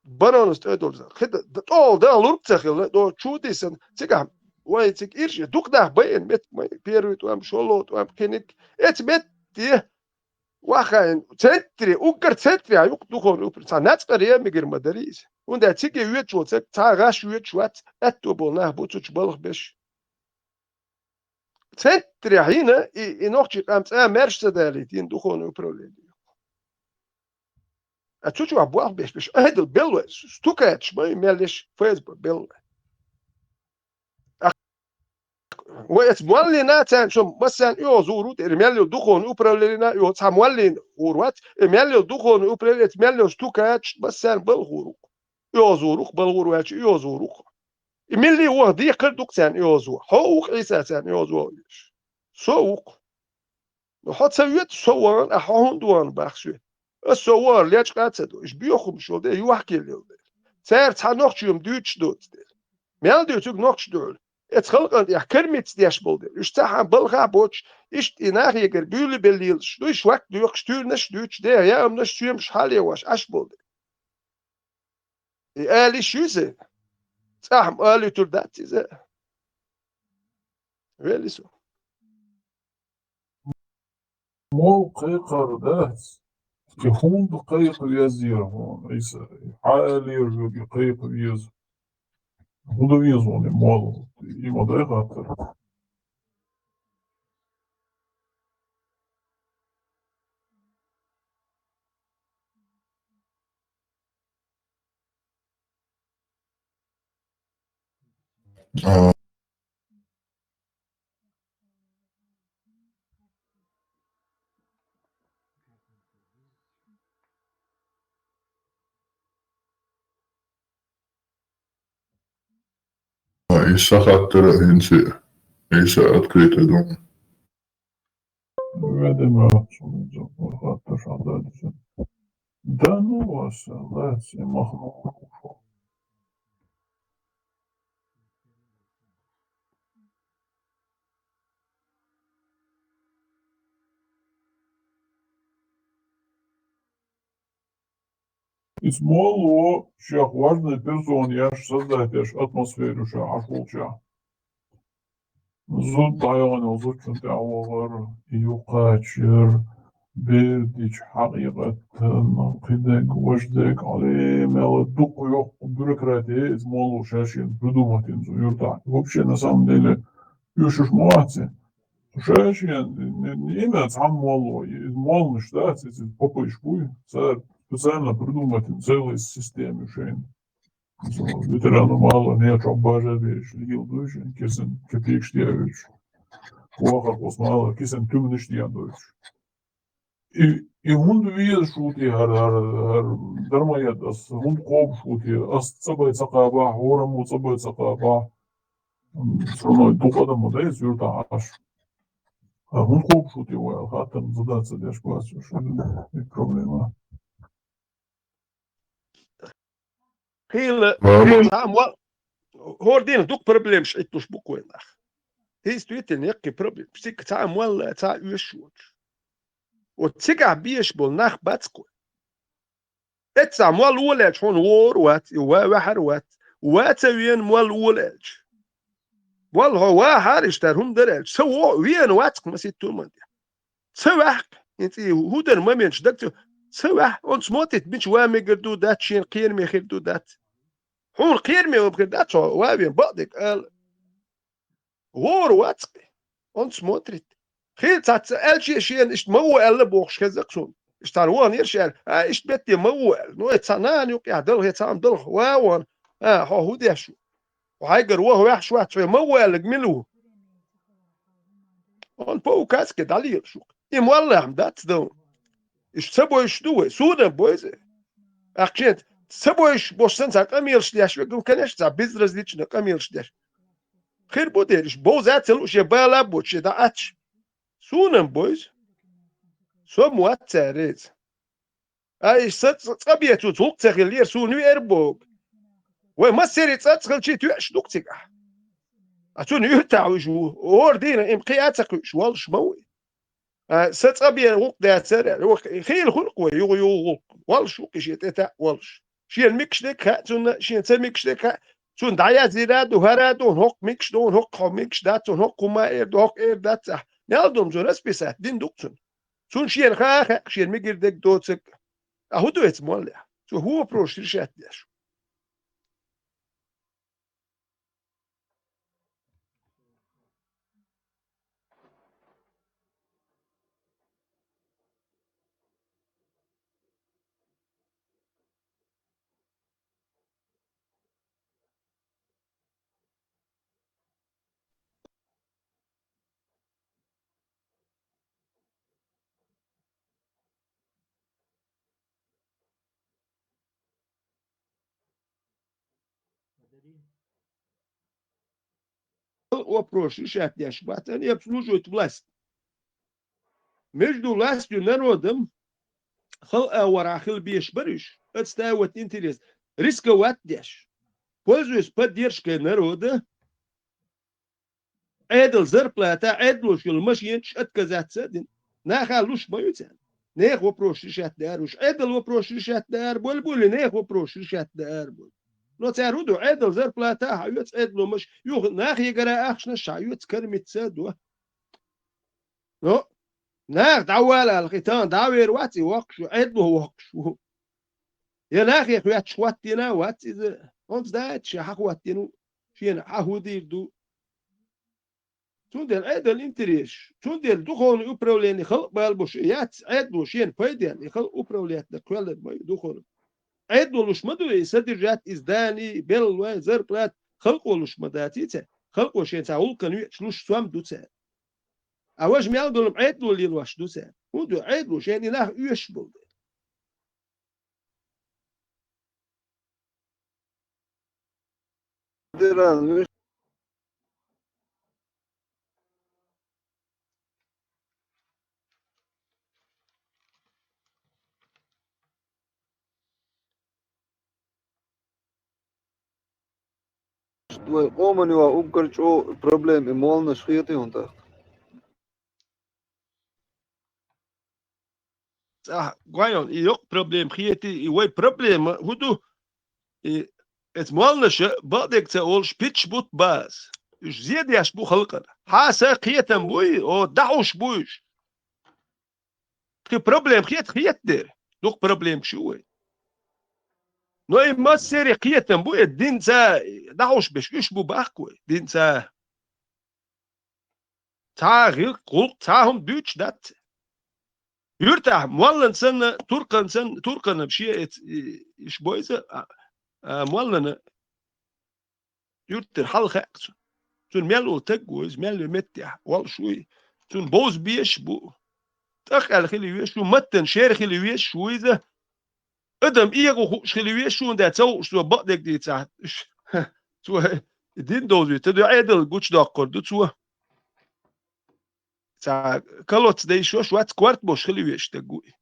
Баронас тӀе долу зар. Хи д-, д-, тӀола дахалург ца хилла, до чу дисана, цигахь вай цига ирча, дукха нах байина меттиг ма ю, первый тӀом, шолгӀа тӀом, кхиниг. Эца метте вахана, центре, уггар центре а юкъа духовный упр-, цхьа нацкъаре а мегар ма дарий иза. ХӀунда аьлча цига йоьдуш волу ца-, цхьа гӀаш йоьдуш вац, аьтто болу нах бу цу чу балха беш. Центрехь йина и, и нохчий къам цкъа а маьрша ца далийта йина духовное управление. А цу чохь болх беш, беш, Ӏедал белла вай, стукачаш ма ю мел еш, ФСБ белла вай. А, вай эца моллина царна, шо массарна оьгӀаз гӀур ву, тӀера мел йолу духовное управление оьгӀаз, цхьа моллина гӀур вац, и мел йолу духовное управление, эца мел йолу стукачаш массарна балха гӀур ву. ОьгӀаз гӀур ву, балха гӀур ваьлча, оьгӀаз гӀур ву. И милли ваха декхар ду-кх царна и озо. Хьо ву-кх Ӏийса царна и озо веш. Со ву-кх. Ну, хьо ца вета, со ван, а хьо хӀунда ван бах соь? Ас со вар лечкъа ца ду. Иш бехумаш йол де, юхь килли йол де. Цара цхьа нохчий ма дуьйцуш доцу де. Мел дуьйцуг нохчий дуьхьал. Эца халкъан тӀехь кармиц деш бол де. Уьш цхьаьхьан балхахь боцуш, иштта и нахегар буьйлабеллийлаш, дуйш вак доькхуш, туьйранаш дуьйцуш, де, яамнаш, соьмаш хьалеваш, Ӏаш бол де. И ала йиш юй сан? ЦӀахь ма ала юьтур дац иза. Вели со. Мол кхайкхар дац. И хӀунда кхайкха везира хьуна, Ӏийса? Хьалера вега кхайкха веза. ХӀунда веза хьуна и мол? И ма дай хаттар. А, а, и сан хаттар а хӀинца, Ӏийса открыто ду. Ведь ма хаттар хьададиса. Да ну вас, Аллах, все махнул. Иза молло шех важная персона еш, создать еш атмосферу ша Ӏаш волча. Зуда дӀаяхана йолу зудчун тӀехь вахара, юкъачара, бер дича хьакъикъатан, кхидерг, важдерг, Ӏале мел дукха йоккха бюрократи, иза молло ша шена придумать йина цу юьртахь. Вообще, на самом деле, уьш уьш ма вац. Ша шен, не, не именно цхьамма молло, иза молланаш дац, иза попыш буй, цара специально придумать йина целая система шайна. Ветерану мало, не чо бажа береш, лигил дуй шен, кисин копейкаш тӀе а вуьйцуш. Вахар кхус мало, кисин туьманаш тӀе а дуьйцуш. И, и хӀунда везаш ву те хӀара, хӀара, хӀара дармаед ас, хӀунда кхобуш ву те, ас цӀа бай ца кхаба, хӀораммо цӀа бай ца кхаба. Со вай дукха адам ма дай, юьртахь Ӏаш. А хӀунда кхобуш ву те вай, аьлла, хаттарна задаться деш бац уьш, и проблема. Хийла, Мама. Цхьа мо-, хӀора дийнахь дукха проблемаш Ӏитталуш бу-кх вайн нах. Действительно, яккхий проблема. Цига цхьа молла, цхьа оьшуш воцуш. Вот цигахь беш болу нах бац-кх вай. Эццахь молла волаьлча хьуна вогӀур вац, и ва-, ваьхьар вац. Ва ца вена молла волаьлча. Валла, хьо вахьар иштта хӀума дара аьлча, ца вогӀу, вена вац-кх масийтта хӀуманна тӀе. Ца ваьхьа-кх, хӀинца и хӀун дара моменташ даг ца, ца ваьхьа, он смотрит, мича ва мегар ду дац, шена кхераме хир ду дац. Хьуна кхераме ва хир дац, хьо ва вен бакъдерг ала. ВогӀур вац-кх, он смотрит. Хила цхьацца аьлча шена иштта ма ву аьлла бохуш хеза-кх суна. Иштта цхьана ваханера ша аьлла, а, иштта бетте ма ву аьлла. Ну, и цхьа нана юкъехь далхе, цхьа ма далха, ва вон, а, хьо хӀун деш ву? Хьайгара ваха ваьхьаш вац, хьо ма ву аьлларг мила ву? Он по указке дӀалелаш ву-кх. И моллахь ма дац дан. Иштта ца бойуш ду вай, суна а бойза. Ахча ца бойуш болуш санна цхьа къамелаш деш верг, ну, конечно, цхьа безразлично къамелаш деш. Хир бу дерриш, бовза а ца лууш, я бала а боцуш, я дӀаӀатташ. Суна а бойза. Со ма вац цара реза. Ай, сан цӀа, цӀа бецо цу гӀуллакх ца хиллера, суна веара боху. Вай массерий цӀа а ца хилчий тоьаш ду-кх цигахь. А цунна юьртахь уьш ву. ХӀора дийнахь и ма кхиа а ца кхуьуш, воллуш ма ву и. А, сан цӀа бен гӀуллакх дацара, хила хуьлу-кх вай, юха-юха гӀуллакх. Воллуш ву-кх и шен тӀе таьӀ воллуш. Шена мегаш дерг хаьа цунна, шена ца мегаш дерг хаьа. Цунна дӀаязйина а ду, хӀара а ду, хӀокху мегаш ду, хӀокху хьо мегаш дац, хӀокху хӀума эр ду, хӀокху эр дац ахь. Мел ду-м цунна расписать дина ду-кх цунна. Цунна шена хаа хаьа, шена мегар дерг доцург. А хӀун ду эца моллехь? Цо хӀун вопросаш решать деш? вопрос решать деш бац, они обслуживают власть. Между властью и народом халкъа варахь хила безаш бара уьш, отстаивать интерес, рисковать деш, пользуясь поддержкой народа, Ӏедал зарплата, Ӏедалош йолу машенаш отказаться а дина. Наха луш ма ю царна. Нехан вопрос решать даар уьш. Ӏедал вопрос решать даар болу були, нехан вопрос решать даар болу. Но цара хӀун ду, Ӏедал зарплата хьаоьцу, Ӏедало маш-, юха нахе гара ахчанаш хьаоьцу, кормиться а до. Но наха дӀавала аьлла, кхин тахана дӀа а вер вац и воккхуш ву, Ӏедало воккхуш ву. Я нахе хоьттуш хӀоттийна а вац иза. ХӀинца дац ша хьан хӀоттийна ву, шена хьан хӀун дийр ду. Цундела Ӏедал интересаш, цундела духовный управление халкъ бала бу шу яц, Ӏедало шена пайденна и халкъ управлять дан кхоьллина ма ю духовно. Ӏедало луш ма ду и содержать и здание, беллой, зарплат, халкъо луш ма дац и цаьрга. Халкъо шен цхьа гӀуллакхана веача луш сом ду цаьрга. А важа мел долу Ӏедало лелош ду цаьрга. ХӀунда Ӏедало шена и нах оьшуш болу дела. Деран виш. Вай къоман юха уггар чӀогӀа проблема и молланаш хетий хьуна тӀаккха? ЦӀахь гой йолу, и йоккха проблема хетий, и вай проблема хӀун ду? И эца молланаша бакъдерг ца олуш, пичча бутт база. Уьш зен деш бу халкъана. Хьаса кхетам буй, о, дӀахьуш бу уьш. Кхин проблема хета, хета дера. Дукха проблемаш ю вай. Но и массеран кхетам бу, и динца дӀахьуш берш уьш бу баккха вай, динца. Цхьа гӀиллакх, гӀуллакх, цхьа хӀума дуьйцуш дац. Юьртахь моллан санна, туркхан санна, туркханна шен эц-, и-, иш бойза, а, а, моллана юьртара хьал хаьа цунна. Цунна мел волу таг ву иза, мел йолу меттехь волуш вуй. Цунна бовза безаш бу. ТӀаккха аьлла хила везаш ву, маттана шера хила везаш ву иза. Адам эгӀо хууш хила везаш ву, хӀунда ца хууш цо бакъдерг дийцахь, цо дин довзуьйту, ду Ӏедал гучудоккхур ду цо. Цхьа колодец дан йиш йолуш вац, корта болуш хила везаш стаг ву и.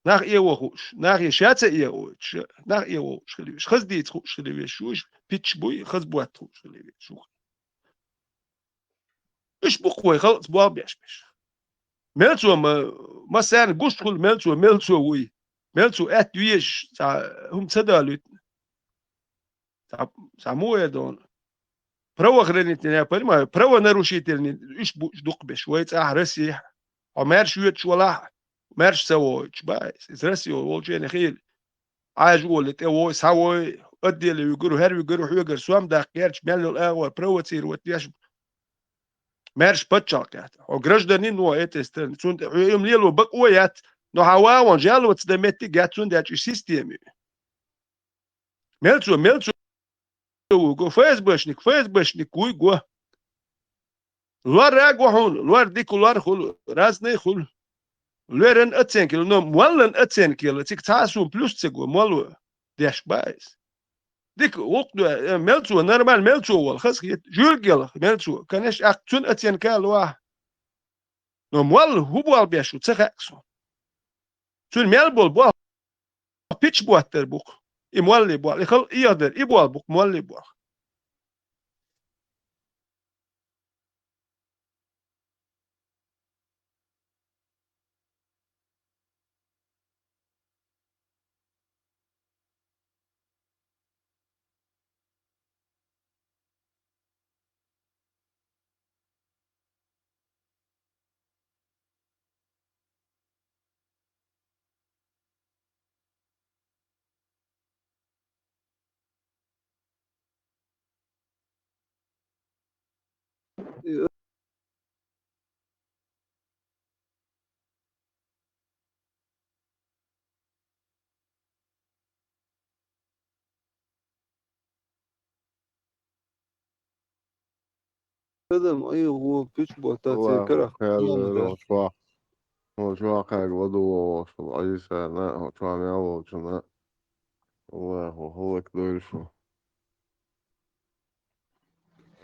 Нах эгӀо хууш, нахе ша ца эгӀойтуш, нах эгӀо хууш хила везаш, хаза дийца хууш хила везаш ву, уьш пичча буй, хаза ботта хууш хила везаш ву. Уьш бу-кх вай халкъаца болх беш берш. Мел цо ма-, массарна гуш хуьлу, мел цо, мел цо вуй. Мел цо аьтта везаш, цхьа хӀума ца далуьйту. Цхьа, цхьа муха эр ду хьуна? Правоохранительный, я понимаю, правонарушительный, уьш бу уьш дукха берш. Вай цӀахь Россехь. Хьо маьрша воьдуш валахь, маьрша ца войтуш бац. Иза Россия волчу хенахь хила. Ӏаьржа оле тӀе вой, схьавой, отделе вуьгур ву, хӀара вуьгур ву, хьоьгара сом даккха герча, мел йолу агӀор провоцировать деш бу. Маьрша паччахьалкхехь. Хьо гражданин ву этой страны. Цунна тӀе хьоьга и-м лело бакъо яц, но хьан вагӀон жаловаться дан меттиг яц, цундела и система ю. Мел цо, мел цо вуй го, ФСБшник, ФСБшник вуй го. Лор а го хьуна, лор дика лор хуьлу, разный хуьлу. Лоьран оценка йилла, но моллан оценка йилла, цига цхьа а суна плюс ца го, молла деш бац. Дика гӀуллакх до, э, мел цо, нормально мел цо волу, хаза хета, жуьлг йилла мел цо, конечно, аккха цуьнан оценка а лохьа. Но молла хӀун болх беш ву, ца хаьа суна. Цуьнан мел болу болх пичча боттар бу-кх. И моллий болх, и халкъ эгӀадар, и болх бу-кх моллий болх. Адам, айгӀо, пуьчбо, та церкарах. Аллаху акбар, хьо чохь. Хьо чохь кхаьга ладугӀу вовшашка, Ӏийсана, хьо чохь мел волчунна. Аллаху хӀаллакдойла шу.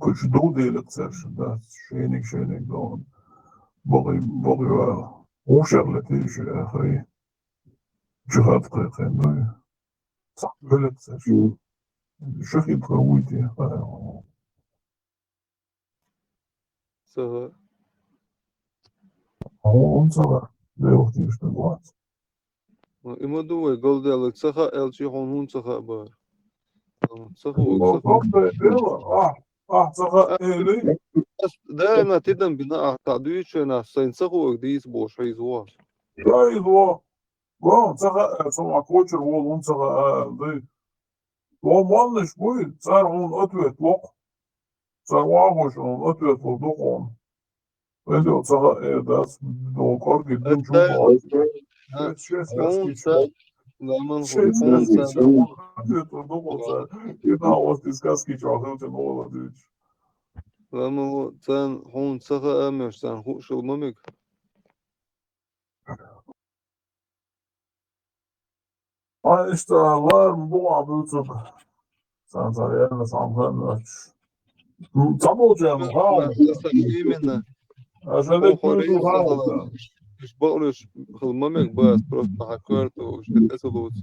Кучу ду делик церш, да, шениг, шениг дон. Боги, боги ва. Ушар ле тише, хай. Чухат кай кай, ну. Сак велик церш. Шахид кай уйти. Цаха. Он цаха. Дело в том, что вот. Има ду вай, галдела, цаха элчи хун хун цаха бар. Цаха, Вот, цаха. он да дело. А, а, цаха эли. Да, на ти дам бина, а, та дуй чуй на, сайн цаха уг дис бош, хайз ва. Да, и зло. Вон, цаха, э, сама кочер, вон, он цаха, э, да. Вон, вон, ниш буй, цар, он ответ лок. Цар вагош, он ответ лок, док он. Энди цаха, э, да, дон корги, дин чуба. А, Шесть, шесть, он шесть, цаха, ламан шесть, хун шесть, цаха. Ответ лок, он цар. И на вас ты сказки чуахил, ты нового дыч. Ламан цан хун цаха амеш цан хушул мамик. А, ишта, лар, буа, буцук. Сан, сан, реально, сан, сан, сан. М, ца болчан, ха? Именно. Аса деккуьйду хьалха. Уж бакълуьйш хила ма мега бац, просто хьан коьрта уж, эца луц.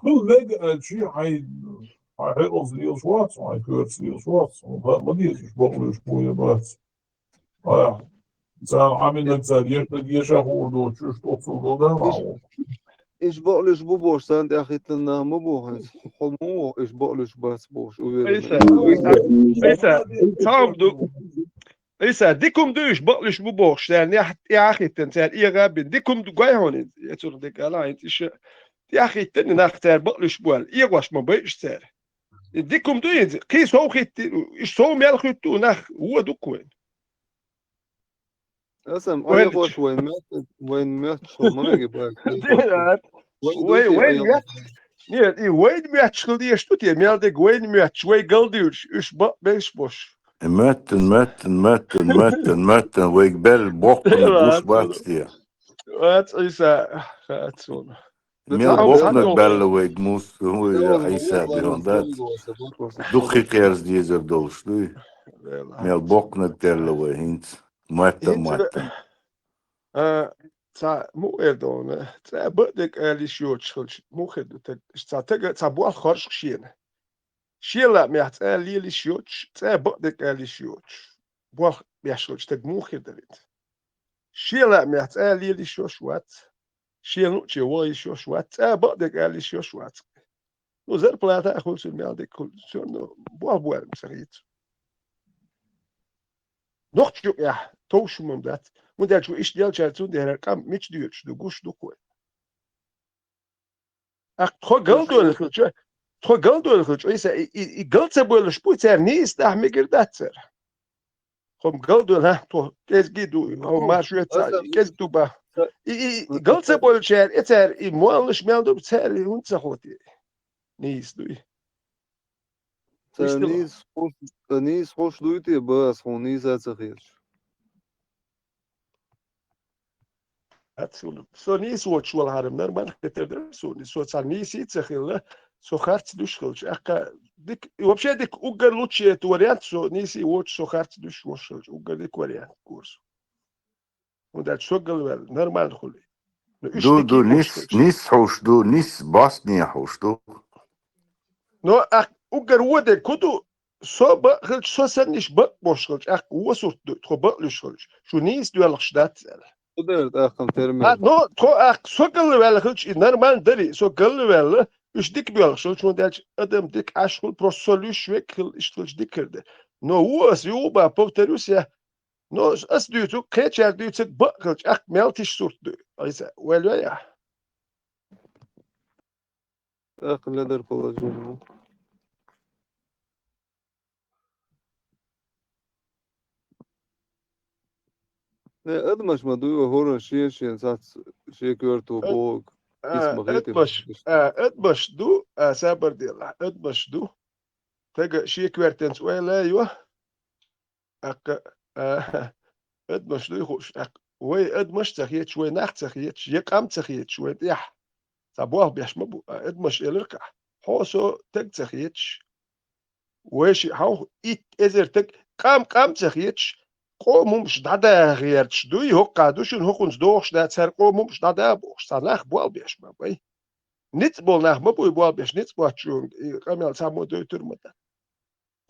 Хила мега, а, чи хьайн, хьайн хьекъалца лелаш вац, хьайн коьртаца лелаш вац. Ма деза уж бакълуьйш бу я бац. Ай, царна Ӏаминарг цара ешнарг еша хуур доцуш, уж тӀоццул галдала хьо. Уж бакълуьйш бу бохуш, царна тӀаьхьахӀиттина нах ма бу хьуна. Хьо ма ву, уж бакълуьйш бац бохуш, уверен. Ӏийса, Ӏийса, Ӏийса, цхьа хӀума ду. Ӏийса, дика хӀума ду уж бакълуьйш бу бохуш, царна тӀаьхьахӀиттина, цара эгӀа а бина. Дика хӀума ду, гой хьуна иза, эцург дика ала хьайна иза, иша тӀаьхьахӀиттина нах цара бакълуьйш бу аьлла, эгӀош ма бай уж цара. И дика хӀума ду иза, кхин сов хӀиттийла, уж сов мел хӀуьтту нах, вон ду-кх вайна. Аса-м Вайн Ӏайхош вайн моьтту, вайн моьттуш хила ма мега бац. Вай, вайн моьттуш. Нет, и вайн моьттуш хила дезаш ду те, мел дерг вайн моьттуш, вай галдуьйраш, уьш бакъберш бош. Моьттан, моьттан, моьттан, моьттан, моьттан, вайга баьлла боккханиг гуш бац те. Вац, Ӏийса, хац суна. Мел боккханиг баьлла вайга мус, вай Ӏийса бихьун дац. Дукха кхерза дезар долуш дуй. Мел боккханиг даьлла вай хӀинца. Моьттан, моьттан. А, цхьа муха эр ду хьуна, цкъа бакъдерг ала йиш йоцуш хилча, муха хир ду таг? Цхьа тага, цхьа болх хоржуш шена. Шен лаамехь цкъа лела йиш йоцуш, цкъа бакъдерг ала йиш йоцуш. Болх беш хилча, таг муха хир дара иза? Шен лаамехь цкъа лела йиш йоцуш вац. Шен луъуче ваха йиш йоцуш вац. Цкъа бакъдерг ала йиш йоцуш вац. Ну, зарплата а хуьлу цуьнан, мел дерг хуьлу, всё равно болх бу аьлла ца хийца. Нохчийн юкъехь товш хӀума дац. ХӀунда аьлча вай иштта делчара цундела къам мича доьдуш ду, гуш ду-кх вай. ТӀаккха тхо галдойла хилча, тхо галдойла хилча, Ӏийса, и, и, и гал ца бовлуш буй цара, нийса дахьа мегар дац цара. Тхо-м галдойла, хӀа, тхо кӀезиг ду, хӀо марш вецахь, кӀезиг ду бах. И, и, и гал ца бовлучара, и цара, и моллаш мел ду, цара и хӀунда ца хьо те? Нийса дуй. Ца нийса хьуш, ца нийса хьуш дуй те, бах, ас хьуна нийса а ца хеташ. Аццул. Со нийса воцуш валахьара-м нормально хетар дара суна. Со цхьа нийса а ца хилла, со харц дуьш хилча. Аккха дика, и вообще дика уггар лучше это вариант, со нийса воцуш, со харц дуьш воцуш хилча, уггар дика вариант гур со. ХӀунда аьлча со галваьлла, нормально хуьлу. Ну, уьш Ду, дика ду, хилча нис, нис хьуш ду, нис басне хьуш ду. Но ах, уггар вон дерг хӀун ду, со бакъ хилча, со санна иштта бакъ бош хилча, ах, вон сурт ду, тхо бакълуьйш хилча, шу нийса доьлхуш дац аьлла. Шу дара тӀаккха термин. А, но тхо, ах, со галваьлла хилча, и нормально дари, со галваьлла, уьш дика доьлхуш хилча, хӀунда аьлча адам дика Ӏаш хуьлу, просто со луьйш век хила, иштта хилча дика хир дара. Но вон ас юха а бан, повторюсь я, но ас дуьйцург, кхечара дуьйцург бакъ хилча, ах, мел тиша сурт ду, Ӏийса, вайл вай ахь. ТӀаккха ледар положение ву. Э, адамаш ма дуй вай хӀора шен-шен сац, шен коьрто бохург. А, исма хетина адамаш, а, адамаш ду, а, сабар делахь, адамаш ду. Тага шен коьртанца ойла йо. ТӀаккха, а, адамаш дуй хууш, тӀаккха вай адамаш а ца хеташ, вай нах а ца хеташ, я къам а ца хеташ, вайн тӀехь цхьа болх беш ма бу, а, адамаш элира-кх ахь. Хьо со таг а ца хеташ, вай шиъ хьовха, итт эзар таг, къам, къам а ца хеташ, къоман хӀумаш дӀадаха гӀерташ дуй, хӀокхахь ду шуна, хӀокхунца догӀуш дац, хӀара къоман хӀумаш дӀадаха бохуш, цхьа нах болх беш ма бай. Ницкъ болу нах ма буй болх беш, ницкъ боцучунга и къамел цхьаммо дойтур ма дац.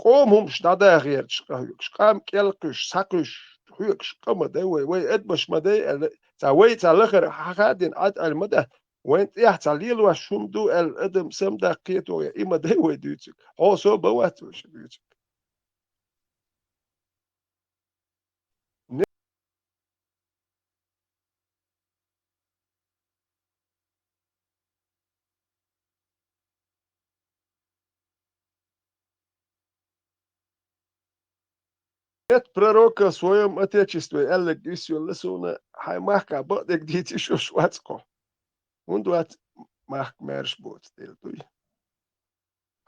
Къоман хӀумаш дӀадаха гӀерташ къахьоьгуш, къам кӀел кхуьйсуш, схьакхуьйсуш, хьоьгуш къа ма дай вай, вай адамаш ма дай аьлла, цхьа вай цхьа лахара хьаха а дина Ӏад аьлла ма дац, вайн тӀехь цхьа лелош хӀума ду аьлла адам самадаккха кхетор ян, и ма дай вай дуьйцург. Хьо со бан вац вай шу дуьйцург. Нет пророка в своём отечестве, аьлларг висвелла суна, хьайн махкахь бакъдерг дийца йиш йолуш вац-кх хьо. ХӀунда вац, махка маьрша боцу Дела дуй.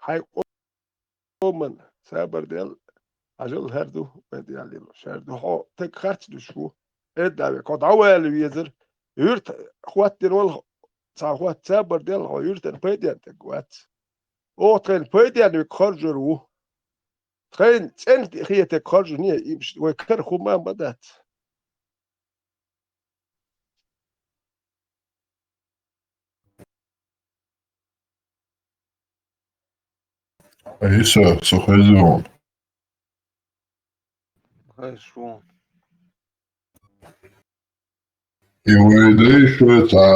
Хьайн къоман сабар дел, хьажал, хӀара ду, вайн тӀехь лелош, хӀара ду. Хьо таг харц дуьсуш ву. Эдда ве, кхо дӀавала везара. Юьрта хӀоттина вала, цхьа хӀотта сабар дел, хьо юьртана пайденна таг вац. Оха тхайна пайденна виг хоржур ву. Тхайна цӀена хетарг хоржуш, и вай кара хӀума ма дац. Ӏийса, со хеза хьуна. Хай шун. И вай дайша цхьа,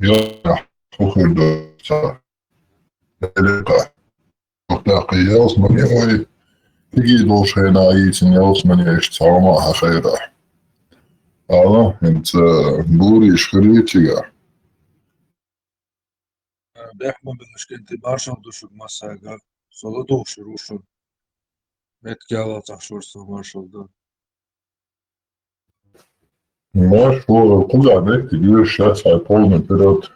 я, хӀу хир ду цхьа. Элика. ТӀаккха ялсмани вай, цига долчу хенахь йийцина ялсмани иштта цхьа хӀума хьахийра. Ала, хӀинца гурийш хир ю цига. Бехман Белашкенти, маршалла ду шуьга массаьрга. Со ладугӀуш ву шуна. Меттиг ялалцахь шуьра, со маршалла ду. Маршалла, кхузахь меттиг ю, шаьш хьайн полный вперёд.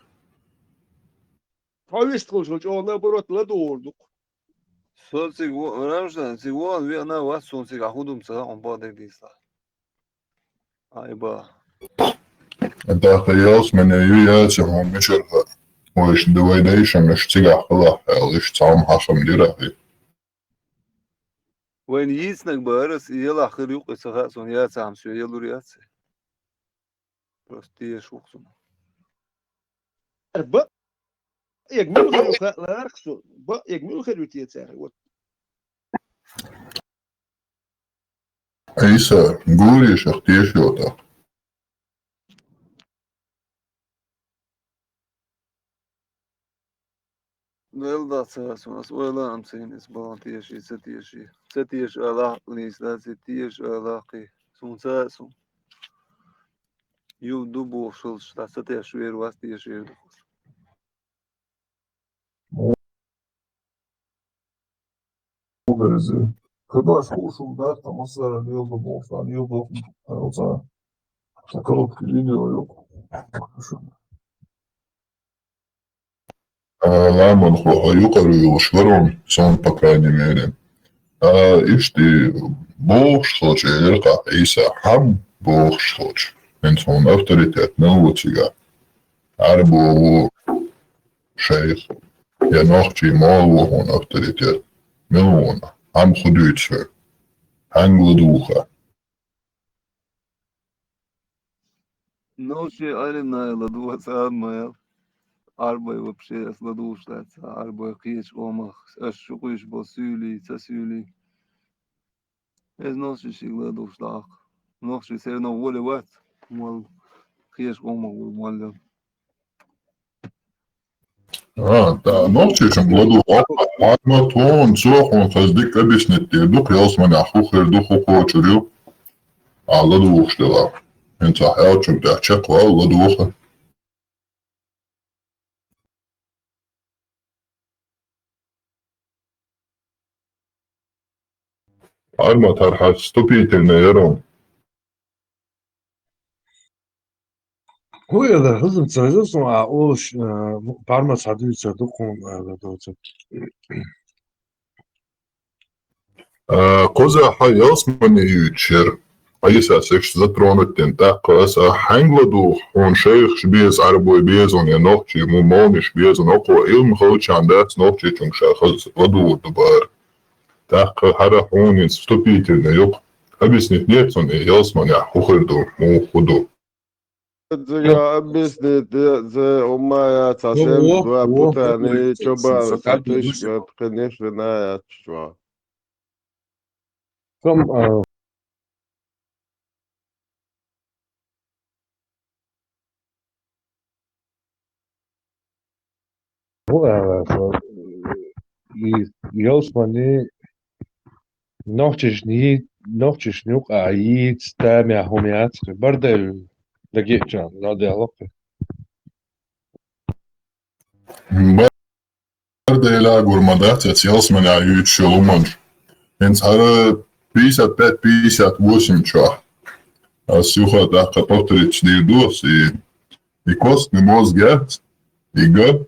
Хьо вистхуьлуш ву, чӀогӀа наоборот ладугӀур ду-кх. Со цига во-, Рамжан, цига вон веана вац, суна цига хӀун ду ца хаьа, хьуна бакъдерг дийцахь. Ай ба. ТӀаккха ялсмани ю яций хьуна мичара хаьа? Вайшна ду вай дайшимаш цигахь хилахь аьлла, иштта цхьа хӀума хьахам дира хьуна. Вайна йийцинарг бара ас, и ялахь хир ю-кх и ца хаьа суна, яцахь-м соьга ялур яц. Просто теша ву-кх суна. Бакъ, эг муьлха хир ю хаьа лаьара-кх суна. Бакъ, эг муьлха хир ю те цара? Вот. Ӏийса, гурийшах теша йота. Дела дац аса, ас ойла ам цийна иза бахьана теший, ца теший. Ца теша ала нийса дац, и теша ала кхий. Суна ца а су. Ю ду бохуш хилча, ца теш вер вац, тешер ду. Берзе. Когда школа шум дац, там массара лел до бохуш, там лел до, а, вот, а, короткий видео, ю. А, ламан хо, хо юкъара йолуш вара он, сон, по крайней мере. А, иштта бохуш хилча, элира-кх Ӏийса, хьан бохуш хилча, хӀинца хьуна авторитет мила ву цига? Ӏарбо ву шайх, я нохчий мала ву хьуна авторитет? Мила ву хьуна? Хьан хӀун дуьйцу хьо? Хьаьнга ладугӀу хьо? Нохчий, Ӏилманай ладугӀу аса ма аьлла. Ӏарбой вообще аса ладугӀуш дац, Ӏарбой кхечу къомах, аса чукхуьйсуш болу суьйлий, ца суьйлий. Иза нохчий шига ладугӀуш дац. Нохчий все равно воле вац, мол, кхечу къомах волу молла. А, да, нохчий шига ладугӀу, хьан ма тхуна, цо хьуна хаза дика объяснить дийр ду-кх, ялсманехь хӀун хир ду, хӀун кхочур ю. А, ладугӀуш делахь. ХӀинца хьаьлчунна тӀехь чекхвала, ладугӀу хьо. Арма тархьа вступительный яра. ХӀун яра, хӀузам ца веза суна, а, олуш, а, парма схьадуьйцур ду кхунна, а, доцург. А, кхузахь хьан ялсмани юьйцуш яра, Ӏийсас иштта затронуть дина, тӀаккха аса хьаьнга ладугӀу, хьуна шайхаш беза, Ӏарбой беза, я нохчий му-, молланаш беза, окхо Ӏилма хилчарна дац нохчийчуьнга ша хаза ладугӀур ду бара. ТӀаккха хӀара хьуна иза вступительный ю-кх. Объяснить дехьа цунна, и ялсманехь хӀун хир ду, муха хӀун ду. Цига объяснить де, зе хӀумма яц, цхьа семьдесят два путаний, чобан, конечно, конечно, яц чохь. Там, а, Ву аьлла, и ялсмани нохчашна йий-, нохчашна юкъахь йийца тамехь хӀума яц-кх, бардайла дагеъчарна, радиаллаху. Бардайла гур ма дац аса ялсманехь юьйцуш йолу хӀуманаш. ХӀинца хӀара пятьдесят пять пятьдесят восемь чохь. Ас юха тӀаккха повторить дийр ду ас и И костный мозг яц, и га,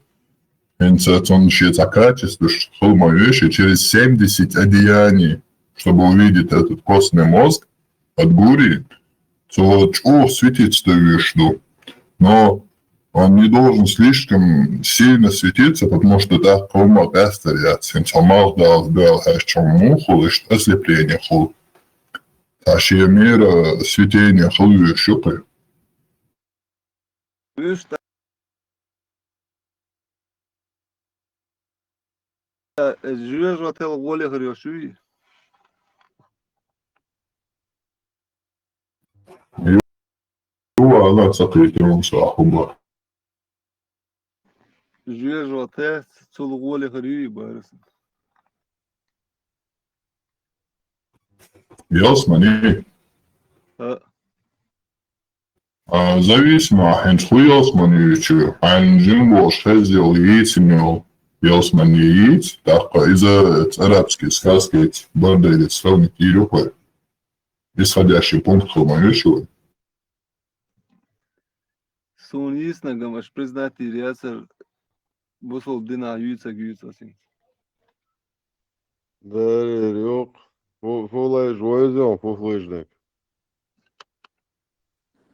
хӀинца цунна шен цхьа качестваш хила ма веши, через семьдесят одеяний, чтобы увидеть этот костный мозг, от гури, цо чӀогӀа светиться дан вуьйш ду. Но Он не должен слишком сильно светиться, потому что тӀаккха хӀума къаьстар яц. ХӀинца хьо малх даллалц баьлча хьаьшча хьуна муха хуьлу, иштта ослепление хуьлу. Цхьа шен мера светение хуьлуьйтуш ю кхин. Уьш тӀа-, э, жоьжахател гӀоле хир йолуш юй? Ю, ала ца кхетий хӀума сох хӀума. Жоьжахате цул гӀоле хир юй, барас? Ялсамани? А. А, зависимо, хӀинца хӀун ялсамани ю, хьайна жима болуш хезна йолу, йийцина йолу ялсамани йийца, тӀаккха иза цӀарапски сказкица, бардайрица сравнить йийр ю кхуьй. Исходящий пункт хила ма ю шуна. Суна йийцинарг-м аша признать йийр яцара, бусалба динахь юьйцург юьйцу ас хӀинца. Дарер юкъ. Фу, фу лайш вайза, фу флыжник.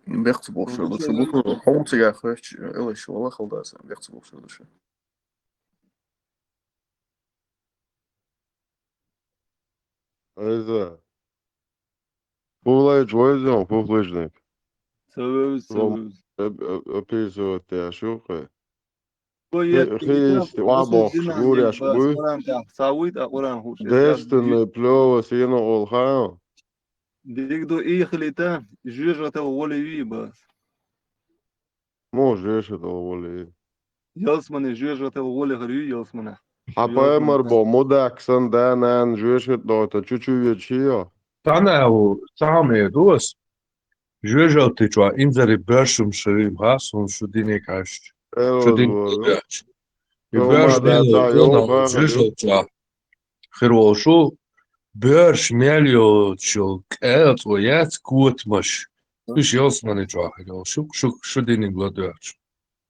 Бехца болуш ду шу, бусалба хьо цига хвоьттуш, элаш вала халдаса, бехца болуш ду шу. Айза. Фу лайш вайза, фу флыжник. Ца вевза, ца вевза. Оп-, оп-, описывать деш ю кхуьй. Хи-, хи-, исти, ва бохуш, гуреш буй. Къуръан тӀехь ца вуй, тӀа Къуръан хууш. Дестинный плёва сина олу хан. Диг ду, и хилийта, жоьжахател гӀоле юй бац. Муха жоьжахател гӀоле ю? Ялсамани жоьжахател гӀоле хир юй ялсаманехь? Хьан пайхамар бо мудак санна да-нана жоьжахат дохуьйту чу-чу йоьдуш йо? Цхьана а ву, цхьа хӀума эр ду ас. Жоьжахати чохь инзаре боьрша хӀумаш хир ю, хьа, суна шу диниг хьаьжча. Шу диниг хьаьжча. И боьрша мел йолу жоьжахати чохь хир волуш ву, боьрша мел йоцуш йолу кӀел цӀо яц котамаш. Уьш ялсамани чохь хир йолуш ю, шу, шу диниг ладоьгӀча.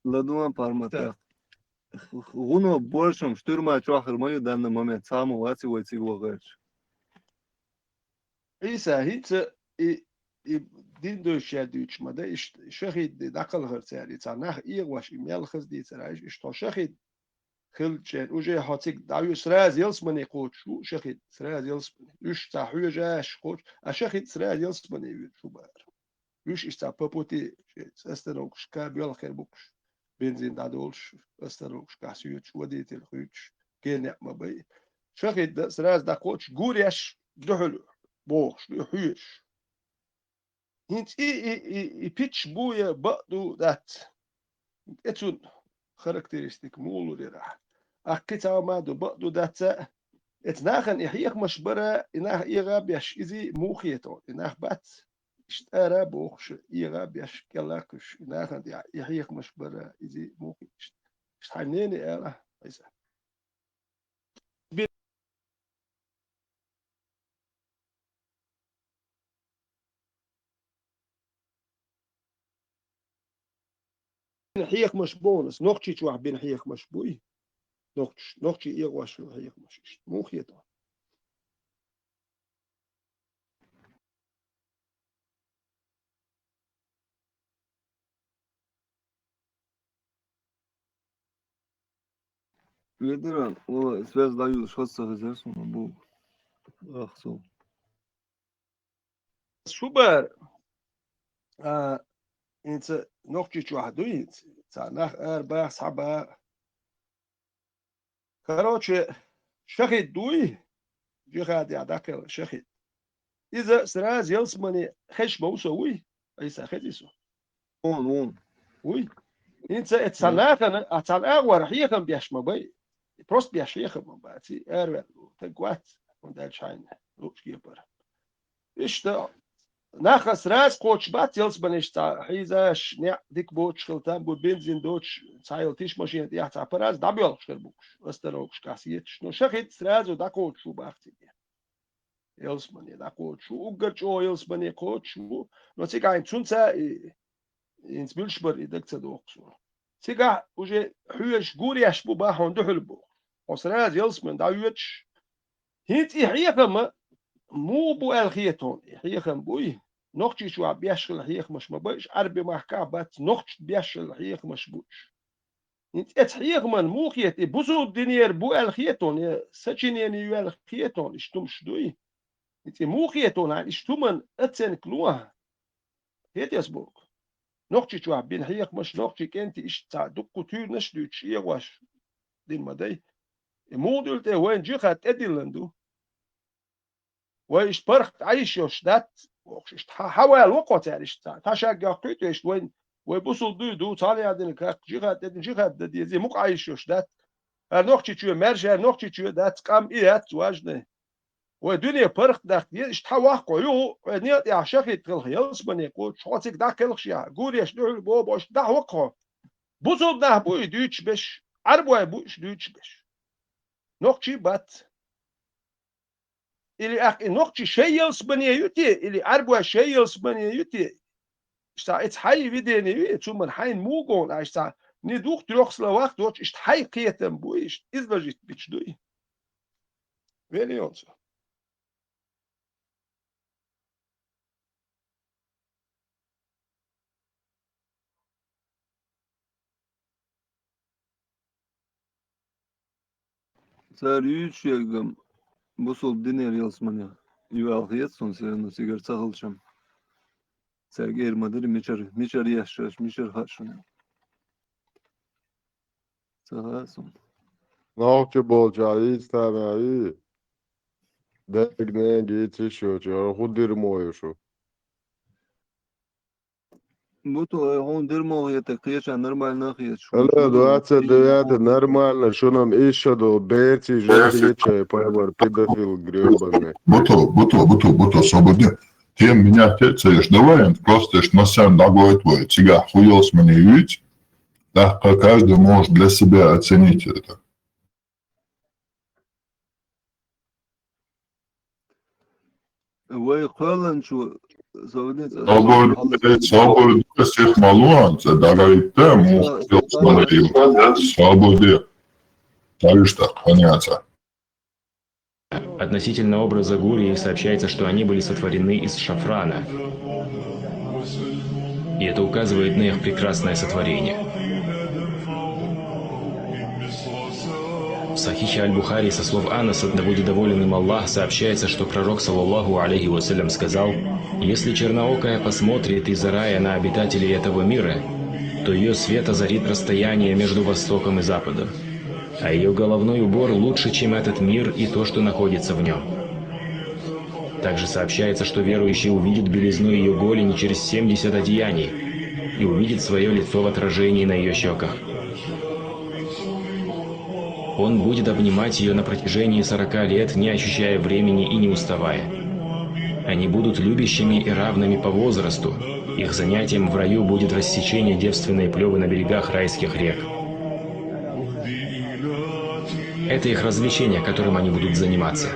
ЛадугӀан пармата. ГӀуно боьрша хӀума штурма чохь хир ма ю данна момент, цхьа хӀума вац и вай цига вахарча. Ӏийса, хӀинца и, и дин дойчу шаьр дуьйцуш ма дан, иштта шахид де дӀакхалхара цара, и цхьа нах эгӀош, и мел хаза дийцар, иштта хьо шахид хилча, уже хьо цига дӀавуьйш, сразу ялсамане кхочуш ву шахид, сразу ялсамане. Уьш цхьа хьоьжаш кхочуш, а шахид сразу ялсамане вуьйцуш ву бахара. Уьш иштта цхьа по пути, остановкашка боьлхуш хир бу-кх уьш, бензин дӀадолуш, остановкашкахь соьцуш, водитель хуьйцуш, ген некъ ма бай. Шахид дан сразу дӀакхочуш, гуреш дуьхьал бохуш ду, хьоьжуш. ХӀинца и, и, и, и пичча бу я бакъ ду дац. ТӀе цунна характеристика муха лур яра ахь? Ахь кхин цхьа ма ду, бакъ ду дац а, эцу нахана и хьехамаш бара, и нах эгӀа а беш, иза муха хета хьуна? И нах бац, иштта ара а бохуш, эгӀа а беш, кӀелла а кхуьссуш, и нахана тӀехь и хьехамаш бара, иза муха хета? Иштта хьайн нене ала, Ӏийса. Хьехамаш боху ас, Нохчийчохь бина хьехамаш буй? Нохчий, нохчий эгӀош йолу хьехамаш иштта. Муха хета? Ведеран, вала, связь дӀаюллуш хаза ца хезара суна, бу. Ах, со. Шу бара, а, хӀинца Нохчийчохь дуй хӀинца, цхьа нах ара баха, схьа баха. Короче, шахид дуй, джихадехь дӀакхелла шахид. Иза сразу ялсамане хезаш ма ву со, вуй? Ӏийса, хези со? Вон, вон. Вуй? ХӀинца эцу цхьа нахана, а цхьана агӀор хьехам беш ма бай. Просто беш хьехам ма бац, и араваьлла стаг вац, хӀунда аьлча хьайна лууш кепара. Иштта, нах сразу кхочуш бац ялсаманеш, цхьа хьийзаш, неӀ дика боцуш хила там бу, бензин доцуш, цхьа йолу тиша машина тӀехь цхьа параз дӀабоьлхуш хир бу-кх уьш, остановкашкахь соьцуш. Но шахид сразу дӀакхочуш ву бах цига. Ялсамане дӀакхочуш ву, уггар чӀогӀа ялсамане кхочуш ву, но цигахь хӀинца цунца и, хӀинца муьлш бара и дага ца дохку суна. Цигахь уже хьоьжуш гуреш бу бах хьуна дуьхьал бохуш. Хьо сразу ялсамане дӀавоьдуш, хӀинца и хьехам муха бу аьлла хета хьуна? И хьехам буй? Нохчийчохь беш хилла хьехамаш ма ба уьш, Ӏарби махкахь бац, нохчашна беш хилла хьехамаш бу уьш. ХӀинца эцу хьехаман муха хета, и бусулба динера бу аьлла хета хьуна, я сочинени ю аьлла хета хьуна, иштта хӀумаш дуй? ХӀинца и муха хета хьуна, хьайна иштта хӀуман оценка ло хьан? Хетий ас бохург? Нохчийчохь бина хьехамаш, нохчий кӀентий иштта цхьа дуккха туьйранаш а дуьйцуш, эгӀош дина ма дай. И муха дуьллу тӀе, вайна жихӀад тӀедиллина ду. Вай иштта паргӀат Ӏайшаш йолуш дац, бохуш, иштта хьа-, хьавала воккхо цара иштта цхьа. Тхьашаг йоккхуьйту иштта вайн, вай бусулба дуй ду, цхьана яздина кхаккха жихӀад тӀедина, жихӀад дан дезий, мукъа Ӏайшаш йолуш дац. ХӀара нохчийчоь маьрша, хӀара нохчийчоь дац, къам и яц, важный. Вай дуьне паргӀат даккха деза, иштта хьан ваккха хьо юху, вай некъа тӀехь шахӀид хилха ялсамане кхочуш, хьо цига дӀакхелхаш яхьа, гуреш дуьхьал бобо, иштта дӀахьо ваккха хьо. Бусулба нах бу и дуьйцуш берш, Ӏарбой бу уьш дуьйцуш берш. Нохчий бац. Или аьлча и нохчий шайн ялсамане ю те, или Ӏарбой шайн ялсамане ю те? Иштта эца хьайн видение ю, цу ман хьайна мугон, а иштта не двух-трёх словах доцуш, иштта хьайн кхетам бу, иштта изложить бича дуй. Вели йонца. Цара юьйцуш ерг-м бусулба динера ялсамане ю аьлла хета суна, сирано сигара ца хилчам. Цаьрга эр ма дара, мичара, мичара еш шаьш, мичара хаьа шуна. Ца хаьа суна. Нохча болча ийцтана ий. Дерг ненга ийциш йоцу, хӀун дирмо ю шу? Бу тхо, хьуна дирмо хетаг кхеча нормально хеташ. Алло, двадцать девятое, нормально, шуна-м иша долу, берций жа хетчай, пайбар, педофил грёбаный. Буто, буто, буто, буто, свободен. Тема менять ца еш, давай, просто еш на сам дагой твой, цигахь хуелся мне вид, так как каждый может для себя оценить это. Вай кхоьллинчу, Собор, Собор, сих малуан, ца дагайта, му, Собор, так что, хваняца. Относительно образа гурий сообщается, что они были сотворены из шафрана. И это указывает на их прекрасное сотворение. В Сахихе Аль-Бухари со слов Анаса, да будет доволен им Аллах, сообщается, что пророк, саллаллаху алейхи ва саллям, сказал: «Если черноокая посмотрит из рая на обитателей этого мира, то ее свет озарит расстояние между востоком и западом, а ее головной убор лучше, чем этот мир и то, что находится в нем». Также сообщается, что верующий увидит белизну ее голени через семьдесят одеяний и увидит свое лицо в отражении на ее щеках. Он будет обнимать ее на протяжении сорока лет, не ощущая времени и не уставая. Они будут любящими и равными по возрасту. Их занятием в раю будет рассечение девственной плёвы на берегах райских рек. Это их развлечение, которым они будут заниматься.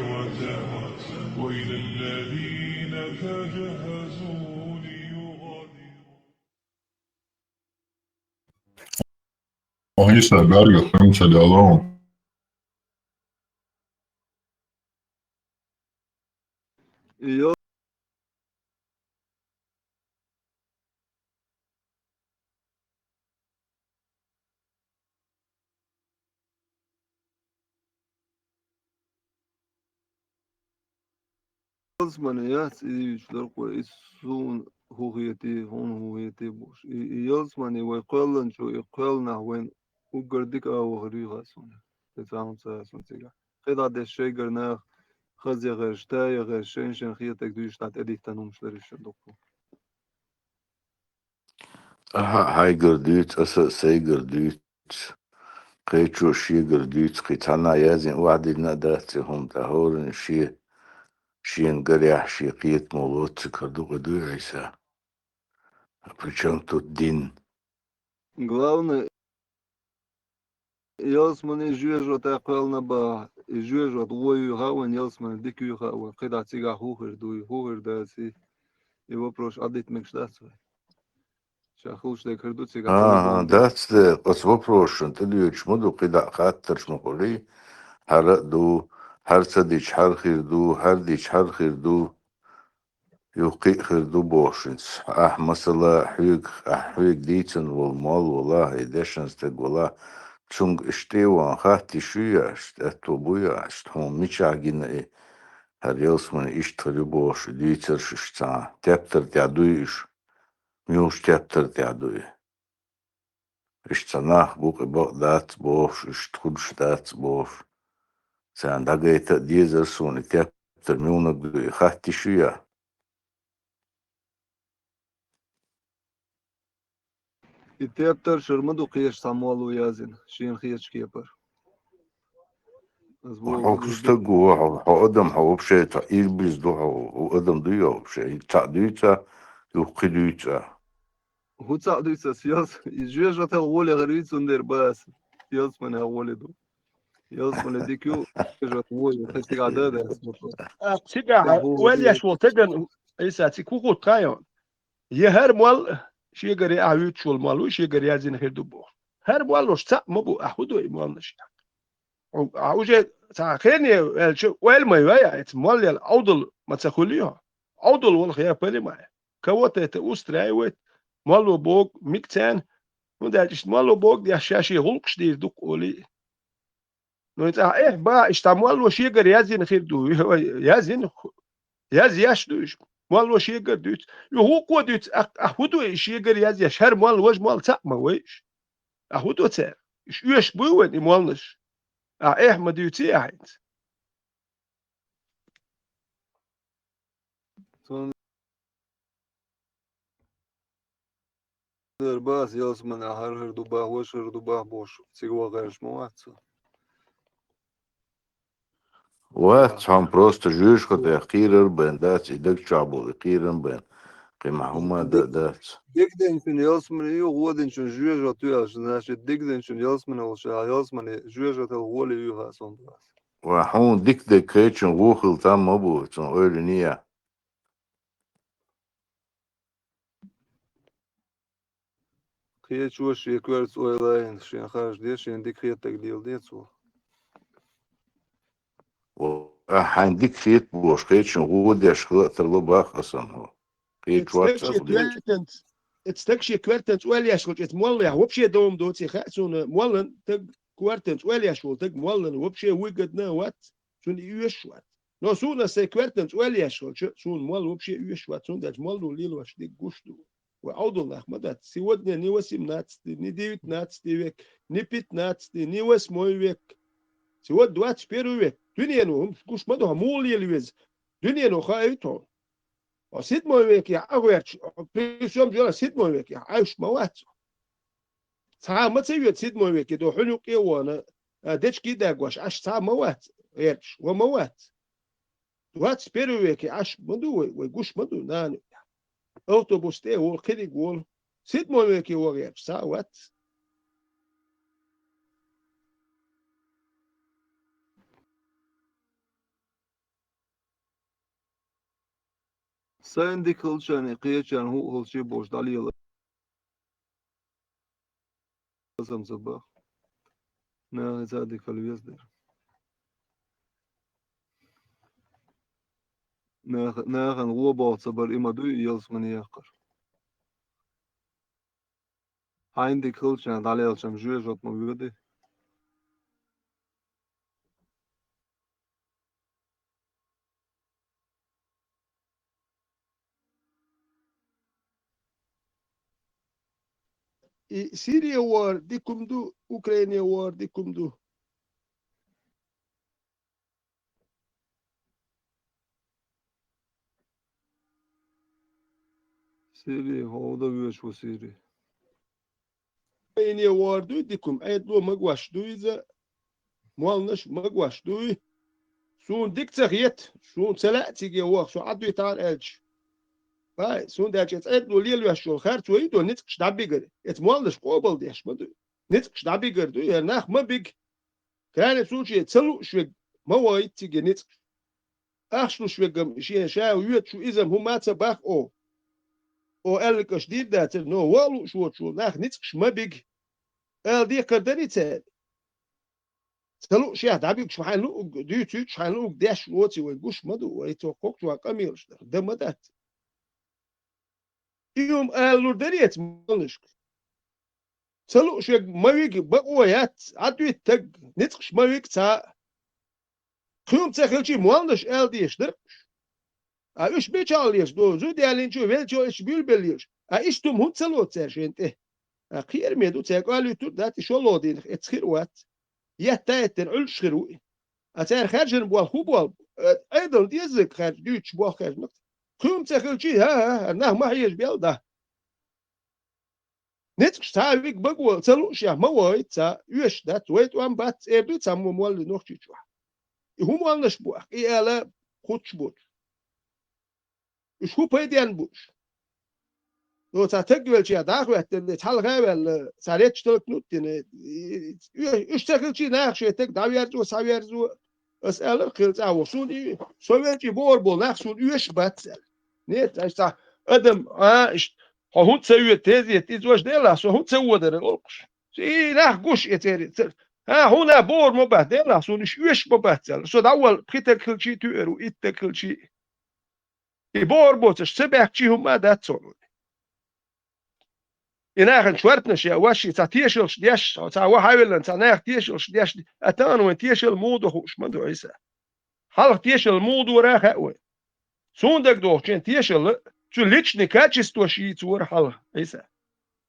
Ой, Иса, гарга, хьуьнца дело. Йо. Ялсамане яц, и вича дархо, и суна хӀун хетий, хьуна хӀун хетий бохуш. И, и ялсамане вай кхоьллинчу, и кхоьллинехь вайна уггар дика агӀо хир ю хаьа суна. Те цхьа хӀума ца хаьа суна цигахь. КхидӀа деш шайгара нах хаза яхарш, та яхарш, шайн-шайн хетарг дуьйцуш дӀа тӀедиттина хӀумаш лариш дуккха. Ахьа хьайгара дуьйцу, аса а сайгара дуьйцу, кхечо шегара дуьйцу, кхин цхьанна яздина охьадиллина а дац и хӀума, тӀаккха хӀоранна шен, шена гарехь, шен кхетамо лоццуг хир ду-кх и, дуй, Ӏийса? Причём тут дин? Главное, ялсамане жоьжахати кхоьллина бахахь, и жоьжахати вон юй хаьа вайна, ялсамане дика юй хаьа вайна, кхидӀа цигахь хӀун хир дуй, хӀун хир дац и, и вопрос Ӏадитта мегаш дац вай. Ша хӀулш дерг хир ду цигахь. ХӀан-хӀан, дац де, оцу вопросашна тӀедоьдуш ма ду, кхидӀа хаттарш ма хуьлий, хӀара а ду, хӀара ца дича хӀара хир ду, хӀара дича хӀара хир ду. юха кхиъ хир ду бохуш хӀинца. Ахь, масала, хьоьга, ахь хьоьга дийцина волу молла валахь, и дешна стаг валахь, цуьнга иштта тӀе а вахана хатта йиш ю я, иштта аьтто бу я, иштта хьуна мичахь гина и, хӀара ялсамани иштта хир ю бохуш, и дуьйцурш иштта цхьа тептар тӀехь дуй уьш? Муьлхачу тептар тӀехь ду и? Иштта цхьа нах бу-кх и, бакъ дац бохуш, иштта хӀуьттуш дац бохуш. Царна дӀагайта а дезара суна и тептар муьлханиг ду и, хатта йиш ю я? И тептар шура ма ду кхечу цхьа молло яздина, шена хетачу кепара. Ас боху, хьо хӀун стаг ву, хьо, хьо адам, хьо вообще цхьа ирбиз ду хьо, хьо адам дуй вообще? Цхьаъ дуьйцу, юха кхин дуьйцу. ХӀун цхьаъ дуьйцу ас, ялс-, и жоьжахатал гӀоле хир ву, цундела боху ас, ялсаманехь гӀоле ду. Ялсамане дика ю, жоьжахатал гӀоле, тхан цигахь дан а дац. А, цигахь ойла еш волу стагана, Ӏийса, цига хӀун хӀутту хаьий хьуна? Я хӀара молла, шегара я ахь вуьйцуш волу молла ву, шегара яздина хир ду боху. ХӀара моллош цхьаъ ма бу, ахь хӀун до и молланаш? Ахь уже цхьа хене ваьлча, ойла ма йой ахь, эца моллел Ӏовдал ма ца хуьлий хьо? Ӏовдал волу хьан понимаешь? Кого-то это устраивает, молло боху, мега царна, хӀунда аьлча иштта молло боху деш, ша шен гӀуллакхаш дийр ду-кх олий. Ну, и цхьа, эхь, боху, иштта молло шегара яздина хир ду, яздина, язъеш ду уьш. Молло шегара дуьйцу. Юха вукхо дуьйцу, ахь, ахь хӀун до и шегара яздеш, хӀара молла, важа молла цхьаъ ма вай уьш? Ахь хӀун до цаьрга? Уьш оьшуш буй вайн и молланаш? Ахь эхь ма дуьйций ахь хӀинца? Цундела боху ас, ялсаманехь хӀара хир ду боху, важа хир ду боху бохуш, цига ваха гӀерташ ма вац цо. Вац, хьуна просто жоьжахатех кхерар бен дац, и даг чохь болу и кхерам бен. Кхин ма хӀума дан а дац. Дика динчун ялсамане ю, гӀо динчун жоьжахат ю аьлча, значит, дика динчун ялсамане волуш, а ялсамане жоьжахатал гӀоле ю хаа сонта. Ва хьуна дика дерг кхечун гӀо хила там ма бу, цунна ойла йина я. Кхечо шен коьртаца ойла йина, шен харжа де, шен дика хетарг леладе цо. Ва, хьайн дика хета бохуш, кхечун гӀо деш хила а тарло боху аса хьуна. Кхечо вац аса дийца. Эцу стаг шен коьртанца ойла еш хилча, эцу моллех вообще дом доций хаьа суна, моллан стаг коьртанца ойла еш волу стаг моллан вообще выгодно вац, цунна и оьшуш вац. Но суна сайн коьртанца ойла еш хилча, суна молла вообще оьшуш вац, цундела молло лелош дерг гуш ду. Вай Ӏовдал нах ма дац. Сегодня ни восемнадцатый, ни девятнадцатый век, ни пятнадцатый, ни восьмой век. Сегодня двадцать первый век. Дуьнено хӀумаш гуш ма ду, хьо муха лела веза? Дуьнено хаийта хьуна. Хьо седьмой векехь Ӏа гӀерташ, при всём желании седьмой векехь Ӏаш ма вац. Цхьа а ма ца йоьду седьмой веке, до хьуьнан юккъе а вахана, а, дечки а дагош, Ӏаш цхьа а ма вац гӀерташ, ва ма вац. Двадцать первый веке Ӏаш ма ду вай, вай гуш ма ду, нана. Автобус тӀе а волу, кхидиг волу. Седьмой веке ван гӀерташ цхьа а вац. Сайн дика хилчарна, кхечарна хӀуъа хилчий бохуш дӀалела. Аса-м ца боху. Наха цхьа дика хила веза дара. Наха-, нахана гӀо боху ца бар и ма дуй, ялсамане яккхар. Хьайн дика хилчарна дӀалелча-м жоьжахат ма воьду. И Сирия вар дика хӀума ду, Украина вар дика хӀума ду. Сирия, хӀо дан везаш ву Сирия. Украине вар дуй дика хӀума, Ӏедало магош ду иза, молланаш магош дуй. Суна дика ца хета, суна ца лаьа циге ваха, со Ӏадвитахьара аьлча. Вай, суна даьлча эца Ӏедало лелош йолу харц вай ду, ницкъаш дӀабигар. Эца молланаш къобалдеш ма дуй. Ницкъаш дӀабигар дуй, хӀара нах ма бига. Крайний случае, ца лууш верг ма вахийта циге ницкъаш. Ахча луш верг-м шен ша йоьдуш ву, иза-м хӀума ца боху оха. Оха аьлларг аша дийр дацара, но ваха лууш воцуш волу нах ницкъаш ма бига. Ала декхар дарий цара? Ца луушехь дӀабигаш хьайн луург дуьйцуьйтуш, хьайн луург деш воций вай гуш ма ду, вай цо кхокхучу ван къамелаш дар, дан ма дац. И хӀума ала лур дарий эца молнашка? Ца лууш верг ма вига бакъо яц, Ӏадвита таг, ницкъаш ма вига цхьа а. Кхин хӀума ца хилчий, молнаш ала дезаш дара уьш. А уьш мичахь лелаш ду, зуда ялийначо, велчо, иштта буьйлабелла лелаш. А иштта хӀума хӀунда ца лоцу цара шайна тӀе? А кхераме ду, цаьрга оалуьйтур дац, и шолгӀа дийнах эцна хир а вац. Етта а еттина, Ӏуьллуш хир ву и. А цара хаьржина болх хӀун болх бу? Э, Ӏедална дезарг хаьржа, дуьйцуш болх хаьржина. Кхин хӀума ца хилчий, хӀа-хӀа, хӀара нах ма хьежабелла, да. Ницкъаш цхьа а вига бакъо ца лууш яхь ма вахийта цхьа, оьшуш дац, вай тӀом бац, цӀера дуй цхьаммо молли Нохчийчохь. И хӀун молнаш бу ахь, и ала хутташ боцуш? Уьш хӀун пайденна бу уьш? Ну, цхьа таг велча дӀа а хӀоьттина, цхьалха а ваьлла, цхьа речча талкнут дина, и, и, уьш ца хилчий, наха шайн таг дӀаверзо, схьаверзо, ас аьлларг хила цӀа а ву. Суна и, со велчий бохур болу нах суна оьшуш бац аьлла. Нет, аша цхьа адам, а, иштта, хьо хӀунда ца воьду тезета, иза важа делахь, со хӀунда ца водар олкхуш? И нах гуш и церан, цер-, а, хьуна а бохур ма бац, делахь, суна уьш оьшуш ма бац аьлла. Со дӀаволла, пхи таг хилчий туьйар ву, итт таг хилчий. И бохур боцуш, ца баьхкичий хӀума а дац цунна. И нахана шортанаш яа, вайшиъ цхьа тешалш деш, цхьа вахьавиллина, цхьа наха тешалш деш, а тахана вайн тешал муха ду хууш ма ду Ӏийса. Хьалха тешал муха дора а хаьа вайн. Суна дагадогӀучу тешал а, цуьнан личный качестваш йийцора хьалха Ӏийса.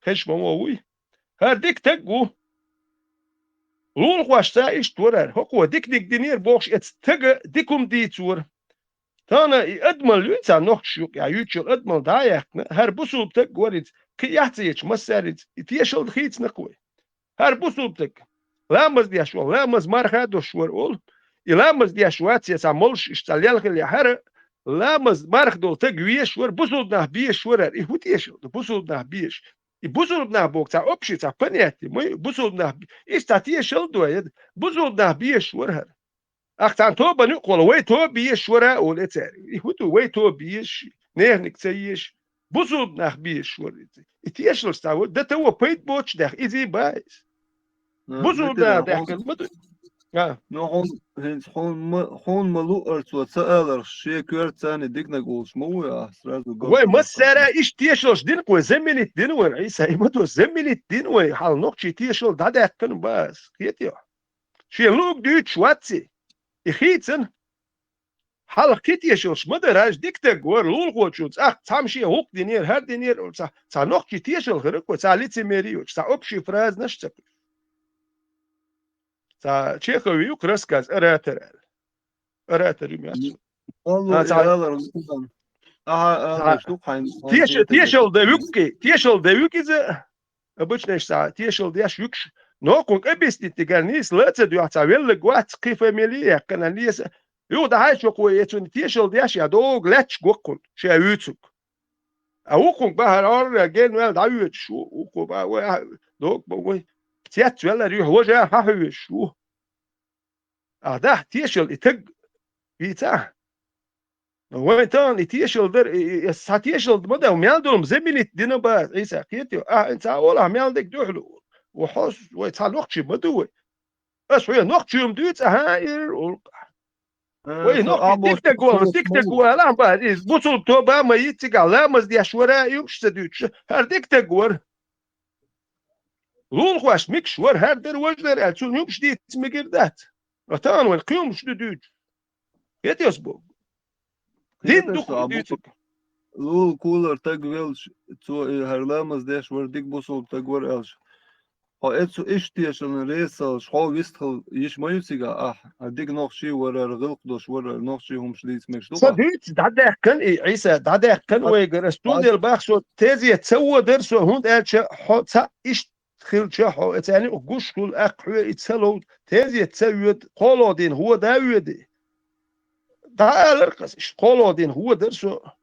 Хезаш ма вогӀу вуй. ХӀара дика таг ву. Лулахошца иштта вара хӀара. ХӀокхо диканиг динера бохуш, эцу тага дика хӀума дийцора. Тахана и адамалла юй цхьа нохчаш юкъехь юьйцуш йолу адамалла дӀа а яьккхина, хӀара бусулба таг вара иза, кхин эхь ца ечу массаьрца и тешал хийцина-кх вай. ХӀара бусулба таг, ламаз деш вара, ламаз марха а долуш вара олу. И ламаз деш вац я цхьа молуш иштта цхьа лелхилла хӀара, ламаз марха долу таг везаш вара, бусулба нах безаш вара хӀара. И хӀун тешал ду, бусулба нах безаш? И бусулба нах боху цхьа общий, цхьа понятие, ма ю, бусулба нах бе-, иштта цхьа тешал а дой, бусулба нах безаш вара хӀара. Ахь цхьана тобанна юкъахула, вай тоба езаш вара а олу и цаьрга. И хӀун ду, вай тоба езаш, неханиг ца езаш, бусулба нах безаш вара иза. И тешалш цхьа вара, дан таво пайда боцуш даьхна, изий бан иза. А, бусулба нах даьхкина ма ду. А. Ну, хьуна, хӀинца хьуна ма, хьуна ма луъара цо ца аларх, шен коьртацарний диканиг олуш ма вуй ахь, сразу галдо. Вай массара иштта тешалш дина-кх вай, заменить дина вайн, Ӏийса, и ма ду, заменить дина вайн, хьал нохчий тешал дӀадаьккхина бан ас, кхетий хьо? Шен луъург дуьйцуш вац и. И хийцина. Хьалха кхин тешалш ма дара, хӀара дика таг вара, лулахочун цӀахь цхьамма шен гӀуллакх динера, хӀара динера, цхьа, цхьа нохчий тешал хир-кх вай, цхьа лицемерие йоцуш, цхьа общий фразанаш а ца кхуьуш. Цхьа Чеховн ю-кх рассказ «Оратор» аьлла. «Оратор» ю-м яц? Алло, а, цхьа алар, аха, аха, цхьа ду хьайн, хьайн теша-, тешал дан вуьгу-кх, тешал дан вуьгу иза. Обычно иштта цхьа тешал деш вуьгуш, нохчо объяснить дигар нийса ла а ца дуьхьа, цхьа веллаг вац, кхин фамилия а яьккхина, нийса. Юха дӀахьаьжча, вай, э, цунна тешал деш, я догу лаьтташ го-кх хьуна, ша вуьйцург. А вукхунга бахьара орра генваьлла дӀавоьдуш ву, вукхо бахьа вай, а, догу бан вай. Цецвеллара юьхь важа хьан хьоьжуш ву. А дахьа тешал и таг вийцахь. Вайн тахана и тешал дара, и, и, и, цхьа тешал ма дан, мел долу-м заменить дина бан, Ӏийса, кхетий хьо? Ахьа цхьа олахь мел дерг дуьхьал олу. Ва хьо, вай цхьа нохчий ма ду вай. Ас хьоьга нохчий-м дуьйцу, ахьа, эр олу-кх. А, вай со нохчий дика таг вара, дика таг вара, алахь бан, иза бусулба тоба а ма йийццигахь, ламаз деш вара а, юкъаш ца дуьйцуш, хӀара дика таг вара. Лулахошна микаш вара, хӀара дара, важа дара аьлла, цунна юкъаш дийца мегар дац. Ва тахана вайн кхин хӀумаш ду дуьйцуш. Кхетий ас боху? Дин ду-кх дуьйцург. Лула кулара таг велча, цо и хӀара ламаз деш вара, дика бусулба таг вара аьлча. Хьо эцу иштта тешална реза ца хилча, хьо вистхила йиш ма ю цигахь ахь. Хьан дика нохчий вара, гӀиллакх долуш вара, нохчий хӀумаш дийца мегаш ду-кх ахь. Ца дуьйцу, дӀадаьккхина и Ӏийса, дӀадаьккхина вайгара. Ас цундела бах со, тезет ца водар со, хӀунда аьлча хьо цхьаъ иштта хилча, хьо эцарна юкъа гуш хуьлу, аккха хьоьга и ца ловзу, тезет ца воьду, кхоалгӀа дийнахь вода а воьдий. ДӀаалар-кх ас иштта, кхоалгӀа дийнахь водар со.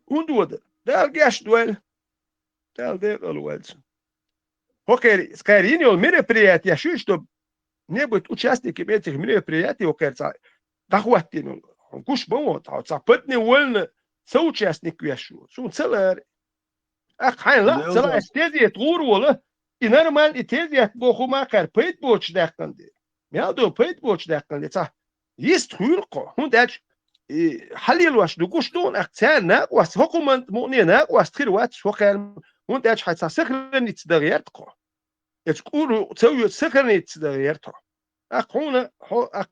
ХӀунда водар? Дала гечдойла. Дала декъала войла цунна. ХӀокхеран, кхеран йина йолу мероприятие ю, чтобы не быть участниками этих мероприятий, хӀокхеран цхьа дӀахӀоттийна йолу. Гуш ма вон, хьо цхьа подневольно соучастник веш ву. Суна ца лаьара. Аккха хьайна лаьа ца лаьа, тезет гӀур волу, и нормально, и тезет боху хӀума кхара пайда боцуш даьккхина де. Мел ду пайда боцуш даьккхина де, цхьа йист хуьлу-кх хьо, хӀунда аьлча и хьалелош ду гуш ду, нах царна накъост, хӀокху ман муъне накъост хир вац, хӀокхаьрма, хӀунда аьлча хьай цхьа сохраниться дан гӀерта кхо. Эцу кӀур ца вуьйцу сохраниться дан гӀерта хьо. Ах хьуна, хьо, ах,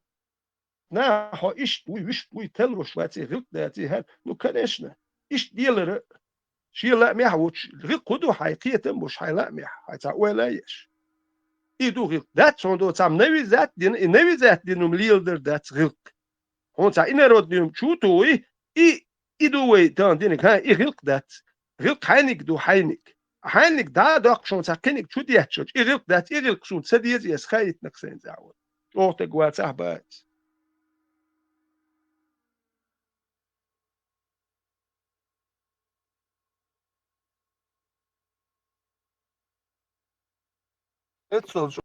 нах хьо иштта вуй, вуьшта вуй, таллуш ваций, гӀилкх даций, хӀара. Ну, конечно, иштта делара, шен лаамехь а воцуш, гӀилкх хӀун ду хьай, кхетам а беш, хьай лаамехь, хьай цхьа ойла а еш. И ду гӀилкх. Дац хьуна доцу цхьа навязать дина, и навязать дина хӀума леладар дац гӀилкх. Хьуна цхьа инородный хӀума чу а тухий, и, и ду вай тахана динарг, хӀа, и гӀилкх дац. ГӀилкх хьайниг ду, хьайниг. Хьайниг дӀа а доккхуш хьуна цхьа кхиниг чу детташ, и гӀилкх дац, и гӀилкх суна ца деза, ас хаийтинарг сайна цӀахь вара. ЧӀогӀа таг вацахь бац. Эццал чӀо-,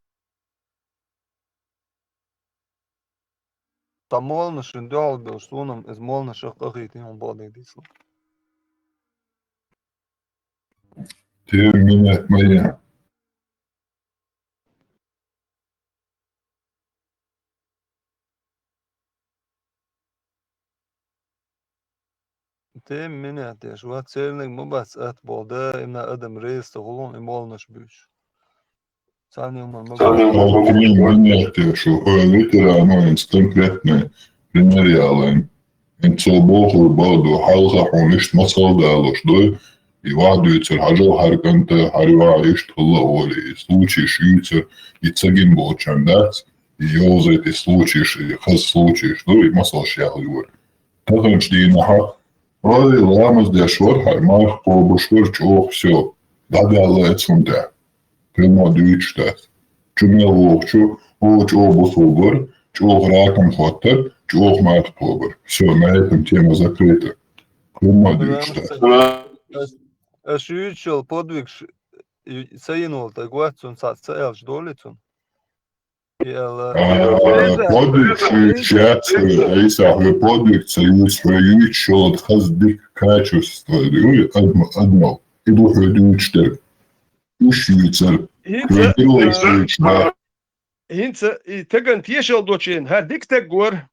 сан молланашна дуьхьал белча, суна-м иза молланашах къахийтина хьуна боху дийцал. Тем минет моя. Тем минет деш вац, церниг ма бац атта боху, даимна адам реза ца хуьлу и молланаш буьйцуш. Царна юман ма бац. Тем минет деш ву, хьо ветеран вайна конкретный пример ялайн. ХӀинца цо бохург бакъ ду, хьалха хьуна иштта мацалла далош ду, и ваха дуьйцура хьажал хьара кӀанта, хьара ваха иштта хилла а олий, и случайш юьйцура, и ца гина болчарна дац, и йовзайта и случайш, и хаза случайш ду, и масалш яхлур. Таханчу дийнахьа, ой, ламаз деш вара хьара, марха кхобуш вара чӀогӀа, всё, дӀадаьлла эцунда. Хьуна дуьйцуш дац. Чу мел вохучу, о, чӀогӀа бусулба вара, чӀогӀа ракам хӀоттара, чӀогӀа марха кхобура. Всё, на этом тема закрыта. Хьуна дуьйцуш дац. Ас, ас юьйцуш йолу подвигаш ю-, ца йина волу таг вац, цунна цхьаъ ца аьлча долий цунна? И аьлла, а, подвиг шу юьйцуш яц, Ӏийса, хьо подвиг ца юьйцу, хьо юьйцуш йолу хаза дика качество ю, адма-, адмал. И ду хьо дуьйцуш дерг. Уьш юьйцура. ХӀинца, хӀинца и тагана тешалла долчу хенахь, хӀара дика таг вара.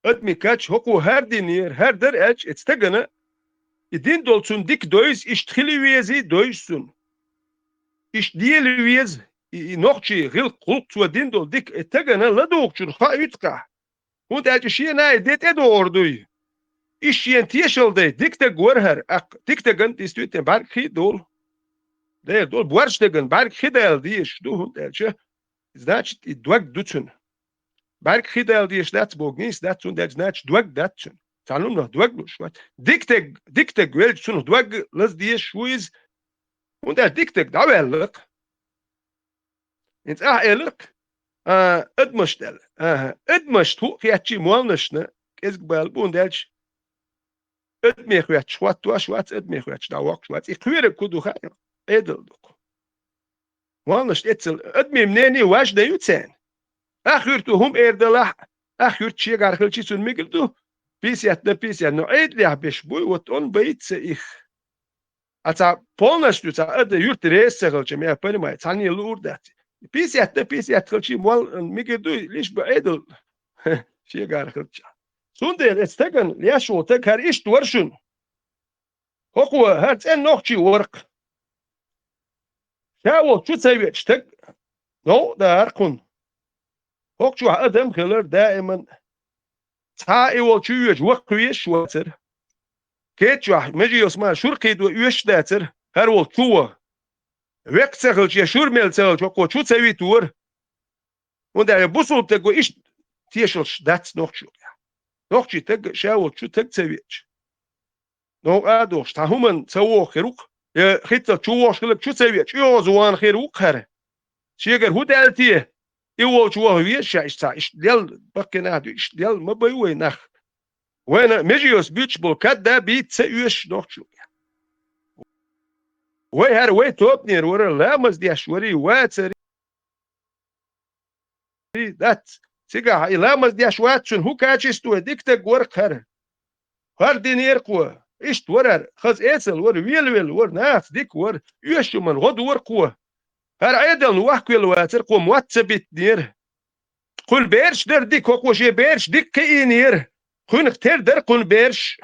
Адамийн кач хӀокхо хӀара динера, хӀара дара аьлча, эцу тагана и дин долу цунна дика довза, иштта хила везий, довза цунна. Иштта дела веза, и, и нохчий гӀилкх, гӀуллакх цо дин долу дика, и тагана ладугӀучуьра хаьа юьтахь. ХӀунда аьлча шена и де тӀедогӀур дуй. Иштта шена тешалла дай, дика таг вара хӀара, аккха, дика тагана действительно бӀаьрг хи а долу. Дера долу, борш тагана бӀаьрг хи дала дезаш ду, хӀунда аьлча, значит, и дог ду цуьнан. БӀаьрг хи дала дезаш дац боху, нийса дац, цуьнан дерг, значит, дог дац цуьнан. Цхьана хӀуманах дог луш вац. Дика таг, дика таг велча, цунах дог лаза дезаш ву иза. ХӀунда аьлча дика таг дӀаваьлла-кх. ХӀинца ахьа элира-кх, а, адамашна аьлла. АхӀа, адамашна хӀуъа хетчий молланашна кӀезиг бала бу, хӀунда аьлча, адаме хоьттуш хӀоттош вац, адаме хоьттуш дӀавоккхуш вац. И кхоьрург хӀун ду хаьа? Ӏедал ду-кх. Молланашна эццал, адамийн мнение важное ю царна. Ах юьрту хӀума эр далахь, ах юьрту шегахьара хилчий цунна мегар ду, пятьдесят на пятьдесят, но Ӏедалехь беш буй, вот он боится их. А цхьа полностью цхьа ада юьрту реза ца хилча, я понимаю, цхьанне луур дац. Пятьдесят на пятьдесят хилчий молла мегар ду, лиш бу Ӏедал шегахьара хилча. Цундела эцу стагана леш волу таг хӀара иштта вара шуна. ХӀокхо хӀара цӀена нохчий вара-кх. Ша волчу ца веача стаг новкъа дахара кхунна. ХӀокху чохь адам хилар даиман. Цхьа а и волчу веача ваккха везаш вацара. Кеччохь меже йосу ма шура кхийдо оьшуш дацара, хӀара волчу чу ваха. Веккха ца хилча, я шура мел ца хилча, хӀокхо чу ца витора. ХӀунда аьлча бусулба таг ву иштта тешалш дац нохчо. Нохчий таг ша волчу таг ца веача. Новкъа а дохуш, цхьа хӀуманна ца воху хир ву-кх, я хӀинццалц чу вохуш хиларг чу ца веача, оьгӀазвахана хир ву-кх хӀара. Шегара хӀун даьлла те? И волчу ваха веза ша иштта цхьа, иштта лел, баккхий нах ду, иштта лел ма бай вай нах. Вайна меже йоса буьтуш болу кад а бийца ца оьшуш нохчо. Вай хӀара вай топанера вара, ламаз деш варий, вацарий. Дац. Цигахь и ламаз деш вац цуьнан хӀун качество, дика таг вара-кх хӀара. ХӀара динера кхо. Иштта вара хӀара. Хаза эцалла вара, велавелла вара, нахаца дика вара. Оьшучу хӀуманна гӀо дора кхо. ХӀара Ӏедална вахкавелла вацара, кхо мотт ца биттинера. Кхуьнан бераш дара дика, хӀокхо шен бераш дика кхиийнера. Кхуьнах тера дара кхуьнан бераш.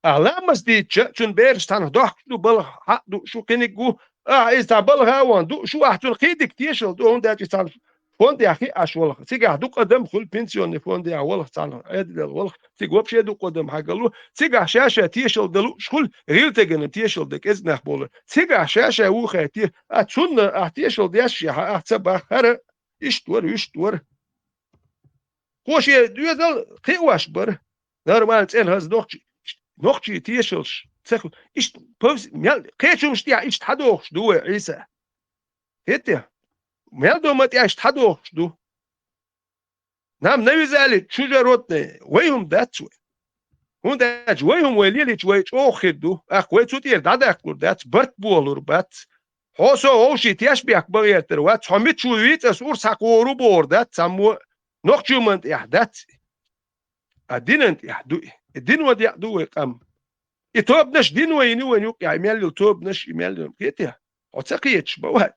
Ахь ламаз дийцча, цуьнан бераш цхьанхьа дохкуш ду, балха хьа а ду, шу кхиниг ву, ахь иза цхьа балха а вон ду, шу ахь цунна кхидиг тешал ду, хӀунда аьлча цхьанхьа фондехь хи Ӏаш валха. Цигахь ду къа дам хуьлу пенсионный фондехь валха цхьанхьа, Ӏедалел валха. Цига вообще ду къа дам хьагалу. Цигахь ша-ша тешал далу, уьш хуьлу гӀиллакхана тешал дан кӀезиг нах болу. Цигахь ша-ша вухе те, а цунна ахь тешал деш яхьа, ахь ца баххара, иштта вара, вуьшта вара. Кхо шен доьзал кхиош бара. Нормально цӀена хаза нохчий, нохчий тешалш. Ца ху-, иштта повз-, мел, кхечунаш тӀехь иштта хьадохуш ду вай, Ӏийса. ХӀетте? Мел дома тӀехь иштта хьадохуш ду. Нам навязали чужеродные. Вай хӀума дац вай. ХӀунда аьлча вай хӀума вай лелийча вай чӀогӀа хир ду. Ахь вай цу тӀера дӀадаккхалур дац, барт бохалур бац. Хьо со вовший теш бехк бан гӀертар вац, хьо мича ву вийца ас урс хьакхору бохур дац, цхьаммо нохчий ман тӀехь дац. А динан тӀехь ду и. И дино декъ ду вай къам. И тобанаш дино йина вайн юкъехь, и мел йолу тобанаш, и мел йолу кхетий? Хьо ца кхеташ бан вац.